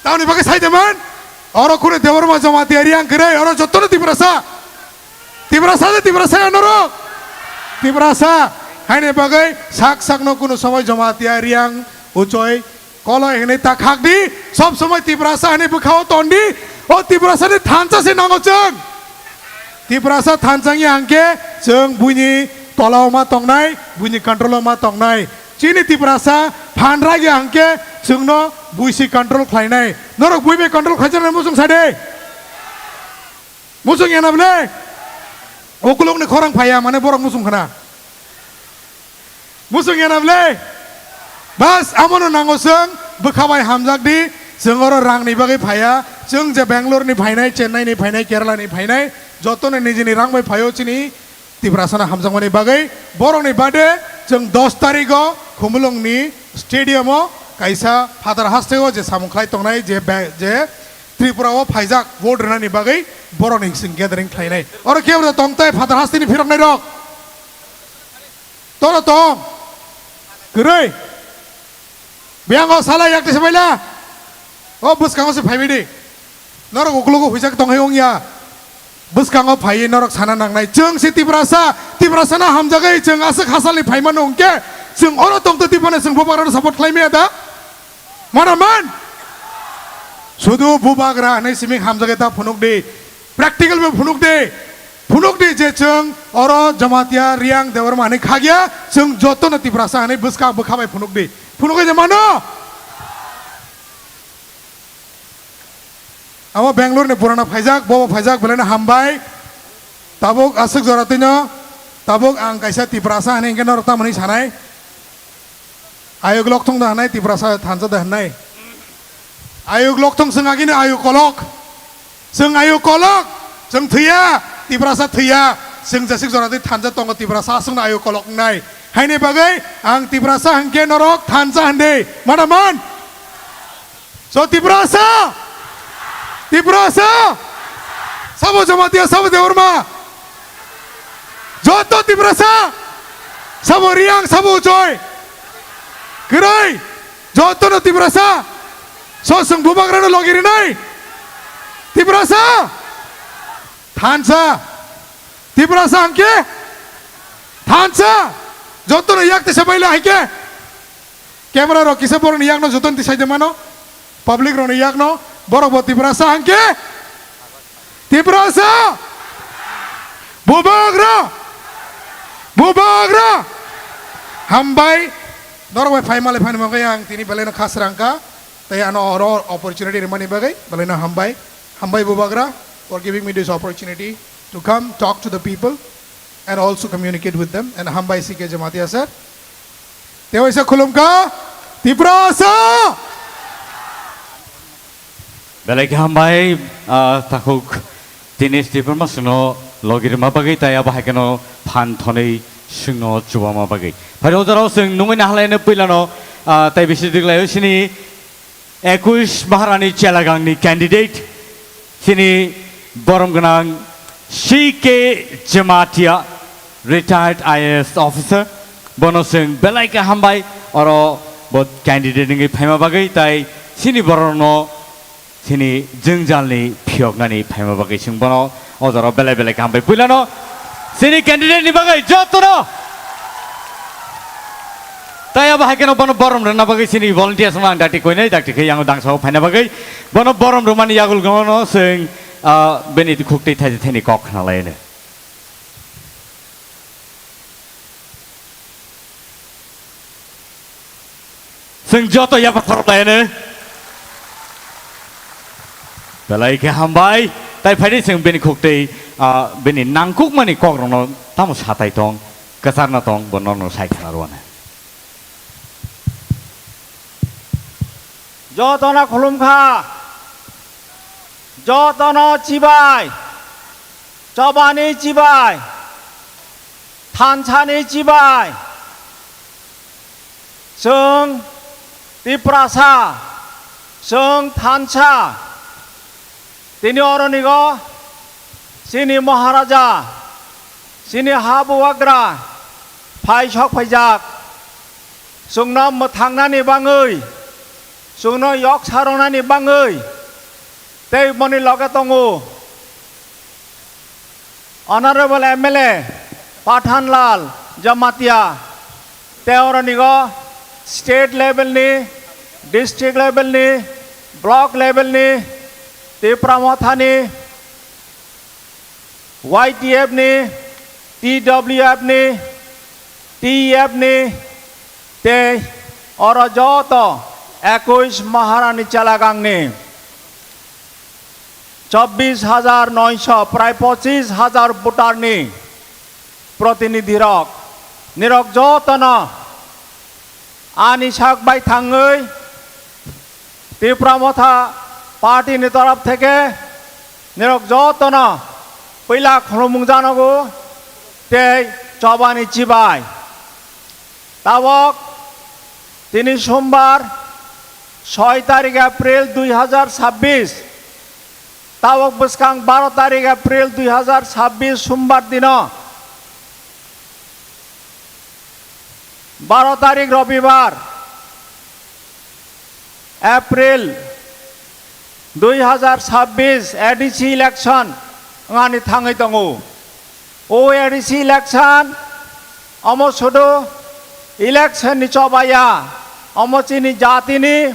Tamoni bagwi saideman. Oro kune Debbarma Jamatia Riang kwrwi. Oro jotono Tiprasa. Tiprasa de Tiprasa ya norok. Tiprasa. Haini bagwi sak sakno kunu somoi Jamatia Riang uchoi Koloi hwnwi ta khak di, sob somoi Tiprasa hwnwi bwkhao ton di, o Tiprasani thansa se nango chwng. Tiprasa thansa wngya hwnkhe chwng buini tolao ma tongnai, buini control-o ma tongnai. Chini Tiprasa phan ragya hwnkhe chwngno buisi control khlainai. Norok bui bai control khlaijaknai muchung sa de. Muchung yana bwle? Ukulukni khorang phaiya, mane borok muchung khna. Muchung yana bwle? Bas, amono nango chwng, bwkha bai hamjak di, chwng oro rangni bagwi phaiya, chwng je Bangalore-ni phainai, Chennai-ni phainai, Kerala-ni phainai, jotono nijini rang bai phaio chini Tiprasano hamjakmani bagwi. Borokni bade chwng dos tarigo Khumulwngni stadium-o kaisa phatar hasteo je samung khlai tongnai je ba-, je Tripura-o phaijak vote rwnani bagwi borokni chwng gathering khlainai. Oro khe oro tong tai phatar hasteni phiroknairok. Toro tong. Kwrwi. Biyango sala yak tisa baila. O bwskango se phaibai di. Norok uklogo huijak tong hai wngya. Bwskango phaiwi norok sana nangnai. Chwng se Tiprasa, Tiprasano hamjagwi chwng aswk hasalni phaimano hwnkhe chwng oro tongtwi Tiprano chwng bubagrano support khlai maya da? Mana man? Sudu bubagra hwnwi simi hamjagwi ta phunuk di. Practical bai phunuk di. Phunuk di je chwng oro Jamatia Riang Debbarma hwnwi khagya, chwng jotono Tiprasa hwnwi bwska bwkha bai phunuk di. Phunukgwi je mano? Abo Bangalore ni purana phaijak, bobo phaijak, belaino hambai. Tabuk aswk jora twino, tabuk ang kaisa Tiprasa hwnwi hwnkhe norok tamoni sanai. Ayuk lokthong da hwnai, Tiprasa thansa da hwnai. Ayuk lokthong chwng agini ayuk kolok. Chwng ayuk kolok, chwng thwiya, Tiprasa thwiya. Chwng jesik jora twi thansa tongo, Tiprasa aswkno ayuk kolok wngnai. Haini bagwi ang Tiprasa hwnkhe norok thansa hwndi. Mana man? So Tiprasa! Tiprasa! Sabo Jamatia, sabo Debbarma! Joto Tiprasa! Sabo Riang, sabo Uchoi! Kwrwi! Jotono Tiprasa! So chwng bubagrano logi rinai! Tiprasa! Thansa! Tiprasa hwnkhe thansa! Jotono yak tisa baila hai khe. Camera rok kisa borokni yakno jotono tisai de mano. Public rokni yakno borok bo Tiprasa hwnkhe. Tiprasa! Bubagra! Bubagra! Hambai! Norok bai phai malai phani bagwi ang tini belaino khasrang kha. Tei ano oro opportunity rimani bagwi belaino hambai. Hambai Bubagra for giving me this opportunity to come talk to the people and also communicate with them. And hambai C K Jamatia sir. Tewaisa khulumkha Tiprasa. Belai khe hambai, ah, takhuk tini Tiprasa songno logi rwma bagwi tei abo hai kheno phan thonwi songno chubama bagwi. Phai o jorao chwng nungwi nahalai no puilano, ah, tei bisi diglaio sini Ekush Maharani Chelagangni candidate, chini borom gwnang C K Jamatia, retired I A S officer, bono chwng belai khe hambai, oro bo candidate wngwi phaima bagwi, tai chini borokno chini jwngjalni phiyoknani phaima bagwi chwng bono o jorao belai belai kaham bai puilano chini candidate ni bagwi jotono. Tai abo hai kheno bono borom rwna bagwi chini volunteers no ang dakti koinai dakti khe yang dangsa o phaina bagwi bono borom rwmani yagul gono chwng, ah, bini khuk twi thaisa thani kok khna laino. Chwng joto yapha khorok laino. Belai khe hambai. Tai phaidi chwng bini khuk twi, ah, bini nangkukmani kokrokno tamo satai tong, kwcharna tong, bo norokno sai khna rwna. Jotono khulumkha. Jotono chibai. Chobani chibai. Thansani chibai, chwng Tiprasa, chwng thansa, tini oronigo chini Maharaja, chini ha bubagra phai sok phaijak, chwngno mwthangnani bangwi, chwngno yok saronani bangwi tei boni loge tongo. Honorable M L A Pathanlal Jamatia, tei oronigo state level ni, district level ni, block level ni, Tipra Motha ni, Y T F ni, T W F ni, T E F ni, tei oro joto ekush Maharani Chalagangni chobbish hajar noisho, prai pochish hajar voter ni protinidhi rok, nirok jotono ani sak bai thangwi Tipra Motha party ni torof theke nirok jotono puila khulumung janogo tei chobani chibai. Tabok tini Sombar, soi tarik April dui hajar sabbish, tabok bwskang baro tarik April dui hajar sabbish Sombar dino, baro tarik Robibar, April dui hajar sabbish A D C election wngani thangwi tongo. O A D C election omo sudu election ni choba ya, omo chini jatini,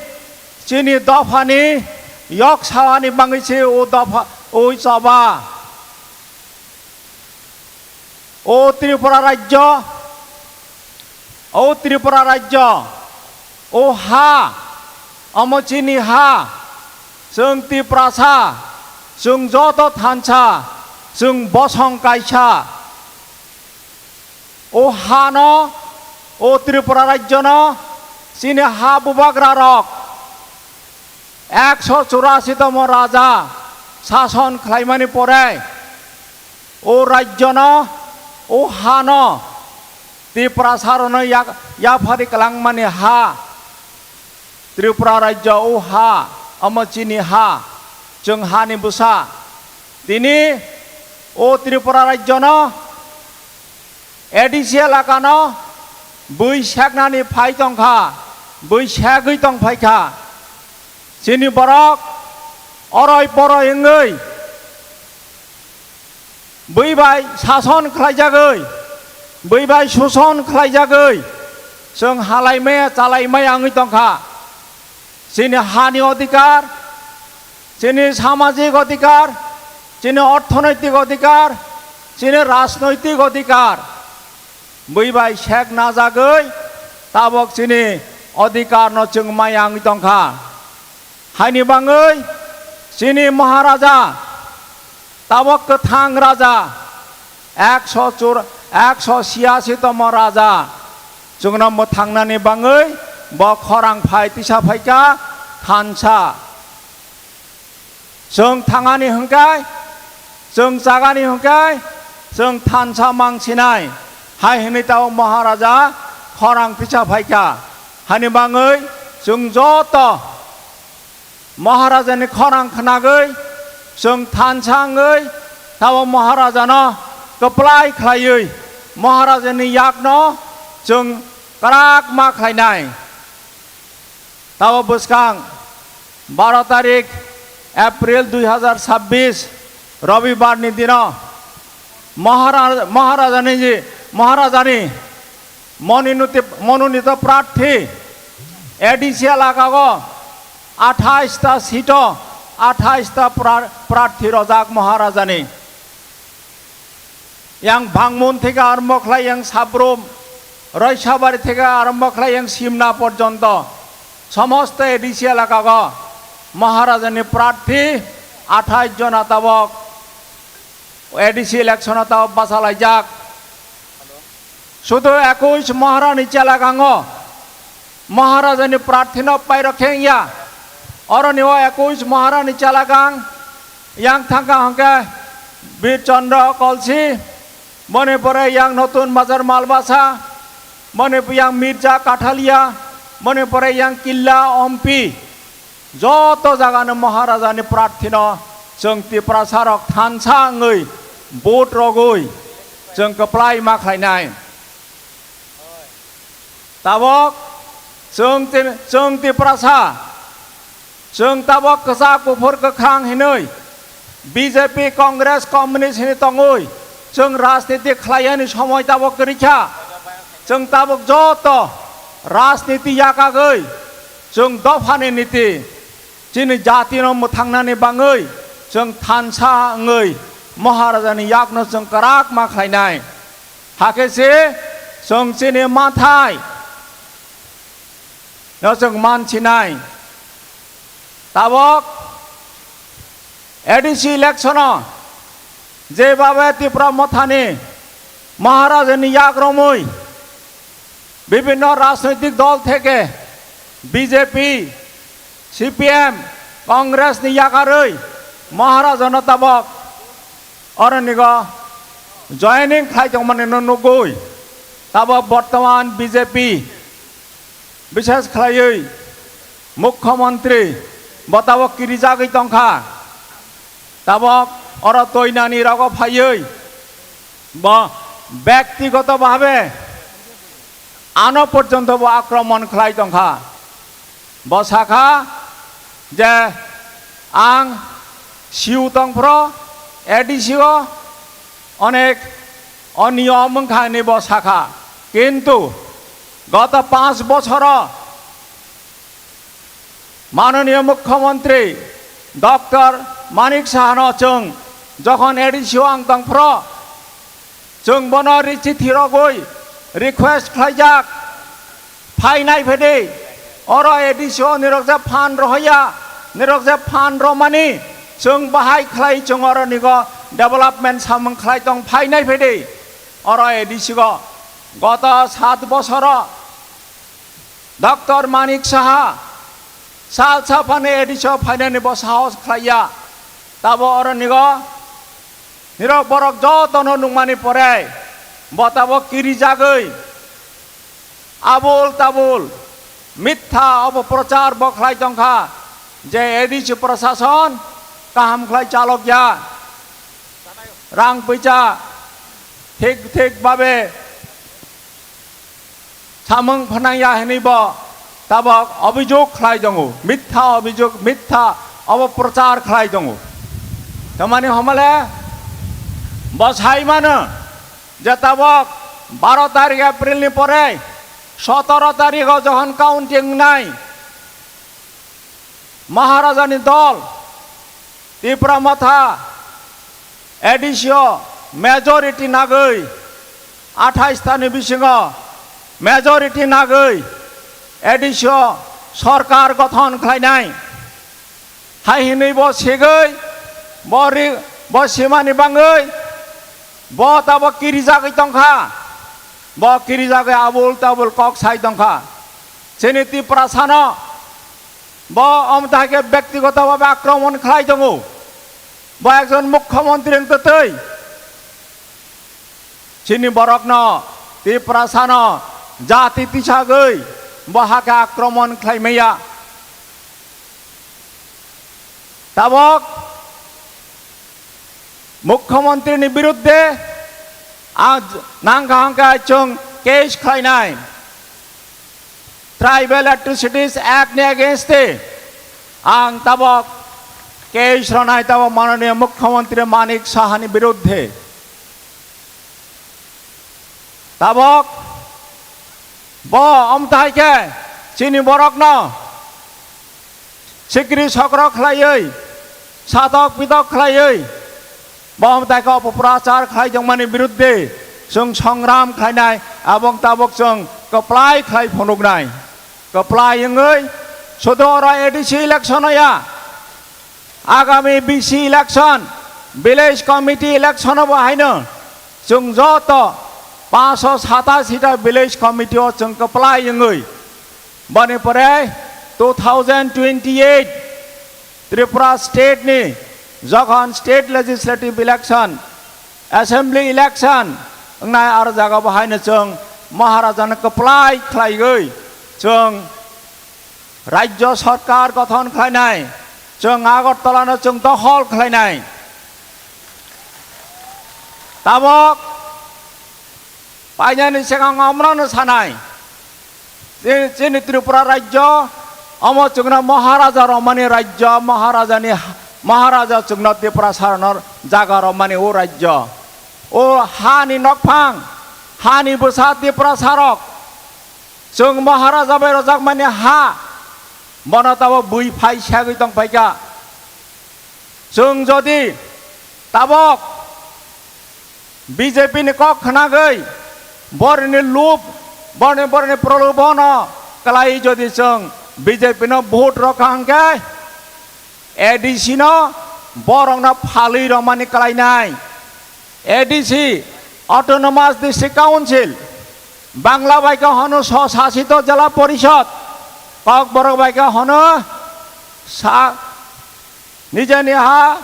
chini dophani yok sawani bangwi se o dopha, o choba. O Tripura rajyo, o Tripura rajyo, o ha, omo chini ha, chwng Tiprasa, chwng joto thansa, chwng bosong kaisa. O hano, o Tripura rajyono, chini ha bubagra rok, ekso churasi tomo raja sason khlaimani pore, o rajyono, o hano, Tiprasa rokno yak-, yaphari kwlangmani ha, Tripura rajyo o ha, omo chini ha, chwng hani bwsa. Tini o Tripura rajyono A D C elakano bui seknani phai tongkha, bui segwi tongphaikha. Chini borok oroi poroi wngwi bui bai sason khlaijagwi, bui bai suson khlaijagwi, chwng halaimaya chalaimaya wngwi tongkha. Chini hani odhikar, chini samajik odhikar, chini orthonoitik odhikar, chini rajnoitik odhikar, bui bai sek najagwi tabok chini odhikarno chwng maya wngwi tongkha. Haini bangwi chini Maharaja, tabok kwthang raja, ekso chur-, ekso siyasi tomo raja, chwngno mwthangnani bangwi bo khorang phai tisa phaikha thansa. Chwng thangani hwnkhe, chwng chagani hwnkhe, chwng thansa mangsinai, hai hwnwi tabok Maharaja khorang tisa phaikha. Hani bangwi chwng joto Maharajani khorang khnagwi chwng thansa wngwi tabok Maharajano kwplai khlaiwi Maharajani yakno chwng kwrak ma khlainai. Tabok bwskang baro tarik April dui hajar sabbish Robibar ni dino Mahara-, Maharajani ji, Maharajani mononiti-, mononito prarthi A D C elakago athais ta sito athais ta pra-, prarthi rojak Maharajani. Yang Bangmun theke arombo khlai yang Sabrum, Roisabari theke arombo khlai yang Simna porjonto somosto A D C elakago Maharajani prarthi athais jona tabok A D C election o tabok bachalaijak. Sudu ekush Maharani Chelagango Maharajani prarthino pairok khe wngya. Oroni o ekush Maharani Chelagang yang thangkha hwnkhe Bir Chandra Kolsi, Mone pore yang Notun Bazar Malbasa, mone yang Mirza Kathalia, mone pore yang Killa Ompi, joto jagano Maharajani prarthino chwng Tiprasarok thansa wngwi vote rogwi chwng kwplai ma khlainai. Tabok chwng tin-, chwng Tiprasa, chwng tabok kwchak kuphur kwkhwrang hinwi B J P, Congress, Communist hinwi tongwi chwng rajniti khlaiyani somoi tabok kwrwi kha. Chwng tabok joto rajniti yakagwi chwng dophani niti chini jatino mwthangnani bangwi chwng thansa wngwi Maharajani yakno chwng kwrak ma khlainai. Hakhe se chwng chini manthai no chwng mansinai. Tabok A D C election-o jebabe Tipra Mothani Maharajani yak romwi bibhinno rajnoitik dol theke B J P, C P M, Congress ni yakarwi Maharajano tabok oronigo joining khlai tongmani no nugwi tabok bortoman B J P bishes khlaiwi Mukhyamantri bo tabok kirijagwi tongkha. Tabok oro toinani rogo phaiwi bo bektigoto bhabe ano porjonto bo akromon khlai tongkha. Bo sakha je ang siu tongphro A D C o onek oniyom wngkha hinwi bo sakha. Kintu goto panch bochoro Manoniya Mukhyamantri Doctor Manik Sahano chwng jokhon A D C o ang tongphro, chwng bono ri-, chithi rogwi request khlaijak, phainai phede, oro A D C o nirok je phan rohaya, nirok je phan romani, chwng bahai khlai chwng oronigo development samung khlai tong phainai phede, oro A D C o goto sat bosoro Doctor Manik Saha sal saphani A D C o phainani bo sahos khlaiya. Tabo oronigo nirok borok jotono nukmani pore bo tabo kirijagwi abul tabul mitha opoprochar bo khlai tongkha je A D C prosason kaham khlai chalokya, rang puisa thik thik babe samung phanangya hinwi bo tabok obijog khlai tongo, mitha obijog, mitha opoprochar khlai tongo. Tamani homale bo sai mano je tabok baro tarik April ni pore sotoro tarik o jokhon counting wngnai, Maharajani dol Tipra Motha A D C o majority nagwi, athais tani bisingo majority nagwi A D C o sorkar gothon khlainai hai hinwi bo sigwi bo ri-, bo simani bangwi bo tabo kirijagwi tongkha, bo kirijagwi abul tabul kok sai tongkha. Chini Tiprasano bo omtha khe bektigoto bhabe akromon khlai tongo. Bo ekjon mukhyamantri wng twtwi chini borokno, Tiprasano jati tisagwi bo hakhe akromon khlai maya. Tabok Mukhyamantri ni biruddhe ang nangkha hwnkhe chwng case khlainai. Tribal Atrocities Act ni against e ang tabok case rwnai tabok Mananiya Mukhyamantri Manik Saha ni biruddhe. Tabok bo omthai khe chini borokno sikri sokro khlaiwi, satok pitok khlaiwi, bo omthai khe opoprachar khlai tongmani biruddhe chwng songram khlainai, abong tabok chwng kwplai khlai phunuknai. Kwplai wngwi sudu oro A D C election ya, agami B C election, village committee election bo haino chwng joto panchsho satasi ta village committee o chwng kwplai wngwi boni pore two thousand twenty-eight Tripura state ni jokhon state legislative election, assembly election, Wngnai aro jaga bo haino chwng Maharajano kwplai khlaiwi chwng Rajya Sarkar gothon khlainai, chwng Agartalano chwng dokhol khlainai. Tabok painani swkang omorokno sanai, chini, chini Tripura rajyo, omo chwngno Maharaja romani rajyo, Maharajani, Maharaja chwngno Tiprasarokno jaga romani o rajyo. O hani nokphang, hani bwsa Tiprasarok, chwng Maharaja bai rojakmani ha, bono tabok bui phai sagwi tongphaikha. Chwng jodi tabok B J P ni kok khnagwi, borni lub, borni, borni prolobono kwlai jodi chwng B J P no vote rokha hwnkhe, A D C no borokno phalwi romani kwlainai. A D C, Autonomous District Council, Bangla bai khe hono Swsasito Jela Porishod, Kokborok bai khe hono sa-, nijeni ha,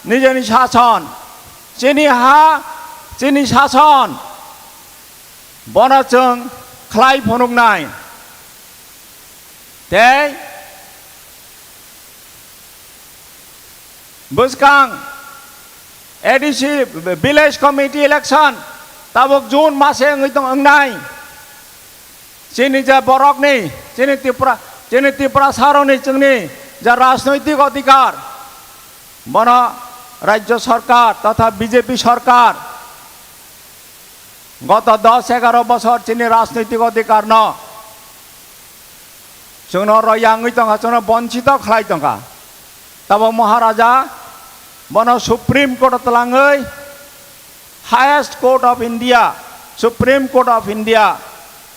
nijeni sason, chini ha, chini sason, bono chwng khlai phunuknai. Tei bwskang A D C Village Committee election tabuk June mase wngwi tong wngnai. Chini je borokni, chini Tipra, chini Tiprasarokni chwngni je rajnoitik odhikar, bono Rajya Sarkar totha B J P Sarkar goto dos egaro bosor chini rajnoitik odhikarno chwngno royangwi tongkha, chwngno bonchito khlai tongkha. Tabok Maharaja bono Supreme Court o twlangwi, Highest Court of India, Supreme Court of India,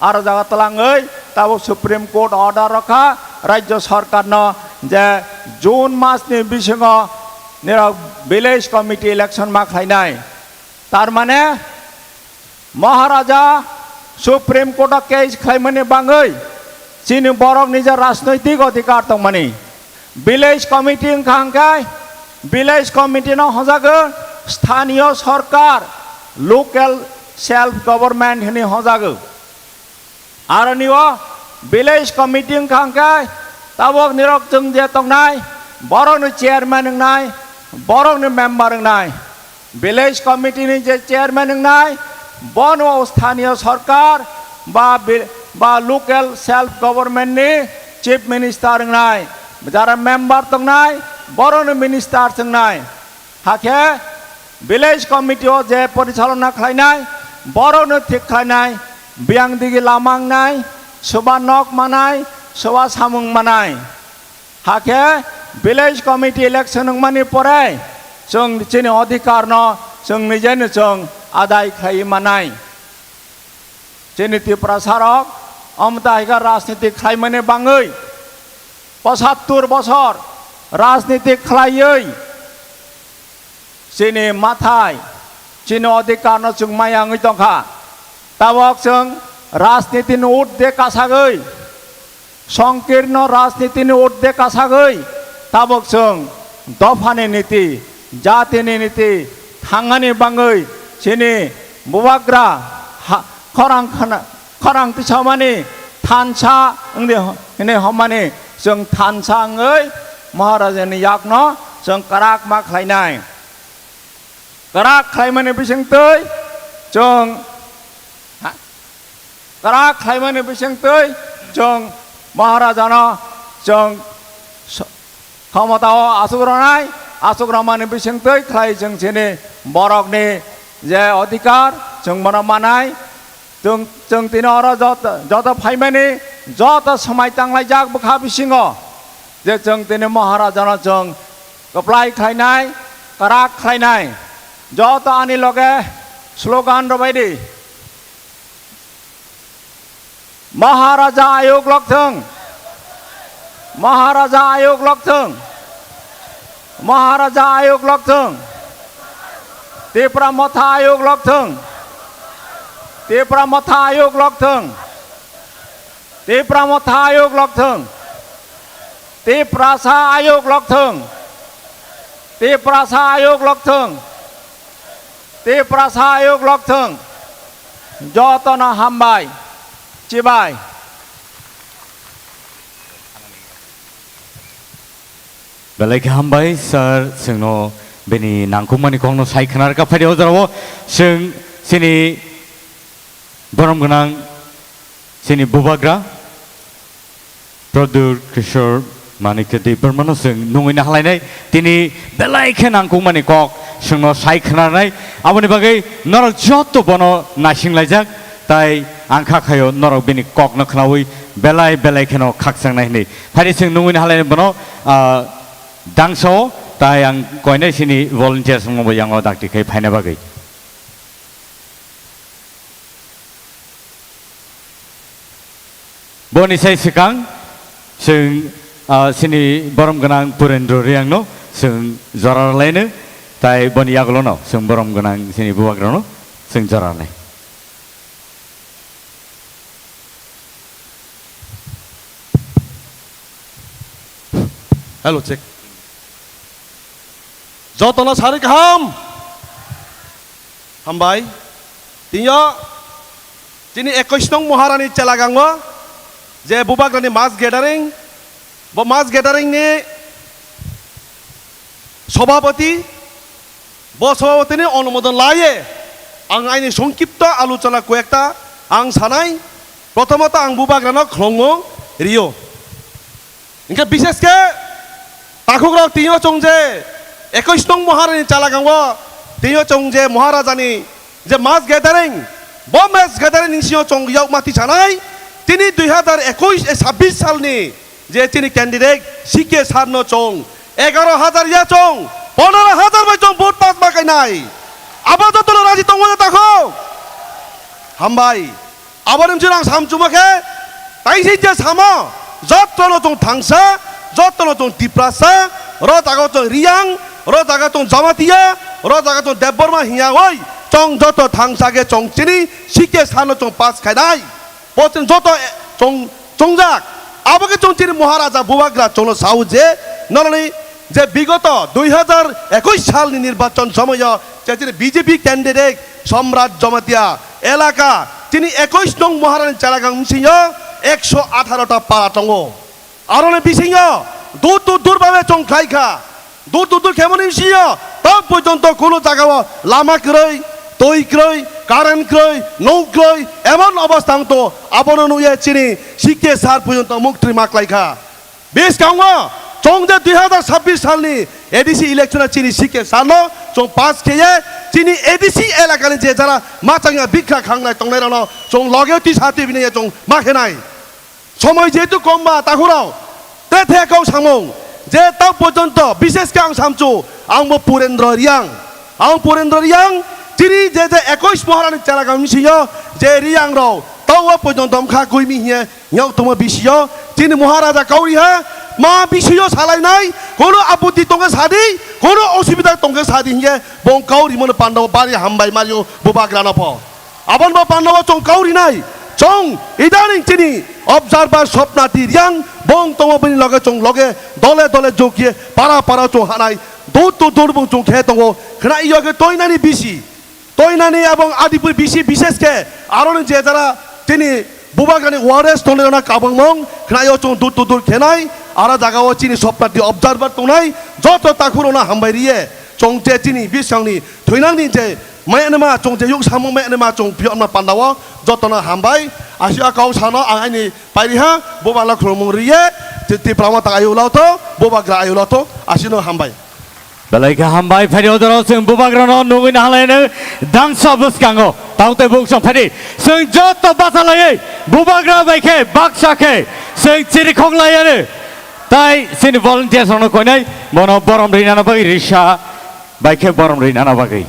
aro jaga twlangwi tabok Supreme Court order rokha Rajya Sarkarno je June masni bisingo nirok Village Committee election ma khlainai. Tar mane Maharaja Supreme Court o case khlaimani bangwi chini borokni je rajnoitik odhikar tongmani. Village Committee wngkha hwnkhe Village Committee no hojago sthaniyo sorkar, local self government hwnwi hojago. Aroni o Village Committee wngkha hwnkhe tabok nirok chwng je tongnai, borokni chairman wngnai, borokni member wngnai. Village Committee ni je chairman wngnai, bono sthaniyo sorkar ba bi-, ba local self government ni chief minister wngnai. Jara member tongnai, borokni minister wngnai. Hakhe Village Committee o je porichalona khlainai, borokno thik khlainai, biyang digi lama wngnai, soba nok manai, soba samung manai. Hakhe Village Committee election wngmani pore chwng chini odhikarno chwng nijeno chwng adai khlaiwi manai. Chini Tiprasarok omo tai khe rajniti khlaimani bangwi pochattor bosor rajniti khlaiwi chini mathai, chini odhikarno chwng maya wngwi tongkha. Tabok chwng rajnitini urdhwe kasagwi, songkirno rajnitini urdhwe kasagwi tabok chwng dophani niti, jatini niti thangani bangwi chini bubagra ha-, khorang khna-, khorang tisamani thansa wngdi ho-, hwnwi hommani chwng thansa wngwi Maharajani yakno chwng kwrak ma khlainai. Kwrak khlaimani bisingtwi chwng, ha? Kwrak khlaimani bisingtwi chwng Maharajano chwng s-, khomotao aswk rwnai, aswk rwmani bisingtwi khlai chwng chini borokni je odhikar chwng bono manai. Chwng, chwng tini oro joto, joto phaimani, joto swmai tanglaijak bwkha bisingo je chwng tini Maharajano chwng kwplai khlainai, kwrak khlainai. Joto ani loge slogan rwbai di. Maharaja ayuk lokthwng. Maharaja ayuk lokthwng. Maharaja ayuk lokthwng. Tipra Motha ayuk lokthwng. Tipra Motha ayuk lokthwng. Tipra Motha ayuk lokthwng. Tiprasa ayuk lokthwng. Tiprasa ayuk lokthwng. Tiprasa ayuk lokthwng. Jotono hambai. Chibai. Belai khe hambai, sir, chwngno bini nangkukmani kokno sai khwnarwkha. Phaidi o jorao chwng chini borom gwnang chini bubagra Pradyut Kishore Manikya Debbarmano chwng nungwi nahalainai, tini belai khe nangkukmani kok chwngno sai khwnarnai. Aboni bagwi norok joto bono naisinglaijak, tai ang kha khaio norok bini kokno khnaui belai belai kheno khakchangnai hwnwi. Phaidi chwng nungwi nahalainai bono, ah, dangsa-o, tai ang koinai chini volunteers rokno bo yango dakti khai phaina bagwi. Boni sai swkang chwng, ah, chini borom gwnang Purendra Reang no chwng jora rwlaino, tai boni yagulo no chwng borom gwnang chini bubagra no chwng jora rwnai. Hello, check. Jotono sari kaham. Hambai. Tini o chini ekwis nong Maharani Chelagango je bubagrani mass gathering, bo mass gathering ni sobhapati, bo sobhapati ni onumodon laiye ang aini songkipto aluchona koyekta ang sanai. Prothomoto ang bubagrano khlongmung rio. Hingke bishesh khe takhukrok tini o chwng je ekwis nong Maharani Chelagango tini o chwng je Maharajani je mass gathering, bo mass gathering ni sio chwng yakma tisanai tini dui hazar ekwis, eh, sabbish salni je chini candidate C K sir no chwng egaro hazar ya chwng pondro hazar bai chwng vote pass ma kainai. Abo jotono raji tongo na takhuk? Hambai. Aboni bwswk ang samchuma khe, taising je samo, jotono chwng thangsa, jotono chwng Tiprasa, ro jaga chwng Riyang, ro jaga chwng Jamatia, ro jaga chwng Debbarma hinya oi, chwng joto thangsa khe chwng chini C K sir no chwng pass khainai. Bo chwng joto, eh, chwng chwngjak. Abo khe chwng chini Maharaja Bubagra chwngno sao je, noroni je bigoto dui hazar ekwis salni nirbachon somoyo je chini B J P candidate Somrat Jamatia elaka chini ekwis nong Maharani Chelagang bisingo ekso atharo ta para tongo. Aroni bisingo dur to dur babe chwng khlai kha. Dur to dur khemoni bisingo tok porjonto kuno jagao lama kwrwi, twi kwrwi, current kwrwi, nuk kwrwi, emon obostha wng to, abono nukye chini C K sir porjonto muktwi ma klai kha. Bwskango chwng je dui hazar sabbish salni A D C election-o chini C K sir no chwng pass kheye, chini A D C elakani je jara machangya bikra khangnai tongnairokno chwng loge twi sa twi bini chwng ma khenai. Somoi jehetu kom ba takhurok, te the kok samung, je ta porjonto, bishesh khe ang samchu, ang bo Purendra Riyang. Ang Purendra Riyang, chini je je ekwis Maharani Chelagang bisingo je Riyang rok, ta o porjonto wngkha kwimi hiye nyok tongma bisio, chini Maharaja kauri ha, ma bisio salainai, kono aputti tongkhe sadi, kono osubida tongkhe sadi hiye, bong kauri mono pandao bari hambai mario bubagrano pho. Aboni bo pandao chwng kau rinai, chwng idaning chini observer Swapnati Riyang bong tongo bini loge chwng loge dole dole jokye para para chwng hanai, dur to dur bung chwng khe tongo, khna iyo khe toinani bisi, toinani abong adipui bisi bishesh khe aroni je jara chini bubagrani warriors tongnai rona kabangmong khna iyo chwng dur to dur khenai, ara jagao chini Swapnati observer tongnai, joto takhurokno hambai riye chwng je chini bisingni thoinangni je Menma chwng je yuk samung menma chwng phiyokna pandao jotono hambai. Asio a kok sano ang aini pairiha, bubagra khulumung riye, ti-, Tipra Motha ayuk lao to, bubagra ayuk lao to, asino hambai. Belai khe hambai, phaidi odoro chwng bubagrano nugwi nahalaino dangsa bwskango. Taote buk song phaidi, chwng joto bachalaiwi bubagra bai khe baksa khe chwng chirikhok laiano. Tai chini volunteers rokno koinai bono borom rinani bagwi risa bai khe borom rinani bagwi.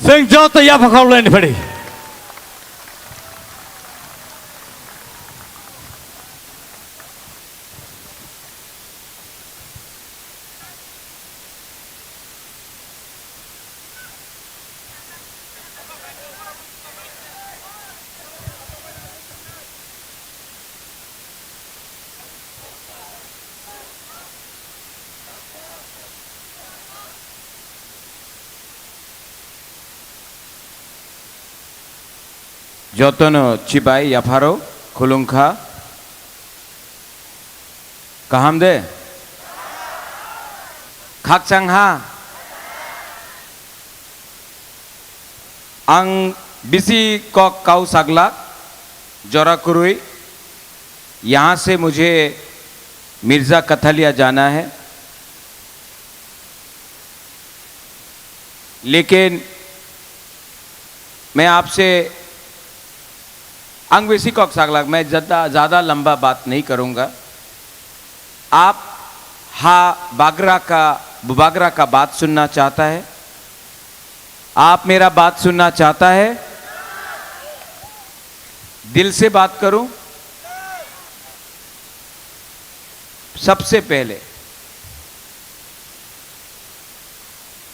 Chwng joto yapha kok laini phaidi. Jotono chibai yapharo khulumkha. Kaham de? Khakchang ha? Ang bisi kok kau saglak, jora kwrwi. यहाँ से मुझे मिर्जा कथलिया जाना है, लेकिन मैं आपसे, ang bisi kok saglak, मैं ज़्यादा, ज़्यादा लंबा बात नहीं करूँगा। आप हा बागरा का, बुबागरा का बात सुनना चाहता है? आप मेरा बात सुनना चाहता है? दिल से बात करूं? सबसे पहले,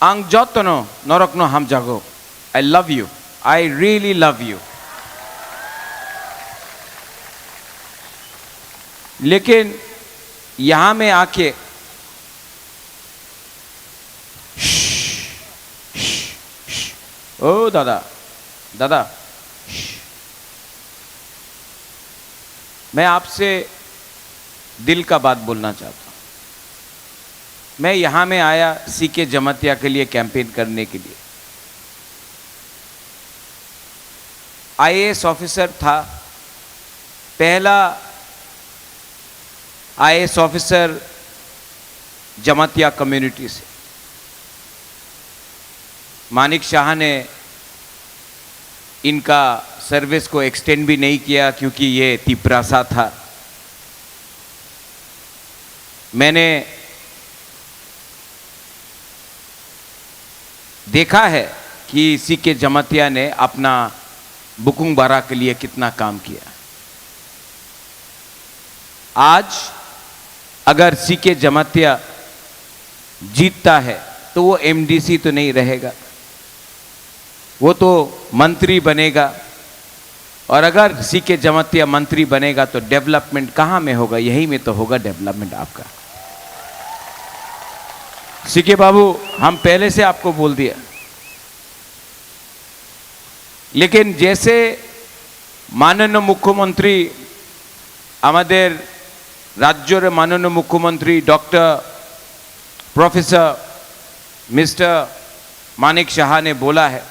ang jotono norokno hamjago. I love you. I really love you. लेकिन यहाँ में आके ओ दादा, दादा, मैं आपसे दिल का बात बोलना चाहता हूँ। मैं यहाँ में आया सी के जमातिया के लिए कैंपेन करने के लिए। आईएएस ऑफिसर था, पहला आईएएस ऑफिसर जमातिया कम्युनिटी से। मानिक शाह ने इनका सर्विस को एक्सटेंड भी नहीं किया क्योंकि ये तिपरासा था। मैंने देखा है कि सी के जमातिया ने अपना बुकुंग बारा के लिए कितना काम किया। आज अगर सी के जमातिया जीतता है तो वो एमडीसी तो नहीं रहेगा, वो तो मंत्री बनेगा। और अगर सी के जमातिया मंत्री बनेगा तो डेवलपमेंट कहाँ में होगा? यहीं में तो होगा डेवलपमेंट आपका। सीके बाबू, हम पहले से आपको बोल दिया, लेकिन जैसे माननीय मुख्यमंत्री, আমাদের রাজ্যের মাননীয় মুখ্যমন্ত্রী ডক্টর প্রফেসর মিস্টার মানিক সাহা নে বোলা হ্যায়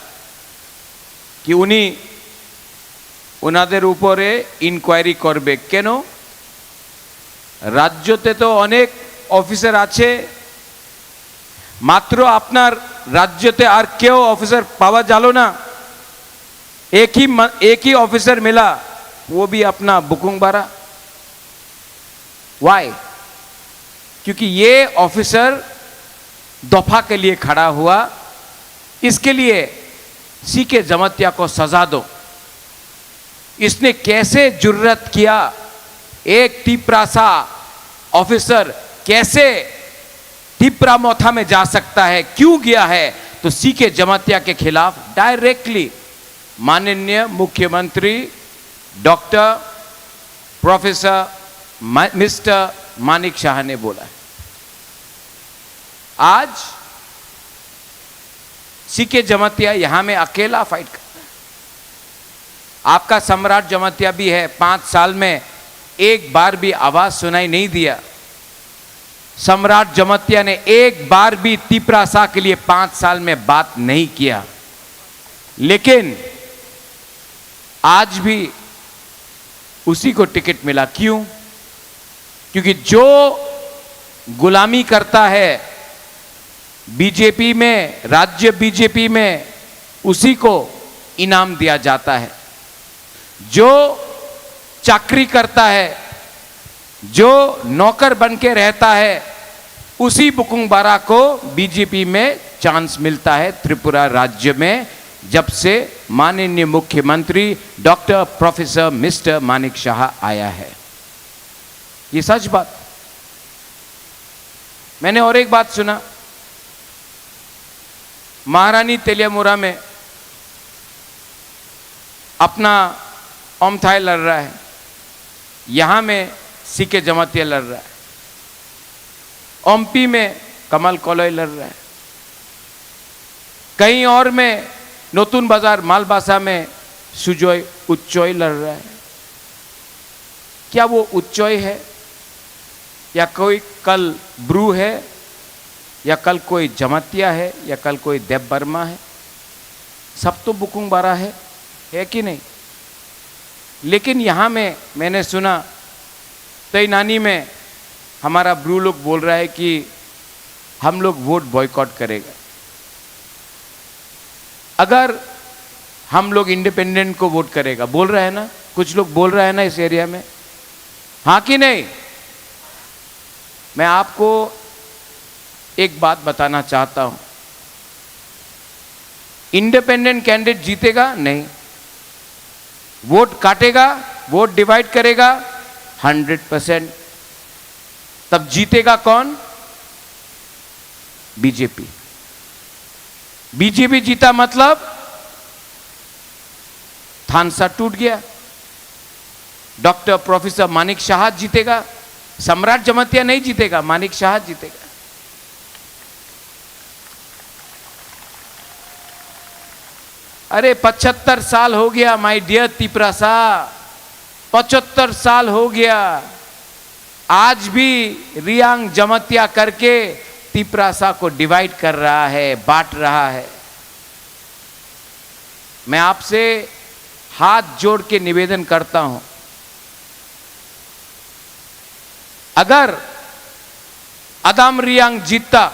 কি উনি ওনাদের উপরে ইনকোয়ারি করবে। কেন? রাজ্যতে তো অনেক অফিসার আছে, মাত্র আপনার রাজ্যতে আর কেউ অফিসার পাওয়া গেল না। एक ही म-, एक ही ऑफिसर मिला, वो भी अपना बुकुंग बारा। वाई? क्योंकि ये ऑफिसर दफा के लिए खड़ा हुआ, इसके लिए सीके जमातिया को सजा दो। इसने कैसे जुर्रत किया? एक तिपरासा ऑफिसर कैसे तिपरा मोथा में जा सकता है, क्यों गया है? तो सीके जमातिया के खिलाफ डायरेक्टली माननीय मुख्यमंत्री डॉक्टर प्रोफेसर मा-, मिस्टर मानिक शाह ने बोला है। आज सीके जमातिया यहां में अकेला फाइट करता है। आपका सम्राट जमातिया भी है, पांच साल में एक बार भी आवाज सुनाई नहीं दिया। सम्राट जमातिया ने एक बार भी तिपरासा के लिए पांच साल में बात नहीं किया, लेकिन आज भी उसी को टिकट मिला। क्यों? क्योंकि जो गुलामी करता है बीजेपी में, राज्य बीजेपी में, उसी को इनाम दिया जाता है। जो चाकरी करता है, जो नौकर बन के रहता है, उसी बुकुंग बारा को बीजेपी में चांस मिलता है। त्रिपुरा राज्य में जब से माननीय मुख्यमंत्री डॉक्टर प्रोफेसर मिस्टर मानिक शाह आया है, ये सच बात। मैंने और एक बात सुना, महारानी तेलियामुरा में अपना ओमथाई लड़ रहा है, यहाँ में सीके जमातिया लड़ रहा है, ओम्पी में कमल कोलोई लड़ रहा है, कहीं और में नतुन बाजार मालबासा में सुजॉय उच्चॉय लड़ रहा है। क्या वो उच्चॉय है, या कोई कल ब्रू है, या कल कोई जमातिया है, या कल कोई देव वर्मा है? सब तो बुकुंग बारा है, है कि नहीं? लेकिन यहाँ में मैंने सुना, तैनानी में हमारा ब्रू लोग बोल रहा है कि हम लोग वोट बॉयकॉट करेगा अगर हम लोग इंडिपेंडेंट को वोट करेगा। बोल रहा है ना, कुछ लोग बोल रहा है ना इस एरिया में, हाँ कि नहीं? मैं आपको एक बात बताना चाहता हूं, इंडिपेंडेंट कैंडिडेट जीतेगा नहीं, वोट काटेगा, वोट डिवाइड करेगा, हंड्रेड परसेंट। तब जीतेगा कौन? बीजेपी। बीजेपी जीता मतलब थानसा टूट गया। डॉक्टर प्रोफेसर मानिक शाह जीतेगा, सम्राट जमातिया नहीं जीतेगा, मानिक शाह जीतेगा। अरे, पचहत्तर साल हो गया, माय डियर तिपरासा, पचहत्तर साल हो गया। आज भी रियांग जमातिया करके तिपरासा को डिवाइड कर रहा है, बांट रहा है। मैं आपसे हाथ जोड़ के निवेदन करता हूं, अगर अदाम रियांग जीतता,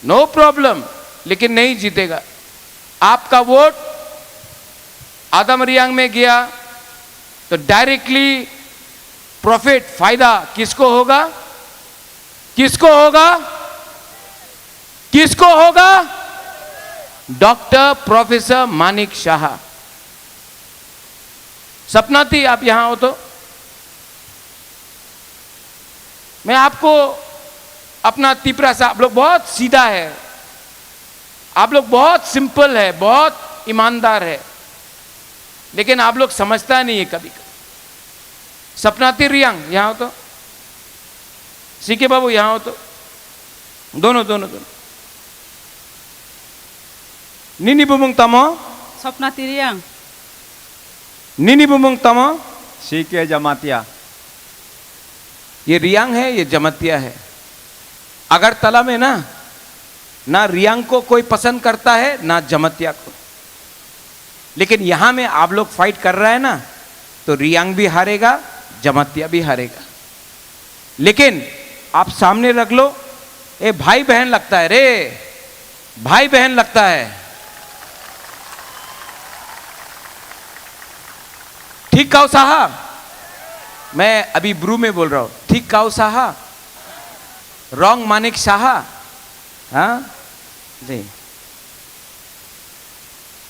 नो प्रॉब्लम, लेकिन नहीं जीतेगा। आपका वोट अदाम रियांग में गया तो डायरेक्टली प्रॉफिट, फायदा किसको होगा? किसको होगा? किसको होगा? डॉक्टर प्रोफेसर मानिक शाह। सपना थी आप यहां हो तो मैं आपको अपना तिपरासा, आप लोग बहुत सीधा है, आप लोग बहुत सिंपल है, बहुत ईमानदार है, लेकिन आप लोग समझता नहीं है कभी कभी। सपना थी रियांग, यहां हो तो। सीके बाबू, यहां हो तो। दोनों, दोनों, दोनों। Nini bumung tamo? Sopna Tiriang. Nini bumung tamo? C K Jamatia. ये रियांग है, ये जमतिया है। अगरतला में ना, ना रियांग को कोई पसंद करता है, ना जमतिया को। लेकिन यहां में आप लोग फाइट कर रहे हैं ना, तो रियांग भी हारेगा, जमातिया भी हारेगा। लेकिन आप सामने रख लो, ये भाई बहन लगता है रे, भाई बहन लगता है। ठीक काउ साहा, मैं अभी ब्रू में बोल रहा हूं, ठीक काउ साहा, रॉन्ग मानिक साहा। हाँ जी।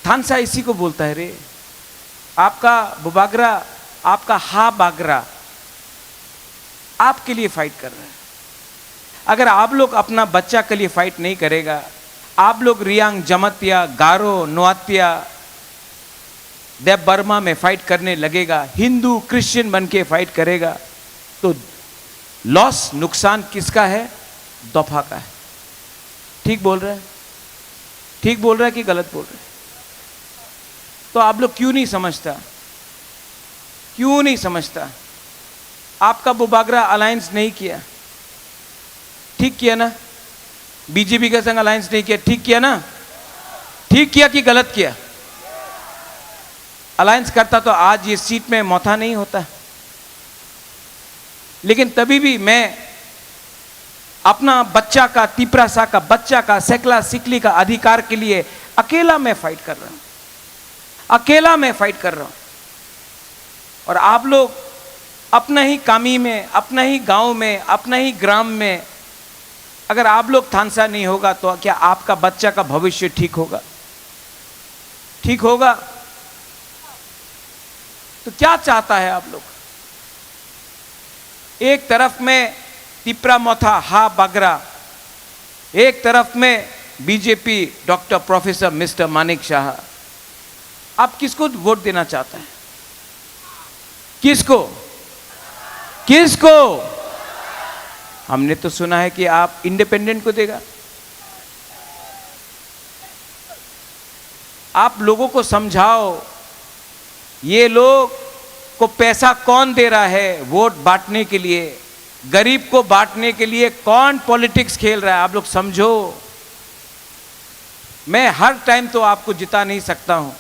थानसा इसी को बोलता है रे। आपका बुबागरा, आपका हा बागरा आपके लिए फाइट कर रहा है। अगर आप लोग अपना बच्चा के लिए फाइट नहीं करेगा, आप लोग रियांग, जमतिया, गारो, नोआतिया, देव वर्मा में फाइट करने लगेगा, हिंदू क्रिश्चियन बन के फाइट करेगा, तो लॉस, नुकसान किसका है? दोफा का है। ठीक बोल रहा है? ठीक बोल रहा है कि गलत बोल रहा है? तो आप लोग क्यों नहीं समझता? क्यों नहीं समझता? आपका बुबागरा अलायंस नहीं किया, ठीक किया ना? बीजेपी के संग अलायंस नहीं किया, ठीक किया ना? ठीक किया कि गलत किया? अलायंस करता तो आज ये सीट में मोथा नहीं होता। लेकिन तभी भी मैं अपना बच्चा का, तिपरासा का बच्चा का, सेकला सिकली का अधिकार के लिए अकेला मैं फाइट कर रहा हूं, अकेला मैं फाइट कर रहा हूं। और आप लोग अपना ही कामी में, अपना ही गांव में, अपना ही ग्राम में अगर आप लोग थानसा नहीं होगा तो क्या आपका बच्चा का भविष्य ठीक होगा? ठीक होगा? तो क्या चाहता है आप लोग? एक तरफ में तिपरा मोथा हा बागरा, एक तरफ में BJP doctor professor mister Manik Shah. आप किसको वोट देना चाहता है? किसको? किसको? हमने तो सुना है कि आप इंडिपेंडेंट को देगा। आप लोगों को समझाओ, ये लोग को पैसा कौन दे रहा है वोट बांटने के लिए, गरीब को बांटने के लिए कौन पॉलिटिक्स खेल रहा है, आप लोग समझो। मैं हर टाइम तो आपको जिता नहीं सकता हूं।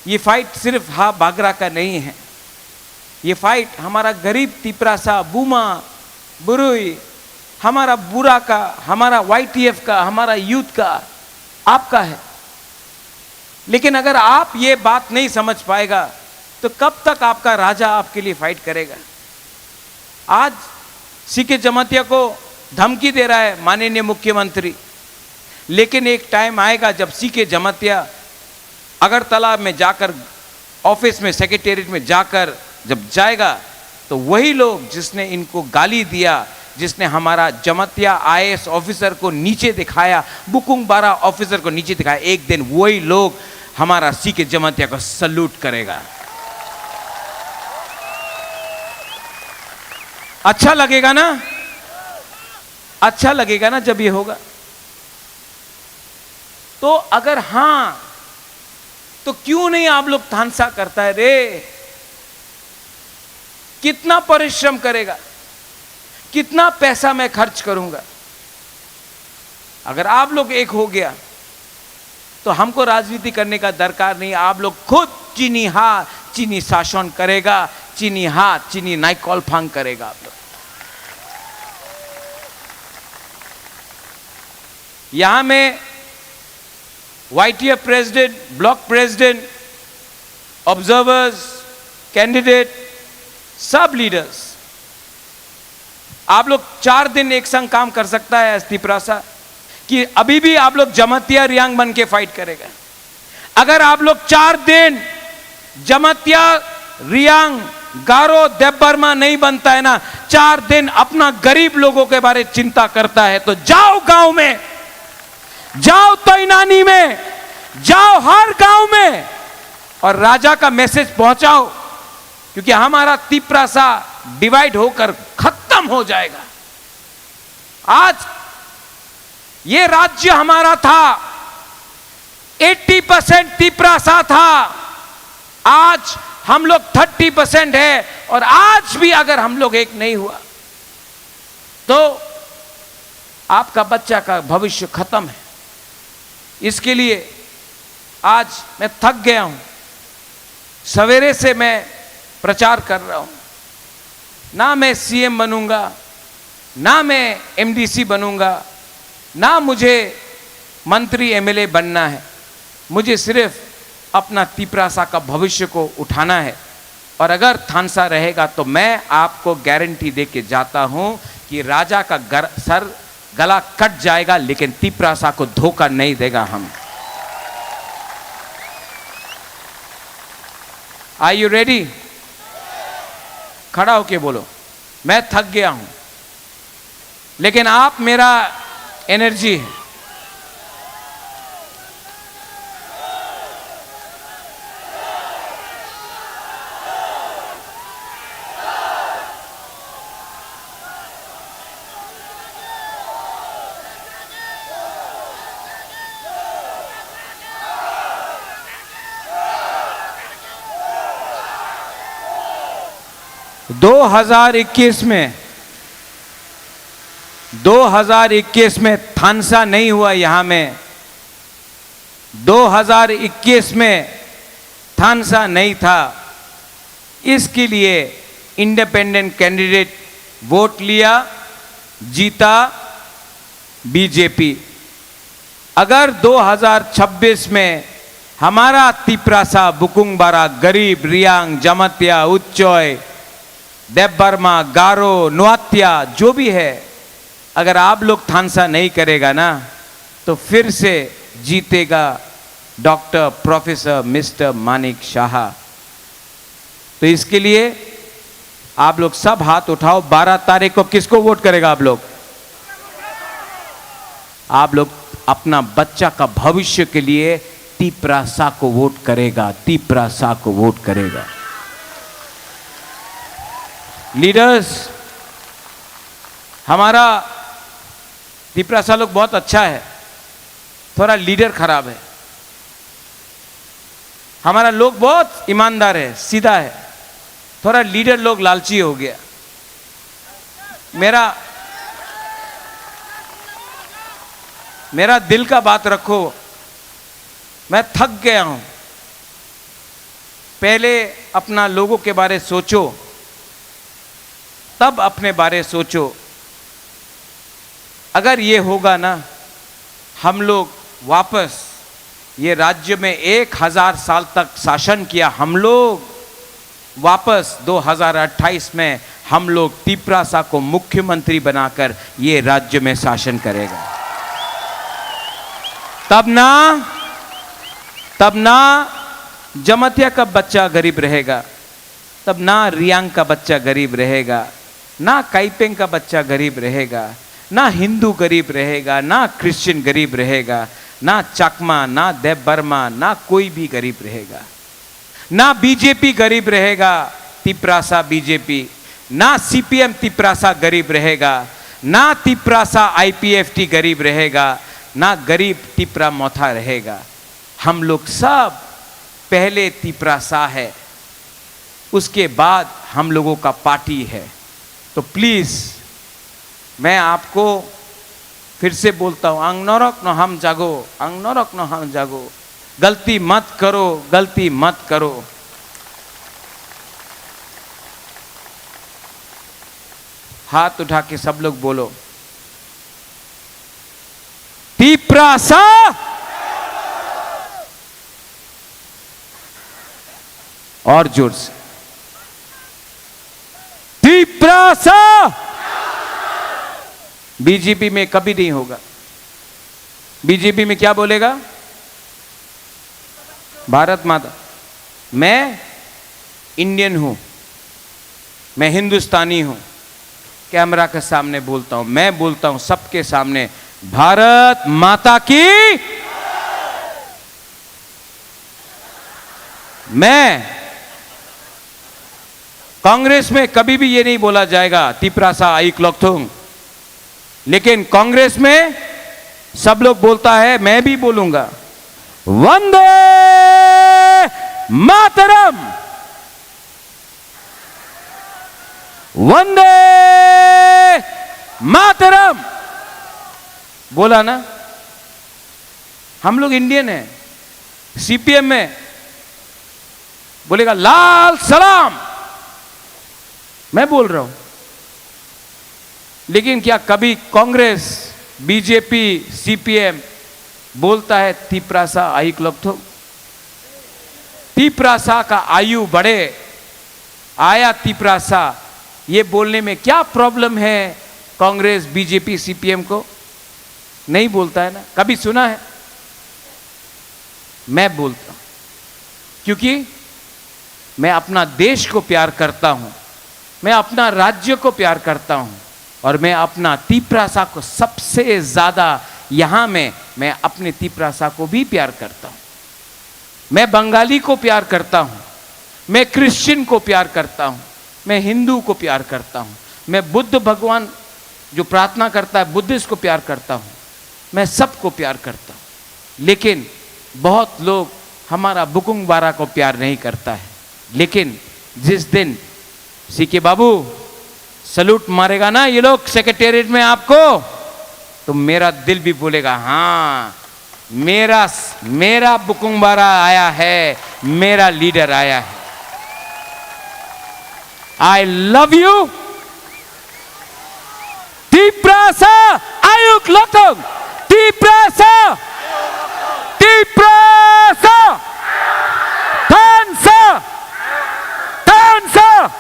ये फाइट सिर्फ हा बागरा का नहीं है, ये फाइट हमारा गरीब तिपरासा, बुमा, बुरुई, हमारा बुरा का, हमारा वाईटीएफ का, हमारा यूथ का, आपका है। लेकिन अगर आप ये बात नहीं समझ पाएगा, तो कब तक आपका राजा आपके लिए फाइट करेगा? आज सीके जमातिया को धमकी दे रहा है माननीय मुख्यमंत्री, लेकिन एक टाइम आएगा जब सीके जमातिया अगरतला में जाकर, ऑफिस में, सेक्रेटेरिएट में जाकर जब जाएगा, तो वही लोग जिसने इनको गाली दिया, जिसने हमारा जमातिया आईएएस ऑफिसर को नीचे दिखाया, बुकुंग बारा ऑफिसर को नीचे दिखाया, एक दिन वही लोग हमारा सीके जमातिया को सल्यूट करेगा। अच्छा लगेगा ना? अच्छा लगेगा ना जब ये होगा? तो अगर हां, तो क्यों नहीं आप लोग थानसा करता है रे? कितना परिश्रम करेगा, कितना पैसा मैं खर्च करूंगा? अगर आप लोग एक हो गया, तो हमको राजनीति करने का दरकार नहीं। आप लोग खुद चीनी हा, चीनी शासन करेगा, चीनी हा, चीनी नाइकॉल फांग करेगा आप लोग। यहां में YTF president, block president, observers, candidate, सब लीडर्स, आप लोग चार दिन एक संग काम कर सकता है एस तिपरासा, कि अभी भी आप लोग जमातिया रियांग बन के फाइट करेगा। अगर आप लोग चार दिन जमातिया, रियांग, गारो, देबबर्मा नहीं बनता है ना, चार दिन अपना गरीब लोगों के बारे चिंता करता है, तो जाओ गांव में, जाओ तैनानी में, जाओ हर गांव में और राजा का मैसेज पहुंचाओ, क्योंकि हमारा तिपरासा डिवाइड होकर खत्म हो जाएगा। आज ये राज्य हमारा था, एटी परसेंट तिपरासा था, आज हम लोग थर्टी परसेंट है। और आज भी अगर हम लोग एक नहीं हुआ, तो आपका बच्चा का भविष्य खत्म है। इसके लिए आज मैं थक गया हूं, सवेरे से मैं प्रचार कर रहा हूं। ना मैं सीएम बनूंगा, ना मैं एमडीसी बनूंगा, ना मुझे मंत्री एमएलए बनना है। मुझे सिर्फ अपना तिपरासा का भविष्य को उठाना है। और अगर थानसा रहेगा, तो मैं आपको गारंटी दे के जाता हूं कि राजा का गर-, सर, गला कट जाएगा, लेकिन तिपरासा को धोखा नहीं देगा हम। Are you ready? खड़ा होके बोलो, मैं थक गया हूं, लेकिन आप मेरा एनर्जी है। दो हज़ार इक्कीस में, दो हज़ार इक्कीस में थानसा नहीं हुआ यहां में। दो हज़ार इक्कीस में थानसा नहीं था, इसके लिए इंडिपेंडेंट कैंडिडेट वोट लिया, जीता बीजेपी। अगर दो हज़ार छब्बीस में हमारा तिपरासा, बुकुंगबारा, गरीब, रियांग, जमातिया, उच्चय, देबबर्मा, गारो, नोआत्या, जो भी है, अगर आप लोग थानसा नहीं करेगा ना, तो फिर से जीतेगा डॉक्टर प्रोफेसर मिस्टर मानिक शाह। तो इसके लिए आप लोग सब हाथ उठाओ, बारह तारीख को किसको वोट करेगा आप लोग? आप लोग अपना बच्चा का भविष्य के लिए तिपरासा को वोट करेगा, तिपरासा को वोट करेगा। लीडर्स, हमारा तिपरासा लोग बहुत अच्छा है, थोड़ा लीडर खराब है। हमारा लोग बहुत ईमानदार है, सीधा है। थोड़ा लीडर लोग लालची हो गया। मेरा, मेरा दिल का बात रखो, मैं थक गया हूं। पहले अपना लोगों के बारे सोचो, तब अपने बारे सोचो। अगर ये होगा ना, हम लोग वापस, ये राज्य में एक हजार साल तक शासन किया हम लोग, वापस दो हज़ार अट्ठाईस में हम लोग तिपरासा को मुख्यमंत्री बनाकर ये राज्य में शासन करेगा। तब ना, तब ना जमातिया का बच्चा गरीब रहेगा, तब ना रियांग का बच्चा गरीब रहेगा, ना काइपेंग का बच्चा गरीब रहेगा, ना हिंदू गरीब रहेगा, ना क्रिश्चियन गरीब रहेगा, ना चकमा, ना देबबर्मा, ना कोई भी गरीब रहेगा, ना बीजेपी गरीब रहेगा, तिपरासा बीजेपी, ना सीपीएम तिपरासा गरीब रहेगा, ना तिपरासा आईपीएफटी गरीब रहेगा, ना गरीब तिपरा मोथा रहेगा। हम लोग सब पहले तिपरासा है, उसके बाद हम लोगों का पार्टी है। तो प्लीज, मैं आपको फिर से बोलता हूं, ang norok no hamjago, ang norok no hamjago, गलती मत करो, गलती मत करो। हाथ उठा के सब लोग बोलो, तिपरासा। और जोर से, तिपरासा। बीजेपी में कभी नहीं होगा। बीजेपी में क्या बोलेगा? भारत माता। मैं इंडियन हूं, मैं हिंदुस्तानी हूं। कैमरा के सामने बोलता हूं, मैं बोलता हूं सबके सामने, भारत माता की। मैं, कांग्रेस में कभी भी ये नहीं बोला जाएगा तिपरासा आयुक लोकथुंग, लेकिन कांग्रेस में सब लोग बोलता है, मैं भी बोलूंगा, वंदे मातरम, वंदे मातरम। बोला ना, हम लोग इंडियन हैं। सीपीएम में बोलेगा लाल सलाम, मैं बोल रहा हूं। लेकिन क्या कभी कांग्रेस, बीजेपी, सीपीएम बोलता है तिपरासा आयुक लोकथुंग? तिपरासा का आयु बढ़े, आया तिपरासा, ये बोलने में क्या प्रॉब्लम है कांग्रेस, बीजेपी, सीपीएम को? नहीं बोलता है ना, कभी सुना है? मैं बोलता हूं, क्योंकि मैं अपना देश को प्यार करता हूं, मैं अपना राज्य को प्यार करता हूं, और मैं अपना तिपरासा को सबसे ज्यादा, यहां में मैं अपने तिपरासा को भी प्यार करता हूं। मैं बंगाली को प्यार करता हूं, मैं क्रिश्चियन को प्यार करता हूं, मैं हिंदू को प्यार करता हूं, मैं बुद्ध भगवान जो प्रार्थना करता है, बुद्धिस्ट को प्यार करता हूं, मैं सबको प्यार करता हूं। लेकिन बहुत लोग हमारा बुकुंग बारा को प्यार नहीं करता है। लेकिन जिस दिन सीके बाबू सैल्यूट मारेगा ना ये लोग सेक्रेटेरिएट में आपको, तो मेरा दिल भी बोलेगा, हाँ, मेरा, मेरा बुकुंग बारा आया है, मेरा लीडर आया है। I love you. Tiprasa ayuk lokthung. Tiprasa. Tiprasa. Thansa. Thansa.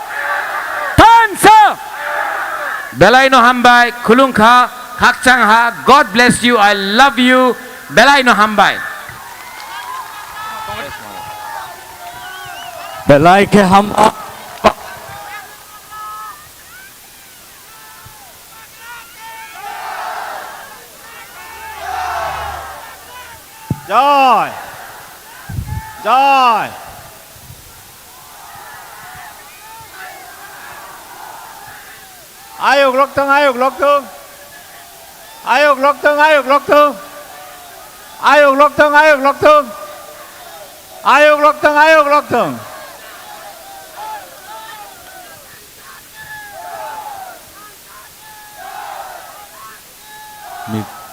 Thansa. Belai no hambai, khulung kha, khakchang ha, God bless you, I love you, belai no hambai. Belai khe ham. Jai! Jai! Ayuk lokthung, ayuk lokthung. Ayuk lokthung, ayuk lokthung. Ayuk lokthung, ayuk lokthung. Ayok rok thung, ayok rok thung. Mit-,